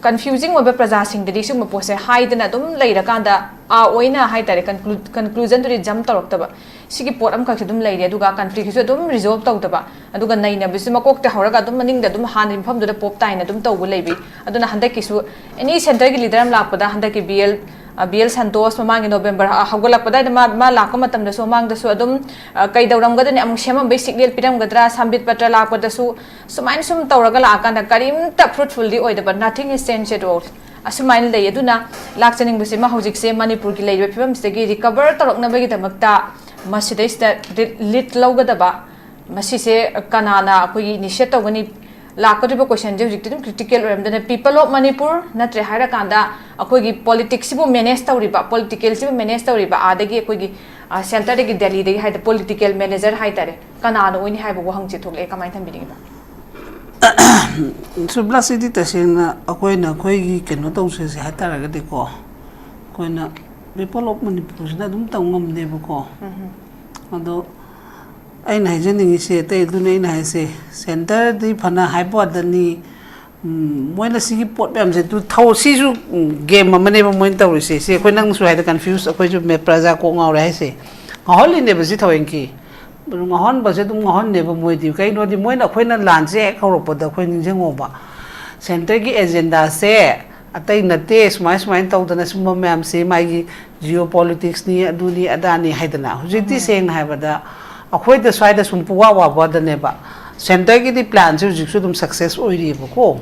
ꯀꯟꯐ꯭ꯌꯨꯖꯤꯡ ꯑꯣꯏꯕ ꯄ꯭ꯔꯖꯥꯁꯤꯡꯗꯗꯤ ꯁꯤꯒꯨꯝꯕ ꯄꯣꯠꯁꯦ ꯍꯥꯏꯗꯅ ꯑꯗꯨꯝ ꯂꯩꯔꯀꯥꯟꯗ ꯑꯥ ꯑꯣꯏꯅ ꯍꯥꯏꯇꯥꯔꯦ, ꯀꯟꯀ꯭ꯂꯨ-, ꯀꯟꯀ꯭ꯂꯨꯖꯟꯗꯨꯗꯤ ꯖꯝꯞ ꯇꯧꯔꯛꯇꯕ, ꯁꯤꯒꯤ ꯄꯣꯠ ꯑꯃꯈꯛꯁꯦ ꯑꯗꯨꯝ ꯂꯩꯔꯦ꯫ ꯑꯗꯨꯒ ꯀꯟꯐ꯭ꯂꯤꯛꯁꯤꯁꯨ ꯑꯗꯨꯝ ꯔꯤꯖꯣꯜꯞ ꯇꯧꯗꯕ, ꯑꯗꯨꯒ ꯅꯩꯅꯕꯁꯤ ꯃꯀꯣꯛꯇ ꯍꯧꯔꯒ ꯑꯗꯨꯝ ꯃꯅꯤꯡꯗ ꯑꯗꯨꯝ ꯍꯥꯟꯅ ꯃꯐꯝꯗꯨꯗ ꯄꯣꯞ ꯇꯥꯏꯅ ꯑꯗꯨꯝ ꯇꯧꯕ ꯂꯩꯕꯤ꯫ ꯑꯗꯨꯅ ꯍꯟꯗꯛꯀꯤꯁꯨ ꯑꯦꯅꯤ ꯁꯦꯟꯇꯔꯒꯤ ꯂꯤꯗꯔ ꯑꯃ ꯂꯥꯛꯄꯗ, ꯍꯟꯗꯛꯀꯤ ꯕꯤ ꯑꯦꯜ, ꯑ, ꯕꯤ ꯑꯦꯜ ꯁꯟꯇꯣꯁ ꯃꯃꯥꯡꯒꯤ ꯅꯣꯕꯦꯝꯕꯔ, ꯑ, ꯍꯧꯒꯠꯂꯛꯄ ꯑꯗꯨꯋꯥꯏꯗ ꯃꯥ, ꯃꯥ ꯂꯥꯛꯄ ꯃꯇꯝꯗꯁꯨ ꯃꯃꯥꯡꯗꯁꯨ ꯑꯗꯨꯝ, ꯑ, ꯀꯩꯗꯧꯔꯝꯒꯗꯅꯤ, ꯑꯃꯨꯛ ꯁꯦꯝꯃꯝꯕꯩ ꯁꯤꯒꯅꯦꯜ ꯄꯤꯔꯝꯒꯗ꯭ꯔꯥ, ꯁꯝꯕꯤꯠ ꯄꯇ꯭ꯔ ꯂꯥꯛꯄꯗꯁꯨ ꯁꯨꯃꯥꯏꯅ ꯁꯨꯝ ꯇꯧꯔꯒ ꯂꯥꯛꯑꯀꯥꯟꯗ ꯀꯔꯤꯝꯇ ꯐ꯭ꯔꯨꯠꯐꯨꯜꯗꯤ ꯑꯣꯏꯗꯕ, nothing is changed at all, ꯑꯁꯨꯃꯥꯏꯅ ꯂꯩ꯫ ꯑꯗꯨꯅ ꯂꯥꯛꯆꯅꯤꯡꯕꯁꯤꯃ ꯍꯧꯖꯤꯛꯁꯦ ꯃꯅꯤꯄꯨꯔꯒꯤ ꯂꯩꯔꯤꯕ ꯐꯤꯕꯝꯁꯤꯗꯒꯤ ꯔꯤꯀꯚꯔ ꯇꯧꯔꯛꯅꯕꯒꯤꯗꯃꯛꯇ ꯃꯁꯤꯗꯩꯁꯤꯗ ꯂꯤꯗ ꯂꯧꯒꯗꯕ, ꯃꯁꯤꯁꯦ ꯀꯅꯥꯅ ꯑꯩꯈꯣꯏꯒꯤ ꯏꯅꯤꯁꯤꯌꯦꯠ ꯇꯧꯒꯅꯤ? ꯂꯥꯛꯀꯗꯧꯔꯤꯕ ꯀꯣꯏꯁꯟꯁꯦ ꯍꯧꯖꯤꯛꯇꯤ ꯑꯗꯨꯝ ꯀ꯭ꯔꯤꯇꯤꯀꯦꯜ ꯑꯣꯏꯔꯝꯗꯅ, people of Manipur ꯅꯠꯇ꯭ꯔꯦ ꯍꯥꯏꯔꯀꯥꯟꯗ ꯑꯩꯈꯣꯏꯒꯤ ꯄꯣꯂꯤꯇꯤꯛꯁꯁꯤꯕꯨ ꯃꯦꯅꯦꯖ ꯇꯧꯔꯤꯕ, ꯄꯣꯂꯤꯇꯤꯀꯦꯜꯁꯤꯕꯨ ꯃꯦꯅꯦꯖ ꯇꯧꯔꯤꯕ, ꯑꯥꯗꯒꯤ ꯑꯩꯈꯣꯏꯒꯤ, ꯑ, ꯁꯦꯟꯇꯔꯗꯒꯤ, ꯗꯦꯜꯂꯤꯗꯒꯤ ꯍꯥꯏꯗꯤ ꯄꯣꯂꯤꯇꯤꯀꯦꯜ ꯃꯦꯅꯦꯖꯔ ꯍꯥꯏꯇꯥꯔꯦ, ꯀꯅꯥꯅ ꯑꯣꯏꯅꯤ ꯍꯥꯏꯕ ꯋꯥꯍꯪꯁꯦ ꯊꯣꯛꯂꯛꯑꯦ꯫ ꯀꯃꯥꯏꯅ ꯊꯝꯕꯤꯅꯤꯡꯉꯤꯕ? ꯁꯨꯕ꯭ꯂꯥꯁꯤꯗꯤ ꯇꯁꯦꯡꯅ ꯑꯩꯈꯣꯏꯅ ꯑꯩꯈꯣꯏꯒꯤ ꯀꯩꯅꯣ ꯇꯧꯁꯦꯁꯦ ꯍꯥꯏꯇꯥꯔꯒꯗꯤꯀꯣ, ꯑꯩꯈꯣꯏꯅ ꯄꯤꯄꯜ ꯑꯣꯐ ꯃꯅꯤꯄꯨꯔꯁꯤꯅ ꯑꯗꯨꯝ ꯇꯧ ꯉꯝꯅꯦꯕꯀꯣ꯫ ꯑꯗꯣ ꯑꯩꯅ ꯍꯥꯏꯖꯅꯤꯡꯉꯤꯁꯦ ꯑꯇꯩ ꯑꯗꯨꯅ, ꯑꯩꯅ ꯍꯥꯏꯁꯦ ꯁꯦꯟꯇꯔꯗꯤ ꯐꯅ ꯍꯥꯏꯕ ꯋꯥꯗꯅꯤ, ꯎꯝ, ꯃꯣꯏꯅ ꯁꯤꯒꯤ ꯄꯣꯠ ꯃꯌꯥꯝꯁꯦ ꯑꯗꯨ ꯊꯧ-, ꯁꯤꯁꯨ, ꯎꯝ, game ꯑꯃꯅꯦꯕ ꯃꯣꯏꯅ ꯇꯧꯔꯤꯁꯦ꯫ ꯁꯤ ꯑꯩꯈꯣꯏ ꯅꯪꯁꯨ ꯍꯥꯏꯗ confuse, ꯑꯩꯈꯣꯏꯁꯨ ꯃꯦ-, ꯄ꯭ꯔꯖꯥ ꯀꯣꯛ ꯉꯥꯎꯔꯦ ꯍꯥꯏꯁꯦ꯫ ꯉꯥꯎꯍꯜꯂꯤꯅꯦꯕ ꯁꯤ ꯊꯑꯣꯏꯀꯤ꯫ ꯑꯗꯨ ꯉꯥꯎꯍꯟꯕꯁꯦ ꯑꯗꯨꯝ ꯉꯥꯎꯍꯟꯅꯦꯕ ꯃꯣꯏꯗꯤ꯫ ꯀꯩꯅꯣꯗꯤ ꯃꯣꯏꯅ, ꯑꯩꯈꯣꯏꯅ ꯂꯥꯟꯁꯦ ꯍꯦꯛ ꯍꯧꯔꯛꯄꯗ ꯑꯩꯈꯣꯏ ꯅꯤꯡꯁꯤꯡꯉꯣꯕ꯫ Centreꯒꯤ agendaꯁꯦ ꯑꯇꯩ ꯅꯠꯇꯦ, ꯁꯨꯃꯥꯏ ꯁꯨꯃꯥꯏꯅ ꯇꯧꯗꯅ ꯁꯨꯝꯕ ꯃꯌꯥꯝꯁꯦ ꯃꯥꯒꯤ geopoliticsꯅꯤ, ꯑꯗꯨꯅꯤ ꯑꯗꯥꯅꯤ ꯍꯥꯏꯗꯅ꯫ ꯍꯧꯖꯤꯛꯇꯤ ꯎꯝ꯫ ꯁꯦꯡꯅ ꯍꯥꯏꯕꯗ ꯑꯩꯈꯣꯏꯗ ꯁ꯭ꯋꯥꯏꯗ ꯁꯨꯝ ꯄꯨꯋꯥ ꯋꯥꯕꯗꯅꯦꯕ꯫ Centreꯒꯤꯗꯤ planꯁꯦ ꯍꯧꯖꯤꯛꯁꯨ ꯑꯗꯨꯝ success ꯑꯣꯏꯔꯤꯑꯕꯀꯣ꯫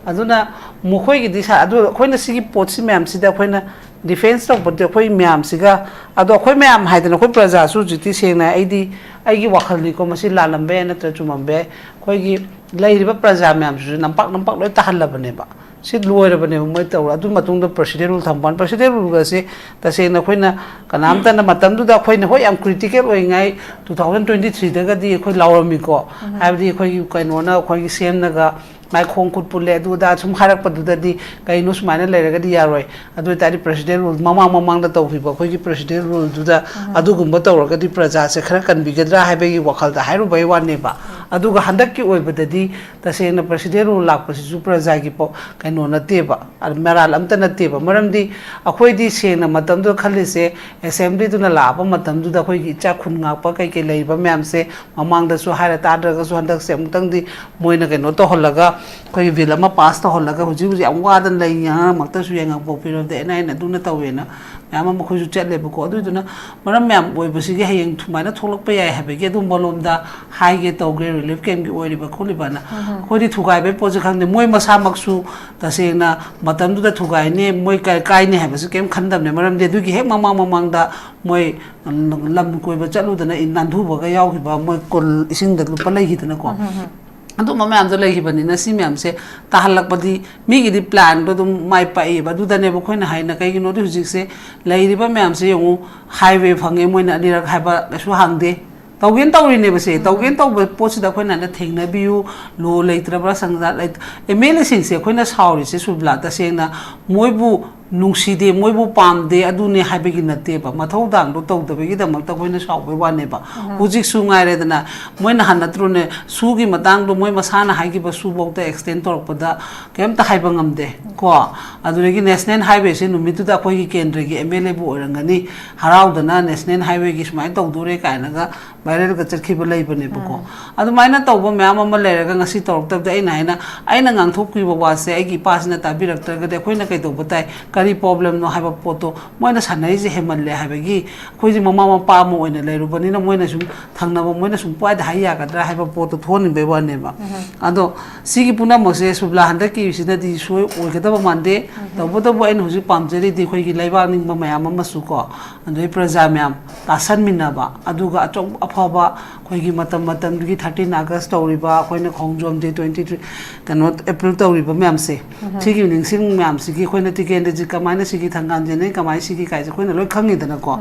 ꯑꯗꯨꯅ ꯃꯈꯣꯏꯒꯤꯗꯤ ꯁꯥ-, ꯑꯗꯨ ꯑꯩꯈꯣꯏꯅ ꯁꯤꯒꯤ ꯄꯣꯠꯁꯤ ꯃꯌꯥꯝꯁꯤꯗ ꯑꯩꯈꯣꯏꯅ defence ꯇꯧꯕꯗꯤ ꯑꯩꯈꯣꯏ ꯃꯌꯥꯝꯁꯤꯒ, ꯑꯗꯣ ꯑꯩꯈꯣꯏ ꯃꯌꯥꯝ ꯍꯥꯏꯗꯅ ꯑꯩꯈꯣꯏ ꯄ꯭ꯔꯖꯥꯁꯨ ꯍꯧꯖꯤꯛꯇꯤ ꯁꯦꯡꯅ ꯑꯩꯗꯤ ꯑꯩꯒꯤ ꯋꯥꯈꯜꯅꯤꯀꯣ, ꯃꯁꯤ ꯂꯥꯜꯂꯝꯕ ꯌꯥꯏ ꯅꯠꯇ꯭ꯔ ꯆꯨꯝꯃꯝꯕ ꯌꯥꯏ, ꯑꯩꯈꯣꯏꯒꯤ ꯂꯩꯔꯤꯕ ꯄ꯭ꯔꯖꯥ ꯃꯌꯥꯝꯁꯤꯁꯨ ꯅꯝꯄꯥꯛ ꯅꯝꯄꯥꯛ ꯂꯣꯏ ꯇꯥꯍꯜꯂꯕꯅꯦꯕ꯫ ꯁꯤ ꯂꯣꯏꯔꯕꯅꯦꯕ ꯃꯣꯏ ꯇꯧꯔ꯫ ꯑꯗꯨ ꯃꯇꯨꯡꯗ President rule ꯊꯝꯕ ꯋꯥꯅꯤ꯫ President ruleꯒꯁꯦ ꯇꯁꯦꯡꯅ ꯑꯩꯈꯣꯏꯅ ꯀꯅꯥꯝꯇꯅ ꯃꯇꯝꯗꯨꯗ ꯑꯩꯈꯣꯏꯅ ꯍꯣꯏ ꯌꯥꯝ critical ꯑꯣꯏꯉꯥꯏ two thousand twenty threeꯗꯒꯗꯤ ꯑꯩꯈꯣꯏ ꯂꯥꯎꯔꯝꯃꯤꯀꯣ꯫ ꯎꯝ꯫ ꯍꯥꯏꯕꯗꯤ ꯑꯩꯈꯣꯏꯒꯤ ꯀꯩꯅꯣꯅ, ꯑꯩꯈꯣꯏꯒꯤ CMꯅꯒ ꯃꯥꯏ ꯈꯣꯡ ꯈꯨꯠ ꯄꯨꯜꯂꯦ ꯑꯗꯨ ꯑꯗꯥ ꯁꯨꯝ ꯍꯥꯏꯔꯛꯄꯗꯨꯗꯗꯤ ꯀꯩꯅꯣ ꯁꯨꯃꯥꯏꯅ ꯂꯩꯔꯒꯗꯤ ꯌꯥꯔꯣꯏ꯫ ꯑꯗꯨ ꯑꯣꯏꯇꯥꯔꯗꯤ President rule ꯃꯃꯥꯡ ꯃꯃꯥꯡꯗ ꯇꯧꯈꯤꯕ ꯑꯩꯈꯣꯏꯒꯤ President ruleꯗꯨꯗ ꯎꯝ꯫ ꯑꯗꯨꯒꯨꯝꯕ ꯇꯧꯔꯒꯗꯤ ꯄ꯭ꯔꯖꯥꯁꯦ ꯈꯔ ꯀꯟꯕꯤꯒꯗ꯭ꯔꯥ ꯍꯥꯏꯕꯒꯤ ꯋꯥꯈꯜꯗ ꯍꯥꯏꯔꯨꯕꯩ ꯋꯥꯅꯦꯕ꯫ ꯎꯝ꯫ ꯑꯗꯨꯒ ꯍꯟꯗꯛꯀꯤ ꯑꯣꯏꯕꯗꯗꯤ ꯇꯁꯦꯡꯅ President rule ꯂꯥꯛꯄꯁꯤꯁꯨ ꯄ꯭ꯔꯖꯥꯒꯤ ꯄꯣ-, ꯀꯩꯅꯣ ꯅꯠꯇꯦꯕ, ꯃꯔꯥꯜ ꯑꯝꯇ ꯅꯠꯇꯦꯕ꯫ ꯃꯔꯝꯗꯤ ꯑꯩꯈꯣꯏꯗꯤ ꯁꯦꯡꯅ ꯃꯇꯝꯗꯨꯗ ꯈꯜꯂꯤꯁꯦ, Assemblyꯗꯨꯅ ꯂꯥꯛꯄ ꯃꯇꯝꯗꯨꯗ ꯑꯩꯈꯣꯏꯒꯤ ꯏꯆꯥ ꯈꯨꯟ ꯉꯥꯛꯄ ꯀꯩꯀꯩ ꯂꯩꯔꯤꯕ ꯃꯌꯥꯝꯁꯦ ꯃꯃꯥꯡꯗꯁꯨ ꯍꯥꯏꯔ ꯇꯥꯗ꯭ꯔꯒꯁꯨ ꯍꯟꯗꯛꯁꯦ ꯑꯃꯨꯛꯇꯪꯗꯤ ꯃꯣꯏꯅ ꯀꯩꯅꯣ ꯇꯧꯍꯜꯂꯒ ꯑꯩꯈꯣꯏꯒꯤ bill ꯑꯃ pass ꯇꯧꯍꯜꯂꯒ ꯍꯧꯖꯤꯛ ꯍꯧꯖꯤꯛ ꯌꯥꯝ ꯋꯥꯗꯅ ꯂꯩ, ꯉꯔꯥꯡꯃꯛꯇꯁꯨ ꯌꯦꯡꯉꯛꯄ ꯐꯤꯔꯣꯜꯗ ꯑꯦꯟ ꯑꯥꯏ ꯑꯦꯟ ꯑꯗꯨꯅ ꯇꯧꯋꯦꯅ ꯃꯌꯥꯝ ꯑꯃ ꯑꯩꯈꯣꯏꯁꯨ ꯆꯠꯂꯦꯕꯀꯣ꯫ ꯑꯗꯨꯏꯗꯨꯅ ꯃꯔꯝ ꯃꯌꯥꯝ ꯑꯣꯏꯕꯁꯤꯒꯤ ꯍꯌꯦꯡ ꯁꯨꯃꯥꯏꯅ ꯊꯣꯛꯂꯛꯄ ꯌꯥꯏ ꯍꯥꯏꯕꯒꯤ ꯑꯗꯨꯝꯕ ꯂꯣꯝꯗ ꯍꯥꯏꯒꯦ ꯇꯧꯒꯦ, relief campꯀꯤ ꯑꯣꯏꯔꯤꯕ ꯈꯣꯠꯂꯤꯕꯅ꯫ ꯎꯝ꯫ ꯑꯩꯈꯣꯏꯗꯤ ꯊꯨꯒꯥꯏꯕꯒꯤ ꯄꯣꯠꯁꯦ ꯈꯪꯗꯦ, ꯃꯣꯏ ꯃꯁꯥꯃꯛꯁꯨ ꯇꯁꯦꯡꯅ ꯃꯇꯝꯗꯨꯗ ꯊꯨꯒꯥꯏꯅꯤ, ꯃꯣꯏ ꯀꯥꯏ-, ꯀꯥꯏꯅꯤ ꯍꯥꯏꯕꯁꯨ ꯀꯩꯝ ꯈꯟꯗꯕꯅꯦ꯫ ꯃꯔꯝꯗꯤ ꯑꯗꯨꯒꯤ ꯍꯦꯛ ꯃꯃꯥꯡ ꯃꯃꯥꯡꯗ ꯃꯣꯏ ꯂꯝ ꯀꯣꯏꯕ ꯆꯠꯂꯨꯗꯅ ꯏ-, ꯅꯥꯟꯊꯨꯕꯒ ꯌꯥꯎꯈꯤꯕ, ꯃꯣꯏ ꯀꯨꯜ ꯏꯁꯤꯡꯗ ꯂꯨꯞꯄ ꯂꯩꯈꯤꯗꯅꯀꯣ꯫ ꯎꯝ, ꯎꯝ, ꯎꯝ꯫ ꯑꯗꯨꯝꯕ ꯃꯌꯥꯝꯗꯣ ꯂꯩꯈꯤꯕꯅꯤꯅ ꯁꯤ ꯃꯌꯥꯝꯁꯦ ꯇꯥꯍꯜꯂꯛꯄꯗꯤ ꯃꯤꯒꯤꯗꯤ planꯗꯣ ꯑꯗꯨꯝ ꯃꯥꯏ ꯄꯥꯛꯏꯕ꯫ ꯑꯗꯨꯗꯅꯦꯕ ꯑꯩꯈꯣꯏꯅ ꯍꯥꯏꯅ, ꯀꯩꯒꯤꯅꯣꯗꯤ ꯍꯧꯖꯤꯛꯁꯦ ꯂꯩꯔꯤꯕ ꯃꯌꯥꯝꯁꯦ ꯌꯦꯡꯉꯨ, highway ꯐꯪꯉꯦ, ꯃꯣꯏꯅ ꯑꯅꯤꯔꯛ ꯍꯥꯏꯕ ꯀꯩꯁꯨ ꯍꯥꯡꯗꯦ꯫ ꯇꯧꯒꯦꯅ ꯇꯧꯔꯤꯅꯦꯕ ꯁꯦ꯫ ꯎꯝ꯫ ꯇꯧꯒꯦꯅ ꯇꯧꯕ ꯄꯣꯠꯁꯤꯗ ꯑꯩꯈꯣꯏꯅ ꯍꯟꯗꯛ ꯊꯦꯡꯅꯕꯤꯌꯨ, law ꯂꯩꯇ꯭ꯔꯕ꯭ꯔꯥ, ꯁꯪꯁꯥ ꯂꯩ-, MLAꯁꯤꯡꯁꯦ ꯑꯩꯈꯣꯏꯅ ꯁꯥꯎꯔꯤꯁꯦ ꯁꯨꯕꯂꯥ, ꯇꯁꯦꯡꯅ ꯃꯣꯏꯕꯨ ꯅꯨꯡꯁꯤꯗꯦ, ꯃꯣꯏꯕꯨ ꯄꯥꯝꯗꯦ, ꯑꯗꯨꯅꯦ ꯍꯥꯏꯕꯒꯤ ꯅꯠꯇꯦꯕ꯫ ꯃꯊꯧꯗꯥꯡꯗꯣ ꯇꯧꯗꯕꯒꯤꯗꯃꯛꯇ ꯑꯩꯈꯣꯏꯅ ꯁꯥꯎꯕꯩ ꯋꯥꯅꯦꯕ꯫ ꯍꯧꯖꯤꯛꯁꯨ ꯉꯥꯏꯔꯦꯗꯅ, ꯃꯣꯏꯅ ꯍꯟꯅꯠꯇ꯭ꯔꯣꯅꯦ, ꯁꯨꯒꯤ ꯃꯇꯥꯡꯗꯣ ꯃꯣꯏ ꯃꯁꯥꯅ ꯍꯥꯏꯈꯤꯕ ꯁꯨꯐꯧꯗ extend ꯇꯧꯔꯛꯄꯗ ꯀꯩꯝꯇ ꯍꯥꯏꯕ ꯉꯝꯗꯦ ꯀꯣ꯫ ꯑꯗꯨꯗꯒꯤ National Highway ꯁꯦ ꯅꯨꯃꯤꯠꯇꯨꯗ ꯑꯩꯈꯣꯏꯒꯤ ꯀꯦꯟꯗ꯭ꯔꯒꯤ MLA ꯕꯨ ꯑꯣꯏꯔꯝꯒꯅꯤ, ꯍꯔꯥꯎꯗꯅ National Highway ꯒꯤ ꯁꯨꯃꯥꯏꯅ ꯇꯧꯗꯣꯔꯦ ꯀꯥꯏꯅꯒ viral ꯒ ꯆꯠꯈꯤꯕ ꯂꯩꯕꯅꯦꯕꯀꯣ꯫ ꯑꯗꯨꯃꯥꯏꯅ ꯇꯧꯕ ꯃꯌꯥꯝ ꯑꯃ ꯂꯩꯔꯒ ꯉꯁꯤ ꯇꯧꯔꯛꯇꯕꯗ ꯑꯩꯅ ꯍꯥꯏꯅ, ꯑꯩꯅ ꯉꯥꯡꯊꯣꯛꯄꯤꯕ ꯋꯥꯁꯦ ꯑꯩꯒꯤ ꯏꯄꯥꯁꯤꯅ ꯇꯥꯕꯤꯔꯛꯇ꯭ꯔꯒꯗꯤ ꯑꯩꯈꯣꯏꯅ ꯀꯩꯗꯧꯕ ꯇꯥꯏ, ꯀꯔꯤ problem ꯅꯣ ꯍꯥꯏꯕ ꯄꯣꯠꯇꯣ ꯃꯣꯏꯅ ꯁꯥꯟꯅꯔꯤꯁꯦ ꯍꯦꯟꯃꯜꯂꯦ ꯍꯥꯏꯕꯒꯤ, ꯑꯩꯈꯣꯏꯁꯦ ꯃꯃꯥ ꯃꯄꯥ ꯑꯃ ꯑꯣꯏꯅ ꯂꯩꯔꯨꯕꯅꯤꯅ ꯃꯣꯏꯅ ꯁꯨꯝ ꯊꯪꯅꯕ ꯃꯣꯏꯅ ꯁꯨꯝ ꯄꯨꯡꯍꯥꯏꯗ ꯍꯥꯏ ꯌꯥꯒꯗ꯭ꯔꯥ ꯍꯥꯏꯕ ꯄꯣꯠꯇꯣ ꯊꯣꯛꯍꯟꯅꯤꯡꯕꯩ ꯋꯥꯅꯦꯕ꯫ ꯑꯗꯣ ꯁꯤꯒꯤ ꯄꯨꯝꯅꯃꯛꯁꯦ ꯁꯨꯕ꯭ꯂꯥ ꯍꯟꯗꯛꯀꯤꯁꯤꯅꯗꯤ ꯁꯣꯏ ꯑꯣꯏꯒꯗꯕ ꯃꯥꯟꯗꯦ꯫ ꯇꯧꯕꯇꯕꯨ ꯑꯩꯅ ꯍꯧꯖꯤꯛ ꯄꯥꯝꯖꯔꯤꯗꯤ ꯑꯩꯈꯣꯏꯒꯤ ꯂꯩꯕꯥꯛ ꯅꯤꯡꯕ ꯃꯌꯥꯝ ꯑꯃꯁꯨ ꯀꯣ, ꯑꯗꯩ ꯄ꯭ꯔꯖꯥ ꯃꯌꯥꯝ ꯇꯥꯁꯟꯃꯤꯟꯅꯕ, ꯑꯗꯨꯒ ꯑꯆꯧ ꯑꯐꯕ ꯑꯩꯈꯣꯏꯒꯤ ꯃꯇꯝ ꯃꯇꯝꯗꯨꯒꯤ thirteen August ꯇꯧꯔꯤꯕ, ꯑꯩꯈꯣꯏꯅ ꯈꯣꯡꯖꯣꯝ day twenty three, ꯀꯩꯅꯣ, April ꯇꯧꯔꯤꯕ ꯃꯌꯥꯝꯁꯦ, ꯁꯤꯒꯤ ꯅꯤꯡꯁꯤꯡ ꯃꯌꯥꯝꯁꯤꯒꯤ ꯑꯩꯈꯣꯏꯅ ꯇꯤꯀꯦꯟꯗ꯭ꯔꯖꯤꯠ ꯀꯃꯥꯏꯅ ꯁꯤꯒꯤ, ꯊꯪꯒꯥꯜ ꯖꯦꯅꯩ ꯀꯃꯥꯏꯅ ꯁꯤꯒꯤ ꯀꯥꯏꯁꯦ ꯑꯩꯈꯣꯏꯅ ꯂꯣꯏ ꯈꯪꯉꯤꯗꯅꯀꯣ꯫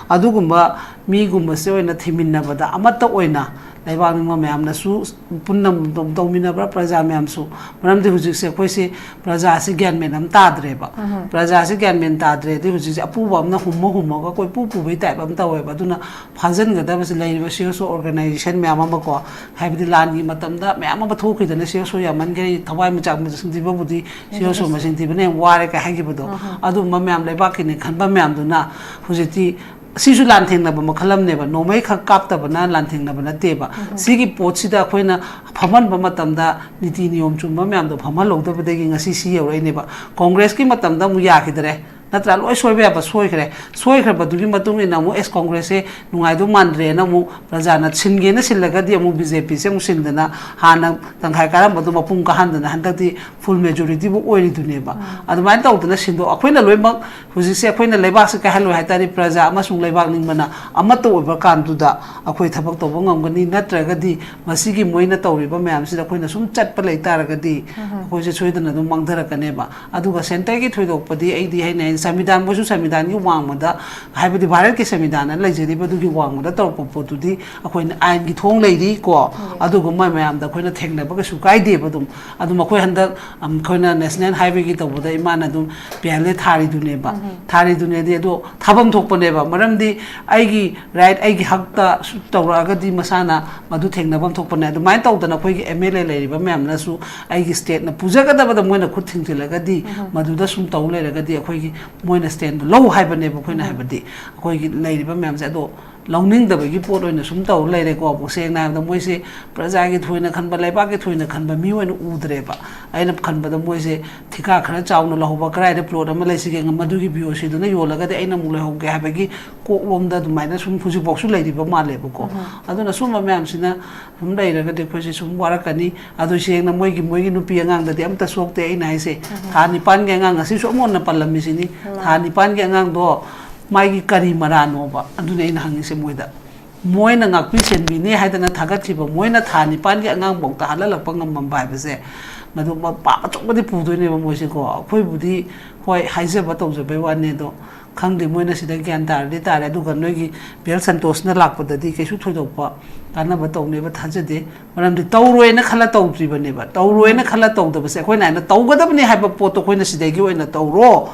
ꯑꯗꯨꯒꯨꯝꯕ ꯃꯤꯒꯨꯝꯕꯁꯦ ꯑꯣꯏꯅ ꯊꯤꯃꯤꯟꯅꯕꯗ ꯑꯃꯠꯇ ꯑꯣꯏꯅ ꯂꯩꯕꯥꯛ ꯅꯤꯡꯕ ꯃꯌꯥꯝꯅꯁꯨ ꯄꯨꯟꯅ ꯇꯧ-, ꯇꯧꯃꯤꯟꯅꯕ꯭ꯔꯥ, ꯄ꯭ꯔꯖꯥ ꯃꯌꯥꯝꯁꯨ? ꯃꯔꯝꯗꯤ ꯍꯧꯖꯤꯛꯁꯦ ꯑꯩꯈꯣꯏꯁꯦ ꯄ꯭ꯔꯖꯥꯁꯦ ꯒ꯭ꯌꯥꯟ ꯃꯦꯟ ꯑꯃ ꯇꯥꯗ꯭ꯔꯦꯕ꯫ ꯄ꯭ꯔꯖꯥꯁꯦ ꯒ꯭ꯌꯥꯟ ꯃꯦꯟ ꯇꯥꯗ꯭ꯔꯦꯗꯤ ꯍꯧꯖꯤꯛꯁꯦ ꯑꯄꯨꯕ ꯑꯃꯅ ꯍꯨꯝꯃ ꯍꯨꯝꯃꯒ ꯀꯣꯏꯄꯨ ꯄꯨꯕꯩ type ꯑꯃ ꯇꯧꯋꯦꯕ꯫ ꯑꯗꯨꯅ ꯐꯥꯖꯤꯟꯒꯗꯕꯁꯦ ꯂꯩꯔꯤꯕ CSO organization ꯃꯌꯥꯝ ꯑꯃ ꯀꯣ, ꯍꯥꯏꯕꯗꯤ ꯂꯥꯟꯒꯤ ꯃꯇꯝꯗ ꯃꯌꯥꯝ ꯑꯃ ꯊꯣꯛꯈꯤꯗꯅ, CSO ꯌꯥꯝꯃꯟꯈ꯭ꯔꯦ, ꯊꯋꯥꯏ ꯃꯤꯆꯥꯛ ꯃꯁꯤꯡ ꯊꯤꯕꯕꯨꯗꯤ CSO ꯃꯁꯤꯡ ꯊꯤꯕꯅ ꯌꯥꯝ ꯋꯥꯔꯦ ꯀꯥꯏ ꯍꯥꯏꯈꯤꯕꯗꯣ꯫ ꯑꯗꯨꯝꯕ ꯃꯌꯥꯝ ꯂꯩꯕꯥꯛꯀꯤꯅꯦ ꯈꯟꯕ ꯃꯌꯥꯝꯗꯨꯅ ꯍꯧꯖꯤꯛꯇꯤ ꯁꯤꯁꯨ ꯂꯥꯟꯊꯦꯡꯅꯕ ꯃꯈꯜ ꯑꯃꯅꯦꯕ, ꯅꯣꯡꯃꯩ ꯈꯛ ꯀꯥꯞꯇꯕꯅ ꯂꯥꯟꯊꯦꯡꯅꯕ ꯅꯠꯇꯦꯕ꯫ ꯁꯤꯒꯤ ꯄꯣꯠꯁꯤꯗ ꯑꯩꯈꯣꯏꯅ ꯐꯝꯍꯟꯕ ꯃꯇꯝꯗ ꯅꯤꯇꯤ ꯅꯤꯌꯣꯝ ꯆꯨꯝꯕ ꯃꯌꯥꯝꯗꯣ ꯐꯝꯍꯜꯍꯧꯗꯕꯗꯒꯤ ꯉꯁꯤ ꯁꯤ ꯌꯧꯔꯛꯏꯅꯦꯕ꯫ ꯀꯣꯡꯒ꯭ꯔꯦꯁꯀꯤ ꯃꯇꯝꯗ ꯑꯃꯨꯛ ꯌꯥꯈꯤꯗ꯭ꯔꯦ, ꯅꯠꯇ꯭ꯔꯥ? ꯂꯣꯏ ꯁꯣꯏꯕ ꯌꯥꯕ ꯁꯣꯏꯈ꯭ꯔꯦ꯫ ꯁꯣꯏꯈ꯭ꯔꯕꯗꯨꯒꯤ ꯃꯇꯨꯡ ꯏꯟꯅ ꯑꯃꯨꯛ, "ꯑꯦꯁ, ꯀꯣꯡꯒ꯭ꯔꯦꯁꯁꯦ ꯅꯨꯡꯉꯥꯏꯗꯧ ꯃꯥꯟꯗ꯭ꯔꯦꯅ" ꯑꯃꯨꯛ ꯄ꯭ꯔꯖꯥꯅ ꯁꯤꯟꯒꯦꯅ ꯁꯤꯜꯂꯒꯗꯤ ꯑꯃꯨꯛ BJP ꯁꯦ ꯑꯃꯨꯛ ꯁꯤꯟꯗꯅ, ꯍꯥꯟꯅ ꯇꯪꯈꯥꯏ ꯀꯥꯔꯝꯕꯗꯣ ꯃꯄꯨꯡ ꯀꯥꯍꯟꯗꯅ ꯍꯟꯗꯛꯇꯤ full majority ꯕꯨ ꯑꯣꯏꯔꯤꯗꯨꯅꯦꯕ꯫ ꯑꯗꯨꯃꯥꯏꯅ ꯇꯧꯗꯅ ꯁꯤꯟꯗꯣꯛ-, ꯑꯩꯈꯣꯏꯅ ꯂꯣꯏꯅꯃꯛ ꯍꯧꯖꯤꯛꯁꯦ ꯑꯩꯈꯣꯏꯅ ꯂꯩꯕꯥꯛꯁꯦ ꯀꯥꯏꯍꯜꯂꯣꯏ ꯍꯥꯏ ꯇꯥꯔꯗꯤ, ꯄ꯭ꯔꯖꯥ ꯑꯃꯁꯨꯡ ꯂꯩꯕꯥꯛ ꯅꯤꯡꯕꯅ ꯑꯃꯠꯇ ꯑꯣꯏꯕ ꯀꯥꯟꯗꯨꯗ ꯑꯩꯈꯣꯏ ꯊꯕꯛ ꯇꯧꯕ ꯉꯝꯒꯅꯤ꯫ ꯅꯠꯇ꯭ꯔꯒꯗꯤ ꯃꯁꯤꯒꯤ ꯃꯣꯏꯅ ꯇꯧꯔꯤꯕ ꯃꯌꯥꯝꯁꯤꯗ ꯑꯩꯈꯣꯏꯅ ꯁꯨꯝ ꯆꯠꯄ ꯂꯩ ꯇꯥꯔꯒꯗꯤ ꯑꯩꯈꯣꯏꯁꯦ ꯁꯣꯏꯗꯅ ꯑꯗꯨꯝ ꯃꯥꯡꯊꯔꯛꯀꯅꯦꯕ꯫ ꯑꯗꯨꯒ centre ꯒꯤ ꯊꯣꯏꯗꯣꯛꯄꯗꯤ ꯑꯩꯗꯤ ꯍꯥꯏꯅ, ꯑꯩꯅ ꯁꯪꯕꯤꯙꯥꯟ, ꯃꯣꯏꯁꯨ ꯁꯪꯕꯤꯙꯥꯟꯒꯤ ꯋꯥꯡꯃꯗ, ꯍꯥꯏꯕꯗꯤ ꯚꯥꯔꯠꯀꯤ ꯁꯪꯕꯤꯙꯥꯟꯅ ꯂꯩꯖꯔꯤꯕꯗꯨꯒꯤ ꯋꯥꯡꯃꯗ ꯇꯧꯔꯛꯄ ꯄꯣꯠꯇꯨꯗꯤ ꯑꯩꯈꯣꯏꯅ ꯑꯥꯏꯟꯒꯤ ꯊꯣꯡ ꯂꯩꯔꯤ ꯀꯣ꯫ ꯑꯗꯨꯒꯨꯝꯕ ꯃꯌꯥꯝꯗ ꯑꯩꯈꯣꯏꯅ ꯊꯦꯡꯅꯕ ꯀꯩꯁꯨ ꯀꯥꯏꯗꯦꯕ꯫ ꯑꯗꯨꯝ ꯑꯗꯨꯝ ꯑꯩꯈꯣꯏ ꯍꯟꯗꯛ, ꯑꯝ, ꯑꯩꯈꯣꯏꯅ ꯅꯦꯁꯅꯦꯜ ꯍꯥꯏꯋꯦꯒꯤ ꯇꯧꯕꯗ ꯏꯃꯥꯅ ꯑꯗꯨꯝ ꯄꯤ ꯑꯦꯜ ꯑꯦ ꯊꯥꯔꯤꯗꯨꯅꯦꯕ꯫ ꯊꯥꯔꯤꯗꯨꯅꯦꯗꯤ ꯑꯗꯣ ꯊꯥꯐꯝ ꯊꯣꯛꯄꯅꯦꯕ꯫ ꯃꯔꯝꯗꯤ ꯑꯩꯒꯤ ꯔꯥꯏꯠ, ꯑꯩꯒꯤ ꯍꯛꯇ ꯁꯨ ꯇꯧꯔꯛꯑꯒꯗꯤ ꯃꯁꯥꯅ ꯃꯗꯨ ꯊꯦꯡꯅꯐꯝ ꯊꯣꯛꯄꯅꯦ꯫ ꯑꯗꯨꯃꯥꯏꯅ ꯇꯧꯗꯅ ꯑꯩꯈꯣꯏꯒꯤ ꯑꯦꯝ ꯑꯦꯜ ꯑꯦ ꯂꯩꯔꯤꯕ ꯃꯌꯥꯝꯅꯁꯨ ꯑꯩꯒꯤ ꯁ꯭ꯇꯦꯠꯅ ꯄꯨꯖꯒꯗꯕꯗ ꯃꯣꯏꯅ ꯈꯨꯠ ꯊꯤꯡꯖꯤꯜꯂꯒꯗꯤ, ꯃꯗꯨꯗ ꯁꯨꯝ ꯇꯧ ꯂꯩꯔꯒꯗꯤ ꯑꯩꯈꯣꯏꯒꯤ ꯃꯣꯏꯅ ꯁ꯭ꯇꯦꯟꯗꯣ ꯂꯧ ꯍꯥꯏꯕꯅꯦꯕ ꯑꯩꯈꯣꯏꯅ ꯍꯥꯏꯕꯗꯤ꯫ ꯑꯩꯈꯣꯏꯒꯤ ꯂꯩꯔꯤꯕ ꯃꯌꯥꯝꯁꯦ ꯑꯗꯣ ꯂꯧꯅꯤꯡꯗꯕꯒꯤ ꯄꯣꯠ ꯑꯣꯏꯅ ꯁꯨꯝ ꯇꯧꯔ ꯂꯩꯔꯦꯀꯣ꯫ ꯁꯦꯡꯅ ꯍꯥꯏꯔꯕꯗ ꯃꯣꯏꯁꯦ ꯄ꯭ꯔꯖꯥꯒꯤ ꯊꯣꯏꯅ ꯈꯟꯕ, ꯂꯩꯕꯥꯛꯀꯤ ꯊꯣꯏꯅ ꯈꯟꯕ ꯃꯤ ꯑꯣꯏꯅ ꯎꯗ꯭ꯔꯦꯕ꯫ ꯑꯩꯅ ꯈꯟꯕꯗ ꯃꯣꯏꯁꯦ ꯊꯤꯀꯥ ꯈꯔ ꯆꯥꯎꯅ ꯂꯧꯍꯧꯕ, ꯀꯗꯥꯏꯗ ꯄ꯭ꯂꯣꯠ ꯑꯃ ꯂꯩꯁꯤꯒꯦ, ꯃꯗꯨꯒꯤ ꯕꯤ ꯑꯣ ꯁꯤꯗꯨꯅ ꯌꯣꯜꯂꯒꯗꯤ ꯑꯩꯅ ꯑꯃꯨꯛ ꯂꯩꯍꯧꯒꯦ ꯍꯥꯏꯕꯒꯤ ꯀꯣꯛꯂꯣꯝꯗ ꯑꯗꯨꯃꯥꯏꯅ ꯁꯨꯝ ꯍꯧꯖꯤꯛꯐꯥꯎꯁꯨ ꯂꯩꯔꯤꯕ ꯃꯥꯜꯂꯦꯕꯀꯣ꯫ ꯑꯗꯨꯅ ꯁꯨꯝꯕ ꯃꯌꯥꯝꯁꯤꯅ ꯁꯨꯝ ꯂꯩꯔꯒꯗꯤ ꯑꯩꯈꯣꯏꯁꯦ ꯁꯨꯝ ꯋꯥꯔꯛꯀꯅꯤ꯫ ꯑꯗꯨ ꯁꯦꯡꯅ ꯃꯣꯏꯒꯤ, ꯃꯣꯏꯒꯤ ꯅꯨꯄꯤ ꯑꯉꯥꯡꯗꯗꯤ ꯑꯝꯇ ꯁꯣꯛꯇꯦ꯫ ꯑꯩꯅ ꯍꯥꯏꯁꯦ, ꯊꯥ ꯅꯤꯄꯥꯟꯒꯤ ꯑꯉꯥꯡ, ꯉꯁꯤꯁꯨ ꯑꯃꯨꯛ ꯍꯟꯅ ꯄꯜꯂꯝꯃꯤꯁꯤꯅꯤ, ꯊꯥ ꯅꯤꯄꯥꯟꯒꯤ ꯑꯉꯥꯡꯗꯣ ꯃꯥꯒꯤ ꯀꯔꯤ ꯃꯔꯥꯅꯣꯕ? ꯑꯗꯨꯅꯤ ꯑꯩꯅ ꯍꯪꯉꯤꯁꯦ ꯃꯣꯏꯗ꯫ ꯃꯣꯏꯅ ꯉꯥꯛꯄꯤ ꯁꯦꯟꯕꯤꯅꯤ ꯍꯥꯏꯗꯅ ꯊꯥꯒꯠꯈꯤꯕ, ꯃꯣꯏꯅ ꯊꯥ ꯅꯤꯄꯥꯟꯒꯤ ꯑꯉꯥꯡꯐꯥꯎꯗ ꯍꯥꯠꯍꯜꯂꯛꯄ ꯉꯝꯃꯝꯕ ꯍꯥꯏꯕꯁꯦ, ꯃꯗꯨ ꯃ-, ꯄꯥꯞ ꯑꯆꯧꯕꯗꯤ ꯄꯨꯗꯣꯏꯅꯦꯕ ꯃꯣꯏꯁꯦꯀꯣ꯫ ꯑꯩꯈꯣꯏꯕꯨꯗꯤ ꯍꯣꯏ ꯍꯥꯏꯖꯕ ꯇꯧꯖꯕꯩ ꯋꯥꯅꯤ, ꯑꯗꯣ ꯈꯪꯗꯦ, ꯃꯣꯏꯅ ꯁꯤꯗ ꯒ꯭ꯌꯥꯟ ꯇꯥꯔꯗꯤ ꯇꯥꯔꯦ꯫ ꯑꯗꯨꯒ ꯅꯣꯏꯒꯤ ꯕꯤ ꯑꯦꯜ ꯁꯟꯇꯣꯁꯅ ꯂꯥꯛꯄꯗꯗꯤ ꯀꯩꯁꯨ ꯊꯣꯏꯗꯣꯛꯄ ꯀꯥꯟꯅꯕ ꯇꯧꯅꯦꯕ ꯊꯥꯖꯗꯦ꯫ ꯃꯔꯝꯗꯤ ꯇꯧꯔꯣꯏꯅ ꯈꯜꯂ ꯇꯧꯗ꯭ꯔꯤꯕꯅꯦꯕ꯫ ꯇꯧꯔꯣꯏꯅ ꯈꯜꯂ ꯇꯧꯗꯕꯁꯦ ꯑꯩꯈꯣꯏꯅ ꯍꯥꯏꯅ ꯇꯧꯒꯗꯕꯅꯤ ꯍꯥꯏꯕ ꯄꯣꯠꯇꯣ ꯑꯩꯈꯣꯏꯅ ꯁꯤꯗꯒꯤ ꯑꯣꯏꯅ ꯇꯧꯔꯣ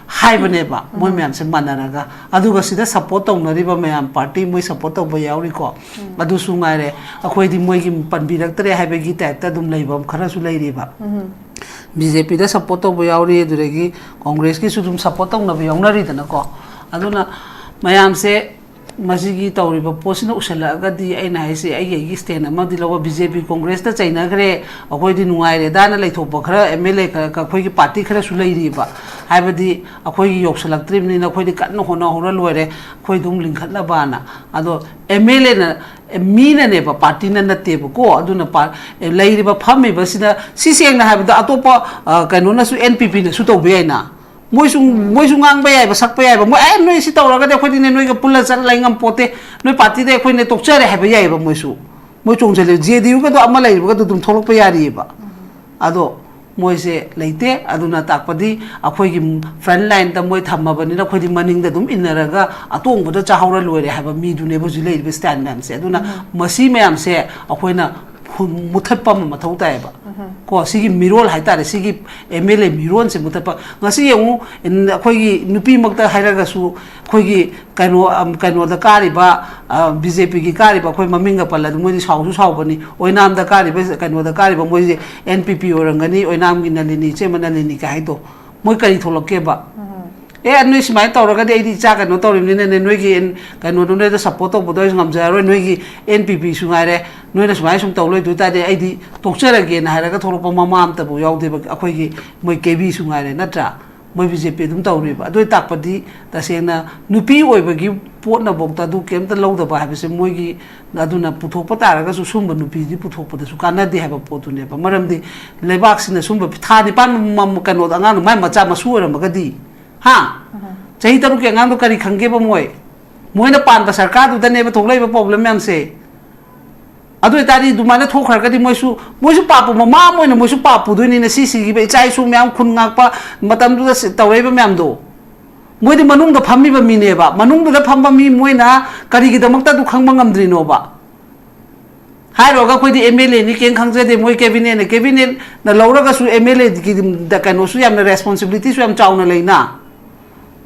ꯍꯥꯏꯕꯅꯦꯕ, ꯃꯣꯏ ꯃꯌꯥꯝꯁꯦ ꯃꯥꯟꯅꯔꯒ꯫ ꯑꯗꯨꯒ ꯁꯤꯗ ꯁꯞꯄꯣꯔꯠ ꯇꯧꯅꯔꯤꯕ ꯃꯌꯥꯝ, ꯄꯥꯔꯇꯤ ꯃꯣꯏ ꯁꯞꯄꯣꯔꯠ ꯇꯧꯕ ꯌꯥꯎꯔꯤꯀꯣ, ꯑꯗꯨꯁꯨ ꯉꯥꯏꯔꯦ꯫ ꯑꯩꯈꯣꯏꯗꯤ ꯃꯣꯏꯒꯤ ꯄꯟꯕꯤꯔꯛꯇ꯭ꯔꯦ ꯍꯥꯏꯕꯒꯤ ꯇꯥꯏꯞꯇ ꯑꯗꯨꯝ ꯂꯩꯕ ꯈꯔꯁꯨ ꯂꯩꯔꯤꯕ꯫ ꯕꯤ ꯖꯦ ꯄꯤꯗ ꯁꯞꯄꯣꯔꯠ ꯇꯧꯕ ꯌꯥꯎꯔꯤ, ꯑꯗꯨꯗꯒꯤ ꯀꯣꯡꯒ꯭ꯔꯦꯁꯀꯤꯁꯨ ꯑꯗꯨꯝ ꯁꯞꯄꯣꯔꯠ ꯇꯧꯅꯕ ꯌꯥꯎꯅꯔꯤꯗꯅꯀꯣ꯫ ꯑꯗꯨꯅ ꯃꯌꯥꯝꯁꯦ ꯃꯁꯤꯒꯤ ꯇꯧꯔꯤꯕ ꯄꯣꯠꯁꯤꯅ ꯎꯁꯜꯂꯛꯑꯒꯗꯤ, ꯑꯩꯅ ꯍꯥꯏꯁꯦ, ꯑꯩꯒꯤ, ꯑꯩꯒꯤ ꯁ꯭ꯇꯦꯟ ꯑꯃꯗꯤ ꯂꯧꯕ꯫ ꯕꯤ ꯖꯦ ꯄꯤ, ꯀꯣꯡꯒ꯭ꯔꯦꯁꯇ ꯆꯩꯅꯈ꯭ꯔꯦ, ꯑꯩꯈꯣꯏꯗꯤ ꯅꯨꯡꯉꯥꯏꯔꯦꯗꯥꯅ ꯂꯩꯊꯣꯛꯄ ꯈꯔ ꯑꯦꯝ ꯑꯦꯜ ꯑꯦ ꯈꯔ, ꯑꯩꯈꯣꯏꯒꯤ ꯄꯥꯔꯇꯤ ꯈꯔꯁꯨ ꯂꯩꯔꯤꯕ꯫ ꯍꯥꯏꯕꯗꯤ ꯑꯩꯈꯣꯏꯒꯤ ꯌꯧꯁꯜꯂꯛꯇ꯭ꯔꯤꯕꯅꯤꯅ ꯑꯩꯈꯣꯏꯗꯤ ꯀꯟꯅ ꯍꯣꯠꯅꯍꯧꯔ ꯂꯣꯏꯔꯦ, ꯑꯩꯈꯣꯏ ꯑꯗꯨꯝ ꯂꯤꯡꯈꯠꯅꯕꯅ꯫ ꯑꯗꯣ ꯑꯦꯝ ꯑꯦꯜ ꯑꯦꯅ, ꯃꯤꯅꯅꯦꯕ, ꯄꯥꯔꯇꯤꯅ ꯅꯠꯇꯦꯕꯀꯣ꯫ ꯑꯗꯨꯅ ꯄꯥ-, ꯂꯩꯔꯤꯕ ꯐꯝꯃꯤꯕꯁꯤꯗ, ꯁꯤ ꯁꯦꯡꯅ ꯍꯥꯏꯕꯗ ꯑꯇꯣꯞꯄ, ꯑ, ꯀꯩꯅꯣꯅꯁꯨ, ꯑꯦꯟ ꯄꯤ ꯄꯤꯅꯁꯨ ꯇꯧꯕ ꯌꯥꯏꯅ꯫ ꯃꯣꯏꯁꯨ, ꯃꯣꯏꯁꯨ ꯉꯥꯡꯕ ꯌꯥꯏꯕ, ꯁꯛꯄ ꯌꯥꯏꯕ꯫ ꯃꯣꯏ, "ꯑꯦ, ꯅꯣꯏ ꯁꯤ ꯇꯧꯔꯒꯗꯤ ꯑꯩꯈꯣꯏꯗꯤꯅꯦ ꯅꯣꯏꯒ ꯄꯨꯜꯂ ꯆꯠ ꯂꯩ ꯉꯝꯄꯣꯠꯇꯦ, ꯅꯣꯏ ꯄꯥꯔꯇꯤꯗ ꯑꯩꯈꯣꯏꯅꯦ ꯇꯣꯛꯆꯔꯦ" ꯍꯥꯏꯕ ꯌꯥꯏꯌꯦꯕ ꯃꯣꯏꯁꯨ꯫ ꯃꯣꯏ ꯆꯣꯡꯁꯤꯜꯂꯦ꯫ ꯖꯦ ꯗꯤ ꯌꯨꯒꯗꯣ ꯑꯃ ꯂꯩꯔꯤꯕꯒꯗꯣ ꯑꯗꯨꯝ ꯊꯣꯛꯂꯛꯄ ꯌꯥꯔꯤꯑꯕ꯫ ꯑꯗꯣ ꯃꯣꯏꯁꯦ ꯂꯩꯇꯦ꯫ ꯑꯗꯨꯅ ꯇꯥꯛꯄꯗꯤ ꯑꯩꯈꯣꯏꯒꯤ front lineꯗ ꯃꯣꯏ ꯊꯝꯃꯕꯅꯤꯅ ꯑꯩꯈꯣꯏꯗꯤ ꯃꯅꯤꯡꯗ ꯑꯗꯨꯝ ꯏꯟꯅꯔꯒ ꯑꯇꯣꯡꯕꯗ ꯆꯥꯍꯧꯔ ꯂꯣꯏꯔꯦ ꯍꯥꯏꯕ ꯃꯤꯗꯨꯅꯦꯕ ꯍꯧꯖꯤꯛ ꯂꯩꯔꯤꯕ stand ꯃꯌꯥꯝꯁꯦ꯫ ꯑꯗꯨꯅ ꯃꯁꯤ ꯃꯌꯥꯝꯁꯦ ꯑꯩꯈꯣꯏꯅ ꯍꯨ-, ꯃꯨꯊꯠꯄ ꯑꯃ ꯃꯊꯧ ꯇꯥꯏꯌꯦꯕ꯫ ꯀꯣ, ꯁꯤꯒꯤ ꯃꯤꯔꯣꯜ ꯍꯥꯏꯇꯥꯔꯦ, ꯁꯤꯒꯤ MLA ꯃꯤꯔꯣꯜꯁꯦ ꯃꯨꯊꯠꯄ꯫ ꯉꯁꯤ ꯌꯦꯡꯉꯨ, ꯏꯟ-, ꯑꯩꯈꯣꯏꯒꯤ ꯅꯨꯄꯤꯃꯛꯇ ꯍꯥꯏꯔꯒꯁꯨ, ꯑꯩꯈꯣꯏꯒꯤ ꯀꯩꯅꯣ, ꯑꯝ, ꯀꯩꯅꯣꯗ ꯀꯥꯔꯤꯕ, ꯑ, BJPꯒꯤ ꯀꯥꯔꯤꯕ, ꯑꯩꯈꯣꯏ ꯃꯃꯤꯡꯒ ꯄꯜꯂꯗꯤ ꯃꯣꯏꯗꯤ ꯁꯥꯎꯁꯨ ꯁꯥꯎꯕꯅꯤ꯫ ꯑꯣꯏꯅꯥꯝꯗ ꯀꯥꯔꯤꯕ, ꯀꯩꯅꯣꯗ ꯀꯥꯔꯤꯕ, ꯃꯣꯏꯁꯦ NPP ꯑꯣꯏꯔꯝꯒꯅꯤ, ꯑꯣꯏꯅꯥꯝꯒꯤ ꯅꯂꯤꯅꯤ, ꯏꯆꯦꯃ ꯅꯂꯤꯅꯤ ꯀꯥꯏ ꯍꯥꯏꯗꯣ꯫ ꯃꯣꯏ ꯀꯔꯤ ꯊꯣꯛꯂꯛꯀꯦꯕ? ꯑꯦ, ꯅꯣꯏ ꯁꯨꯃꯥꯏꯅ ꯇꯧꯔꯒꯗꯤ ꯑꯩꯗꯤ ꯏꯆꯥ ꯀꯩꯅꯣ ꯇꯧꯔꯤꯕꯅꯤꯅꯅꯦ, ꯅꯣꯏꯒꯤ ꯑꯦꯟ-, ꯀꯩꯅꯣꯗꯣ ꯅꯣꯏꯗ support ꯇꯧꯕꯗꯣ ꯑꯩꯁꯨ ꯉꯝꯖꯔꯔꯣꯏ, ꯅꯣꯏꯒꯤ NPPꯁꯨ ꯉꯥꯏꯔꯦ, ꯅꯣꯏꯅ ꯁꯨꯃꯥꯏꯅ ꯁꯨꯝ ꯇꯧ ꯂꯩꯗꯣꯏ ꯇꯥꯔꯗꯤ ꯑꯩꯗꯤ ꯇꯣꯛꯆꯔꯒꯦꯅ ꯍꯥꯏꯔꯒ ꯊꯣꯛꯂꯛꯄ ꯃꯃꯥ ꯑꯝꯇꯕꯨ ꯌꯥꯎꯗꯦꯕ꯫ ꯑꯩꯈꯣꯏꯒꯤ ꯃꯣꯏ KVꯁꯨ ꯉꯥꯏꯔꯦ, ꯅꯠꯇ꯭ꯔꯥ? ꯃꯣꯏ BJP ꯑꯗꯨꯝ ꯇꯧꯔꯤꯕ꯫ ꯑꯗꯨ ꯑꯣꯏ ꯇꯥꯛꯄꯗꯤ ꯇꯁꯦꯡꯅ ꯅꯨꯄꯤ ꯑꯣꯏꯕꯒꯤ ꯄꯣꯠꯅꯐꯥꯎꯗ ꯑꯗꯨ ꯀꯩꯝꯇ ꯂꯧꯗꯕ ꯍꯥꯏꯕꯁꯦ ꯃꯣꯏꯒꯤ, ꯑꯗꯨꯅ ꯄꯨꯊꯣꯛꯄ ꯇꯥꯔꯒꯁꯨ ꯁꯨꯝꯕ ꯅꯨꯄꯤꯗꯤ ꯄꯨꯊꯣꯛꯄꯗꯁꯨ ꯀꯥꯟꯅꯗꯦ ꯍꯥꯏꯕ ꯄꯣꯠꯇꯨꯅꯦꯕ꯫ ꯃꯔꯝꯗꯤ ꯂꯩꯕꯥꯛꯁꯤꯅ ꯁꯨꯝꯕ ꯊꯥ ꯅꯤꯄꯥꯟ ꯃ-, ꯃ-, ꯀꯩꯅꯣꯗ ꯑꯉꯥꯡꯗꯣ ꯃꯥꯏ ꯃꯆꯥ ꯃꯁꯨ ꯑꯣꯏꯔꯝꯃꯒꯗꯤ, ꯍꯥ? ꯆꯍꯤ ꯇꯔꯨꯛꯀꯤ ꯑꯉꯥꯡꯗꯣ ꯀꯔꯤ ꯈꯪꯒꯦꯕ ꯃꯣꯏ? ꯃꯣꯏꯅ ꯄꯥꯟꯕ ꯁꯔꯀꯥꯔꯗꯨꯗꯅꯦꯕ ꯊꯣꯛꯂꯛꯏꯕ problem ꯃꯌꯥꯝꯁꯦ꯫ ꯑꯗꯨ ꯑꯣꯏꯇꯥꯔꯗꯤ ꯑꯗꯨꯃꯥꯏꯅ ꯊꯣꯛꯈ꯭ꯔꯒꯗꯤ ꯃꯣꯏꯁꯨ, ꯃꯣꯏꯁꯨ ꯄꯥꯞꯄꯨ, ꯃꯃꯥ ꯑꯃ ꯑꯣꯏꯅ ꯃꯣꯏꯁꯨ ꯄꯥꯞ ꯄꯨꯗꯣꯏꯅꯤꯅꯦ, ꯁꯤ ꯁꯤꯈꯤꯕ ꯏꯆꯥ ꯏꯁꯨ ꯃꯌꯥꯝ, ꯈꯨꯟ ꯉꯥꯛꯄ ꯃꯇꯝꯗꯨꯗ ꯁꯤ-, ꯇꯧꯔꯛꯏꯕ ꯃꯌꯥꯝꯗꯣ꯫ ꯃꯣꯏꯗꯤ ꯃꯅꯨꯡꯗ ꯐꯝꯃꯤꯕ ꯃꯤꯅꯦꯕ, ꯃꯅꯨꯡꯗꯨꯗ ꯐꯝꯕ ꯃꯤ ꯃꯣꯏꯅ ꯀꯔꯤꯒꯤꯗꯃꯛꯇ ꯑꯗꯨ ꯈꯪꯕ ꯉꯝꯗ꯭ꯔꯤꯅꯣꯕ? ꯍꯥꯏꯔꯨꯔꯒ ꯑꯩꯈꯣꯏꯗꯤ MLAꯅꯤ, ꯀꯩꯝ ꯈꯪꯖꯗꯦ, ꯃꯣꯏ cabinetꯅ, cabinetꯅ ꯂꯧꯔꯒꯁꯨ MLAꯒꯤ ꯀꯩꯅꯣꯁꯨ ꯌꯥꯝꯅ responsibilityꯁꯨ ꯌꯥꯝ ꯆꯥꯎꯅ ꯂꯩꯅ꯫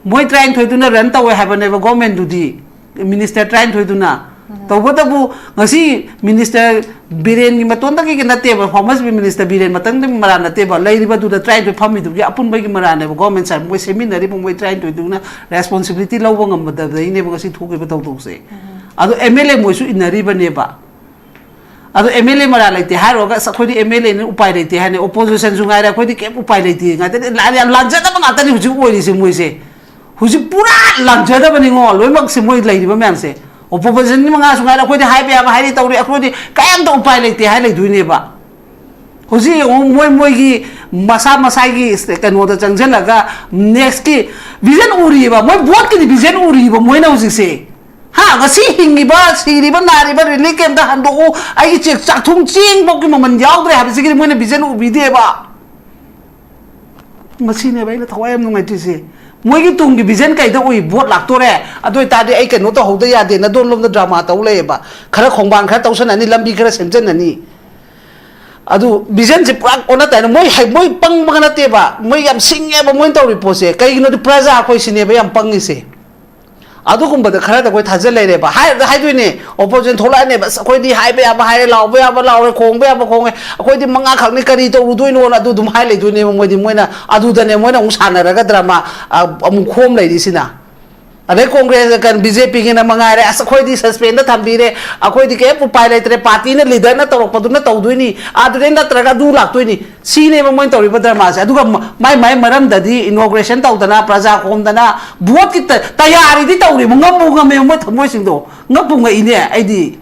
ꯃꯣꯏ ꯇꯔꯥꯅꯤꯊꯣꯏꯗꯨꯅ run ꯇꯧꯋꯦ ꯍꯥꯏꯕꯅꯦꯕ governmentꯗꯨꯗꯤ, minister ꯇꯔꯥꯅꯤꯊꯣꯏꯗꯨꯅ꯫ ꯇꯧꯕꯇꯕꯨ ꯉꯁꯤ minister ꯕꯤꯔꯦꯟꯒꯤ ꯃꯇꯣꯟꯗꯒꯤ ꯅꯠꯇꯦꯕ, former minister ꯕꯤꯔꯦꯟ ꯃꯇꯪꯗꯒꯤ ꯃꯔꯥ ꯅꯠꯇꯦꯕ, ꯂꯩꯔꯤꯕꯗꯨꯗ ꯇꯔꯥꯅꯤꯊꯣꯏ ꯐꯝꯃꯤꯗꯨꯒꯤ ꯑꯄꯨꯟꯕꯒꯤ ꯃꯔꯥꯅꯦꯕ government ꯁꯥꯏ꯫ ꯃꯣꯏ ꯁꯦꯝꯃꯤꯟꯅꯔꯤꯕ ꯃꯣꯏ ꯇꯔꯥꯅꯤꯊꯣꯏꯗꯨꯅ responsibility ꯂꯧꯕ ꯉꯝꯗꯕꯗꯩꯅꯦꯕ ꯉꯁꯤ ꯊꯣꯛꯈꯤꯕ ꯊꯧꯗꯣꯛꯁꯦ꯫ ꯑꯗꯣ MLA ꯃꯣꯏꯁꯨ ꯏꯟꯅꯔꯤꯕꯅꯦꯕ꯫ ꯑꯗꯣ MLA ꯃꯔꯥ ꯂꯩꯇꯦ ꯍꯥꯏꯔꯨꯔꯒ, "ꯑꯁ, ꯑꯩꯈꯣꯏꯗꯤ MLAꯅꯤ, ꯎꯄꯥꯏ ꯂꯩꯇꯦ" ꯍꯥꯏꯅꯤ꯫ Oppositionꯁꯨ ꯉꯥꯏꯔꯦ, "ꯑꯩꯈꯣꯏꯗꯤ ꯀꯩꯝ ꯎꯄꯥꯏ ꯂꯩꯇꯦ" ꯉꯥꯛꯇꯅꯤ꯫ ꯂꯥ-, ꯌꯥꯝ ꯂꯥꯟꯖꯗꯕ ꯉꯥꯛꯇꯅꯤ ꯍꯧꯖꯤꯛ ꯑꯣꯏꯔꯤꯁꯦ ꯃꯣꯏꯁꯦ꯫ ꯍꯧꯖꯤꯛ ꯄꯨꯔꯥ ꯂꯥꯟꯖꯗꯕꯅꯤꯉꯣ, ꯂꯣꯏꯅꯃꯛꯁꯦ ꯃꯣꯏ ꯂꯩꯔꯤꯕ ꯃꯌꯥꯝꯁꯦ꯫ Oppositionꯒꯤ ꯃꯉꯥꯁꯨ ꯉꯥꯏꯔꯦ, "ꯑꯩꯈꯣꯏꯗꯤ ꯍꯥꯏꯕ ꯌꯥꯕ ꯍꯥꯏꯔꯤ ꯇꯧꯔꯤ, ꯑꯩꯈꯣꯏꯗꯤ ꯀꯔꯤꯝꯇ ꯎꯄꯥꯏ ꯂꯩꯇꯦ" ꯍꯥꯏ ꯂꯩꯗꯣꯏꯅꯦꯕ꯫ ꯍꯧꯖꯤꯛ ꯌꯦꯡꯉꯨ, ꯃꯣꯏ ꯃꯣꯏꯒꯤ ꯃꯁꯥ ꯃꯁꯥꯒꯤ ꯀꯩꯅꯣꯗ ꯆꯪꯁꯤꯜꯂꯒ nextꯀꯤ vision ꯎꯔꯤꯕ, ꯃꯣꯏ voteꯀꯤꯗꯤ vision ꯎꯔꯤꯕ ꯃꯣꯏꯅ ꯍꯧꯖꯤꯛꯁꯦ꯫ ꯍꯥ, ꯉꯁꯤ ꯍꯤꯡꯉꯤꯕ, ꯁꯤꯔꯤꯕ, ꯅꯥꯔꯤꯕ, relief campꯇ ꯍꯟꯗꯣꯛꯎ, ꯑꯩꯒꯤ ꯆꯦꯛ ꯆꯥꯛꯊꯨꯝ ꯆꯦꯡꯐꯧꯒꯤ ꯃꯃꯜ ꯌꯥꯎꯗ꯭ꯔꯦ ꯍꯥꯏꯕꯁꯤꯒꯤꯗꯤ ꯃꯣꯏꯅ vision ꯎꯕꯤꯗꯦꯕ꯫ ꯃꯁꯤꯅꯦꯕ ꯑꯩꯅ ꯊꯋꯥꯏ ꯌꯥꯝ ꯅꯨꯡꯉꯥꯏꯇ꯭ꯔꯤꯁꯦ꯫ ꯃꯣꯏꯒꯤ ꯇꯨꯡꯒꯤ ꯚꯤꯖꯟ ꯀꯩꯗ ꯎꯏ? ꯚꯣꯠ ꯂꯥꯛꯇꯣꯔꯦ, ꯑꯗꯨ ꯑꯣꯏꯇꯥꯔꯗꯤ ꯑꯩ ꯀꯩꯅꯣ ꯇꯧꯍꯧꯗ ꯌꯥꯗꯦꯅ ꯑꯗꯣꯝꯂꯣꯝꯗ ꯗ꯭ꯔꯃꯥ ꯇꯧ ꯂꯩꯌꯦꯕ꯫ ꯈꯔ ꯈꯣꯡꯕꯥꯟ ꯈꯔ ꯇꯧꯁꯟꯅꯅꯤ, ꯂꯝꯕꯤ ꯈꯔ ꯁꯦꯝꯖꯟꯅꯅꯤ꯫ ꯑꯗꯨ ꯚꯤꯖꯟꯁꯦ ꯄꯨꯔꯥ ꯑꯣꯟꯅ ꯇꯩꯅ꯫ ꯃꯣꯏ ꯍꯩ-, ꯃꯣꯏ ꯄꯪꯕꯒ ꯅꯠꯇꯦꯕ, ꯃꯣꯏ ꯌꯥꯝ ꯁꯤꯡꯉꯦꯕ ꯃꯣꯏꯅ ꯇꯧꯔꯤ ꯄꯣꯠꯁꯦ꯫ ꯀꯩꯒꯤꯅꯣꯗꯤ ꯄ꯭ꯔꯖꯥ ꯑꯩꯈꯣꯏ ꯁꯤꯅꯦꯕ ꯌꯥꯝ ꯄꯪꯉꯤꯁꯦ꯫ ꯑꯗꯨꯒꯨꯝꯕꯗ ꯈꯔꯗ ꯑꯩꯈꯣꯏ ꯊꯥꯖ ꯂꯩꯔꯦꯕ꯫ ꯍꯥꯏꯔꯗ ꯍꯥꯏꯗꯣꯏꯅꯦ, ꯑꯣꯄꯣꯖꯤꯁꯟ ꯊꯣꯛꯂꯛꯑꯅꯦꯕ, "ꯑꯁ, ꯑꯩꯈꯣꯏꯗꯤ ꯍꯥꯏꯕ ꯌꯥꯕ ꯍꯥꯏꯔꯦ, ꯂꯥꯎꯕ ꯌꯥꯕ ꯂꯥꯎꯔꯦ, ꯈꯣꯡꯕ ꯌꯥꯕ ꯈꯣꯡꯉꯦ, ꯑꯩꯈꯣꯏꯗꯤ ꯃꯉꯥꯈꯛꯅꯤ, ꯀꯔꯤ ꯇꯧꯔꯨꯗꯣꯏꯅꯣꯅ?" ꯑꯗꯨ ꯑꯗꯨꯝ ꯍꯥꯏ ꯂꯩꯗꯣꯏꯅꯦꯕ ꯃꯣꯏꯗꯤ꯫ ꯃꯣꯏꯅ ꯑꯗꯨꯗꯅꯦ ꯃꯣꯏꯅ ꯑꯃꯨꯛ ꯁꯥꯟꯅꯔꯒ ꯗ꯭ꯔꯃꯥ, ꯑ, ꯑꯃꯨꯛ ꯈꯣꯝ ꯂꯩꯔꯤꯁꯤꯅ꯫ ꯑꯗꯩ ꯀꯣꯡꯒ꯭ꯔꯦꯁ, ꯀꯩꯅꯣ, ꯕꯤ ꯖꯦ ꯄꯤꯒꯤꯅ ꯃꯉꯥꯏꯔꯦ, "ꯑꯁ, ꯑꯩꯈꯣꯏꯗꯤ ꯁꯁꯄꯦꯟꯗ ꯊꯝꯕꯤꯔꯦ, ꯑꯩꯈꯣꯏꯗꯤ ꯀꯩꯝ ꯎꯄꯥꯏ ꯂꯩꯇ꯭ꯔꯦ, ꯄꯥꯔꯇꯤꯅ ꯂꯤꯗꯔꯅ ꯇꯧꯔꯛꯄꯗꯨꯅ ꯇꯧꯗꯣꯏꯅꯤ, ꯑꯗꯨꯗꯩ ꯅꯠꯇ꯭ꯔꯒ ꯑꯗꯨ ꯂꯥꯛꯇꯣꯏꯅꯤ"꯫ ꯁꯤꯅꯦꯕ ꯃꯣꯏꯅ ꯇꯧꯔꯤꯕ ꯗ꯭ꯔꯃꯥꯁꯦ꯫ ꯑꯗꯨꯒ ꯃ-, ꯃꯥꯏ ꯃꯥꯏ ꯃꯔꯝꯗꯗꯤ ꯏꯅꯣꯒ꯭ꯔꯦꯁꯟ ꯇꯧꯗꯅ, ꯄ꯭ꯔꯖꯥ ꯈꯣꯝꯗꯅ, ꯚꯣꯠꯀꯤ ꯇ-, ꯇꯌꯥꯔꯤꯗꯤ ꯇꯧꯔꯤꯕ, ꯉꯝꯕꯨ ꯉꯝꯃꯦꯕ ꯃꯣꯏ ꯊꯃꯣꯏꯁꯤꯡꯗꯣ꯫ ꯉꯛꯄꯨ ꯉꯛꯏꯅꯦ ꯑꯩꯗꯤ꯫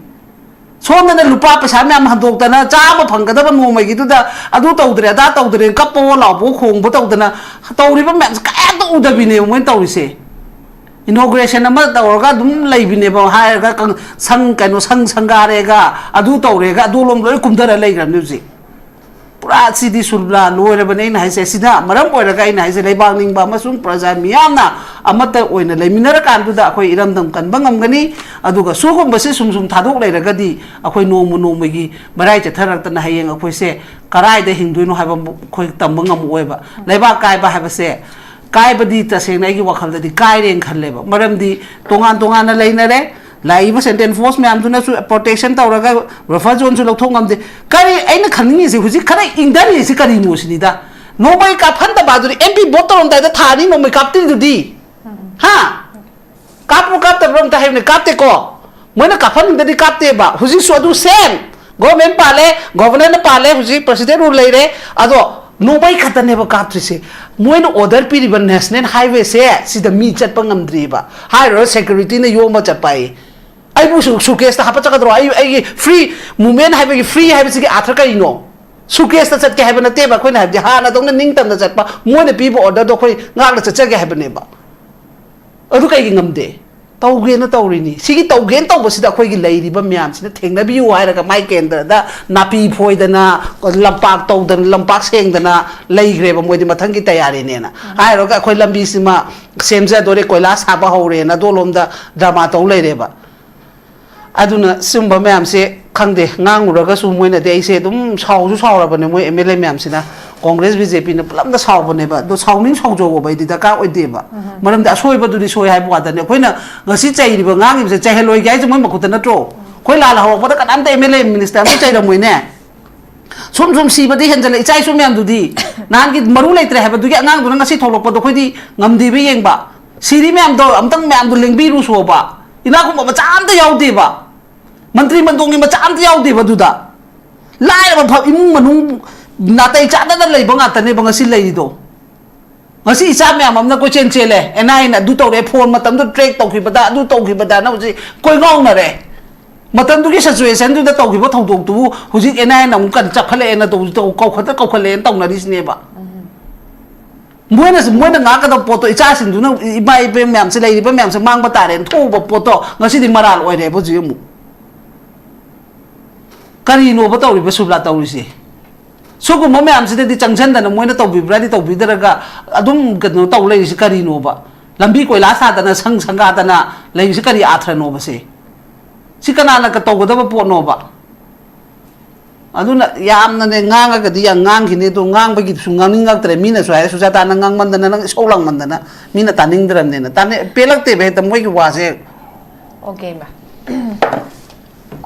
ꯁꯣꯝꯗꯅ ꯂꯨꯄꯥ ꯄꯩꯁꯥ ꯃꯌꯥꯝ ꯍꯟꯗꯣꯛꯇꯅ, ꯆꯥꯕ ꯐꯪꯒꯗꯕ ꯅꯣꯡꯃꯒꯤꯗꯨꯗ ꯑꯗꯨ ꯇꯧꯗ꯭ꯔꯦ, ꯑꯗꯥ ꯇꯧꯗ꯭ꯔꯦ, ꯀꯞꯄꯑꯣ ꯂꯥꯎꯕꯑꯣ ꯈꯣꯡꯕ ꯇꯧꯗꯅ ꯇꯧꯔꯤꯕ ꯃꯌꯥꯝꯁꯦ ꯀꯩꯝꯇ ꯎꯗꯕꯤꯅꯦꯕ ꯃꯣꯏꯅ ꯇꯧꯔꯤꯁꯦ꯫ ꯏꯅꯣꯒ꯭ꯔꯦꯁꯟ ꯑꯃ ꯇꯧꯔꯒ ꯑꯗꯨꯝ ꯂꯩꯕꯤꯅꯦꯕ, ꯍꯥꯏꯔꯒ ꯀꯪ-, ꯁꯪ, ꯀꯩꯅꯣ, ꯁꯪ ꯁꯪꯒꯥꯔꯦꯒ, ꯑꯗꯨ ꯇꯧꯔꯦꯒ, ꯑꯗꯨ ꯂꯣꯝ ꯂꯣꯏ ꯀꯨꯝꯊꯔ ꯂꯩꯈ꯭ꯔꯕꯅꯤ ꯍꯧꯖꯤꯛ꯫ ꯄꯨꯔꯥ ꯁꯤꯗꯤ ꯁꯨꯜꯕ꯭ꯂꯥ ꯂꯣꯏꯔꯕꯅꯦ꯫ ꯑꯩꯅ ꯍꯥꯏꯁꯦ, ꯁꯤꯅ ꯃꯔꯝ ꯑꯣꯏꯔꯒ ꯑꯩꯅ ꯍꯥꯏꯁꯦ, ꯂꯩꯕꯥꯛ ꯅꯤꯡꯕ ꯑꯃꯁꯨꯡ ꯄ꯭ꯔꯖꯥ ꯃꯤꯌꯥꯝꯅ ꯑꯃꯠꯇ ꯑꯣꯏꯅ ꯂꯩꯃꯤꯟꯅꯔꯀꯥꯟꯗꯨꯗ ꯑꯩꯈꯣꯏ ꯏꯔꯝꯗꯝ ꯀꯟꯕ ꯉꯝꯒꯅꯤ꯫ ꯑꯗꯨꯒ ꯁꯤꯒꯨꯝꯕꯁꯤ ꯁꯨꯝ ꯁꯨꯝ ꯊꯥꯗꯣꯛ ꯂꯩꯔꯒꯗꯤ ꯑꯩꯈꯣꯏ ꯅꯣꯡꯃ ꯅꯣꯡꯃꯒꯤ ꯃꯔꯥꯏ ꯆꯠꯊꯔꯛꯇꯅ ꯍꯌꯦꯡ ꯑꯩꯈꯣꯏꯁꯦ ꯀꯔꯥꯏꯗ ꯍꯤꯡꯗꯣꯏꯅꯣ ꯍꯥꯏꯕ ꯑꯩꯈꯣꯏ ꯇꯝꯕ ꯉꯝꯃꯛꯑꯣꯏꯕ꯫ ꯂꯩꯕꯥꯛ ꯀꯥꯏꯕ ꯍꯥꯏꯕꯁꯦ, ꯀꯥꯏꯕꯗꯤ ꯇꯁꯦꯡꯅ ꯑꯩꯒꯤ ꯋꯥꯈꯜꯗꯗꯤ ꯀꯥꯏꯔꯦꯅ ꯈꯜꯂꯦꯕ꯫ ꯃꯔꯝꯗꯤ ꯇꯣꯉꯥꯟ ꯇꯣꯉꯥꯟꯅ ꯂꯩꯅꯔꯦ, ꯂꯥꯛꯏꯕ ꯁꯦꯟꯇ꯭ꯔꯦꯜ ꯐꯣꯔꯁ ꯃꯌꯥꯝꯗꯨꯅꯁꯨ ꯄ꯭ꯔꯣꯇꯦꯛꯁꯟ ꯇꯧꯔꯒ ꯕꯐꯔ ꯖꯣꯟꯁꯨ ꯂꯧꯊꯣꯛ ꯉꯝꯗꯦ꯫ ꯀꯔꯤ ꯑꯩꯅ ꯈꯪꯅꯤꯡꯉꯤꯁꯦ, ꯍꯧꯖꯤꯛ ꯈꯔ ꯏꯪꯊꯔꯤꯁꯤ ꯀꯔꯤꯅꯣ ꯁꯤꯅꯤꯗ꯫ ꯅꯣꯡꯃꯩ ꯀꯥꯞꯍꯟꯗꯕ ꯑꯗꯨꯗꯤ, ꯑꯦꯝ ꯄꯤ ꯚꯣꯠ ꯇꯧꯔꯝꯗꯥꯏꯗ ꯊꯥ ꯑꯅꯤ ꯅꯣꯡꯃꯩ ꯀꯥꯞꯇ꯭ꯔꯤꯗꯨꯗꯤ? ꯍꯥ? ꯀꯥꯞꯄ꯭ꯔꯣ ꯀꯥꯞꯇꯕ꯭ꯔꯣ ꯑꯝꯇ ꯍꯥꯏꯕꯅꯦ꯫ ꯀꯥꯞꯇꯦꯀꯣ? ꯃꯣꯏꯅ ꯀꯥꯞꯍꯟꯅꯤꯡꯗꯗꯤ ꯀꯥꯞꯇꯦꯕ꯫ ꯍꯧꯖꯤꯛꯁꯨ ꯑꯗꯨ ꯁꯦꯝ꯫ ꯒꯣꯔꯃꯦꯟ ꯄꯥꯜꯂꯦ, ꯒꯣꯚꯔꯅꯔꯅ ꯄꯥꯜꯂꯦ, ꯍꯧꯖꯤꯛ ꯄ꯭ꯔꯁꯤꯗꯦꯟ ꯔꯨꯜ ꯂꯩꯔꯦ꯫ ꯑꯗꯣ ꯅꯣꯡꯃꯩ ꯈꯛꯇꯅꯦꯕ ꯀꯥꯞꯇ꯭ꯔꯤꯁꯦ꯫ ꯃꯣꯏꯅ ꯑꯣꯔꯗꯔ ꯄꯤꯔꯤꯕ ꯅꯦꯁꯅꯦꯜ ꯍꯥꯏꯋꯦꯁꯦ ꯁꯤꯗ ꯃꯤ ꯆꯠꯄ ꯉꯝꯗ꯭ꯔꯤꯕ꯫ ꯍꯥꯏꯔꯨꯔ ꯁꯦꯀ꯭ꯌꯨꯔꯤꯇꯤꯅ ꯌꯣꯝꯕ ꯆꯠꯄ ꯍꯥꯏꯌꯦ꯫ ꯑꯩꯕꯨ ꯁꯨ-, ꯁꯨꯀꯦꯁꯇ ꯍꯥꯞꯄ ꯆꯠꯀꯗ꯭ꯔꯣ? ꯑꯩ, ꯑꯩꯒꯤ ꯐ꯭ꯔꯤ ꯃꯨꯚꯃꯦꯟ ꯍꯥꯏꯕꯒꯤ, ꯐ꯭ꯔꯤ ꯍꯥꯏꯕꯁꯤꯒꯤ ꯑꯥꯊ꯭ꯔ ꯀꯔꯤꯅꯣ? ꯁꯨꯀꯦꯁꯇ ꯆꯠꯀꯦ ꯍꯥꯏꯕ ꯅꯠꯇꯦꯕ ꯑꯩꯈꯣꯏꯅ ꯍꯥꯏꯕꯗꯤ, ꯍꯥꯟꯅꯗꯧꯅ ꯅꯤꯡꯇꯝꯅ ꯆꯠꯄ, ꯃꯣꯏꯅ ꯄꯤꯕ ꯑꯣꯔꯗꯔꯗꯣ ꯑꯩꯈꯣꯏ ꯉꯥꯛꯅ ꯆꯠꯆꯒꯦ ꯍꯥꯏꯕꯅꯦꯕ꯫ ꯑꯗꯨ ꯀꯩꯒꯤ ꯉꯝꯗꯦ? ꯇꯧꯒꯦꯅ ꯇꯧꯔꯤꯅꯤ꯫ ꯁꯤꯒꯤ ꯇꯧꯒꯦꯅ ꯇꯧꯕꯁꯤꯗ ꯑꯩꯈꯣꯏꯒꯤ ꯂꯩꯔꯤꯕ ꯃꯌꯥꯝꯁꯤꯅ ꯊꯦꯡꯅꯕꯤꯌꯨ ꯍꯥꯏꯔꯒ ꯃꯥꯏ ꯀꯦꯟꯗ꯭ꯔꯗ ꯅꯥꯄꯤ ꯐꯣꯏꯗꯅ, ꯂꯝꯄꯥꯛ ꯇꯧꯗꯅ, ꯂꯝꯄꯥꯛ ꯁꯦꯡꯗꯅ ꯂꯩꯈ꯭ꯔꯦꯕ ꯃꯣꯏꯗꯤ ꯃꯊꯪꯒꯤ ꯇꯌꯥꯔꯤꯅꯦꯅ꯫ ꯍꯥꯏꯔꯨꯔꯒ ꯑꯩꯈꯣꯏ ꯂꯝꯕꯤꯁꯤꯃ ꯁꯦꯝꯖꯗꯣꯔꯦ, ꯀꯣꯏꯂꯥꯁ ꯊꯥꯕ ꯍꯧꯔꯦꯅ ꯑꯗꯣꯂꯣꯝꯗ ꯗ꯭ꯔꯃꯥ ꯇꯧ ꯂꯩꯔꯦꯕ꯫ ꯑꯗꯨꯅ ꯁꯤꯒꯨꯝꯕ ꯃꯌꯥꯝꯁꯦ ꯈꯪꯗꯦ, ꯉꯥꯡꯉꯨꯔꯒꯁꯨ ꯃꯣꯏꯅꯗꯤ ꯑꯩꯁꯦ ꯑꯗꯨꯝ ꯁꯥꯎꯁꯨ ꯁꯥꯎꯔꯕꯅꯦ, ꯃꯣꯏ ꯑꯦꯝ ꯑꯦꯜ ꯑꯦ ꯃꯌꯥꯝꯁꯤꯅ꯫ ꯀꯣꯡꯒ꯭ꯔꯦꯁ ꯕꯤ ꯖꯦ ꯄꯤꯅ ꯄꯨꯂꯞꯅ ꯁꯥꯎꯕꯅꯦꯕ꯫ ꯑꯗꯣ ꯁꯥꯎꯅꯤꯡ ꯁꯥꯎꯖꯧꯕ ꯑꯩꯗꯤ ꯗꯔꯀꯥꯔ ꯑꯣꯏꯗꯦꯕ꯫ ꯃꯔꯝꯗꯤ ꯑꯁꯣꯏꯕꯗꯨꯗꯤ ꯁꯣꯏ ꯍꯥꯏꯕ ꯋꯥꯗꯅꯤ꯫ ꯑꯩꯈꯣꯏꯅ ꯉꯁꯤ ꯆꯩꯔꯤꯕ ꯉꯥꯡꯉꯤꯕꯁꯦ ꯆꯩꯍꯜꯂꯣꯏꯒꯦ ꯍꯥꯏꯁꯦ ꯃꯣꯏ ꯃꯈꯨꯠꯇ ꯅꯠꯇ꯭ꯔꯣ? ꯑꯩꯈꯣꯏ ꯂꯥꯜ ꯍꯧꯔꯛꯄꯗ ꯀꯅꯥꯝꯇ ꯑꯦꯝ ꯑꯦꯜ ꯑꯦ ꯃꯤꯅꯤꯁꯇꯔ ꯑꯝꯇ ꯆꯩꯔꯝꯃꯣꯏꯅꯦ꯫ ꯁꯨꯝ ꯁꯨꯝ ꯁꯤꯕꯗꯤ ꯍꯦꯟꯖꯜꯂꯦ, ꯏꯆꯥ ꯏꯁꯨ ꯃꯌꯥꯝꯗꯨꯗꯤ꯫ ꯅꯍꯥꯟꯒꯤ ꯃꯔꯨ ꯂꯩꯇ꯭ꯔꯦ ꯍꯥꯏꯕꯗꯨꯒꯤ ꯑꯉꯥꯡꯗꯨꯅ ꯉꯁꯤ ꯊꯣꯛꯂꯛꯄꯗꯣ ꯑꯩꯈꯣꯏꯗꯤ ꯉꯝꯗꯦꯕ ꯌꯦꯡꯕ꯫ ꯁꯤꯔꯤ ꯃꯌꯥꯝꯗꯣ ꯑꯝꯇꯪ ꯃꯌꯥꯝꯗꯣ ꯂꯦꯡꯕꯤꯔꯨꯁꯣꯕ꯫ ꯏꯅꯥꯛ ꯈꯨꯟꯕ ꯃꯆꯥ ꯑꯝꯇ ꯌꯥꯎꯗꯦꯕ꯫ ꯃꯟꯇ꯭ꯔꯤ ꯃꯟꯗꯣꯡꯒꯤ ꯃꯆꯥ ꯑꯝꯇ ꯌꯥꯎꯗꯦꯕ ꯑꯗꯨꯗ꯫ ꯂꯥꯏꯔꯕ ꯐ-, ꯏꯃꯨꯡ ꯃꯅꯨꯡ ꯅꯥꯇꯩ ꯆꯥꯗꯅ ꯂꯩꯕ ꯉꯥꯛꯇꯅꯦꯕ ꯉꯁꯤ ꯂꯩꯔꯤꯗꯣ꯫ ꯉꯁꯤ ꯏꯆꯥ ꯃꯌꯥꯝ ꯑꯃꯅ ꯀꯣꯏꯆꯦꯟ ꯆꯦꯜꯂꯦ, ꯑꯦꯟ ꯑꯥꯏ ꯑꯦꯅ ꯑꯗꯨ ꯇꯧꯔꯦ, ꯐꯣꯟ ꯃꯇꯝꯗꯨ ꯇ꯭ꯔꯦꯛ ꯇꯧꯈꯤꯕꯗ, ꯑꯗꯨ ꯇꯧꯈꯤꯕꯗꯅ ꯍꯧꯖꯤꯛ ꯀꯣꯏꯉꯥꯎꯅꯔꯦ꯫ ꯃꯇꯝꯗꯨꯒꯤ ꯁꯤꯆꯨꯋꯦꯁꯟꯗꯨꯗ ꯇꯧꯈꯤꯕ ꯊꯧꯗꯣꯛꯇꯨꯕꯨ ꯍꯧꯖꯤꯛ ꯑꯦꯟ ꯑꯥꯏ ꯑꯦꯅ ꯑꯃꯨꯛ ꯀꯟ-, ꯆꯞꯈꯠꯂꯛꯑꯦꯅ ꯇꯧ-, ꯇꯧ-, ꯀꯧꯈꯠꯇ ꯀꯧꯈꯠꯂꯛꯑꯦꯅ ꯇꯧꯅꯔꯤꯁꯤꯅꯦꯕ꯫ ꯃꯣꯏꯅꯁꯨ, ꯃꯣꯏꯅ ꯉꯥꯛꯀꯗꯕ ꯄꯣꯠꯇꯣ, ꯏꯆꯥꯁꯤꯡꯗꯨꯅ, ꯏꯃꯥ ꯏꯕꯦꯟ ꯃꯌꯥꯝꯁꯦ, ꯂꯩꯔꯤꯕ ꯃꯌꯥꯝꯁꯦ ꯃꯥꯡꯕ ꯇꯥꯔꯦꯅ ꯊꯣꯛꯎꯕ ꯄꯣꯠꯇꯣ ꯉꯁꯤꯗꯤ ꯃꯔꯥꯜ ꯑꯣꯏꯔꯦꯕ ꯍꯧꯖꯤꯛ ꯑꯃꯨꯛ꯫ ꯀꯔꯤꯅꯣꯕ ꯇꯧꯔꯤꯕ ꯁꯨꯕ꯭ꯂꯥ ꯇꯧꯔꯤꯁꯦ? ꯁꯤꯒꯨꯝꯕ ꯃꯌꯥꯝꯁꯤꯗꯗꯤ ꯆꯪꯁꯤꯟꯗꯅ ꯃꯣꯏꯅ ꯇꯧꯕꯤꯕ꯭ꯔꯥꯗꯤ ꯇꯧꯕꯤꯗ꯭ꯔꯒ ꯑꯗꯨꯝ ꯀꯩꯅꯣ ꯇꯧ ꯂꯩꯔꯤꯁꯦ ꯀꯔꯤꯅꯣꯕ? ꯂꯝꯕꯤ ꯀꯣꯏꯂꯥꯁ ꯊꯥꯗꯅ, ꯁꯪ ꯁꯪꯒꯥꯗꯅ ꯂꯩꯔꯤꯁꯦ ꯀꯔꯤ ꯑꯥꯊ꯭ꯔꯅꯣꯕ ꯁꯦ? ꯁꯤ ꯀꯅꯥꯅ ꯀ-, ꯇꯧꯒꯗꯕ ꯄꯣꯠꯅꯣꯕ? ꯑꯗꯨꯅ ꯌꯥꯝꯅꯅꯦ ꯉꯥꯡꯉꯒꯗꯤ ꯌꯥꯝ ꯉꯥꯡꯈꯤꯅꯤ, ꯑꯗꯣ ꯉꯥꯡꯕꯒꯤꯁꯨ ꯉꯥꯡꯅꯤꯡꯉꯛꯇ꯭ꯔꯦ꯫ ꯃꯤꯅꯁꯨ ꯍꯥꯏꯔꯦ, "ꯁꯨꯖꯥꯇꯥ, ꯅꯪ ꯉꯥꯡꯃꯟꯗꯅ, ꯅꯪ ꯏꯁꯧ ꯂꯥꯡꯃꯟꯗꯅ ꯃꯤꯅ ꯇꯥꯅꯤꯡꯗ꯭ꯔꯕꯅꯦꯅ"꯫ ꯇꯥꯅꯤꯡ-, ꯄꯦꯜꯂꯛꯇꯦꯕ ꯍꯦꯛꯇ ꯃꯣꯏꯒꯤ ꯋꯥꯁꯦ꯫ ꯑꯣꯀꯦ ꯏꯃꯥ꯫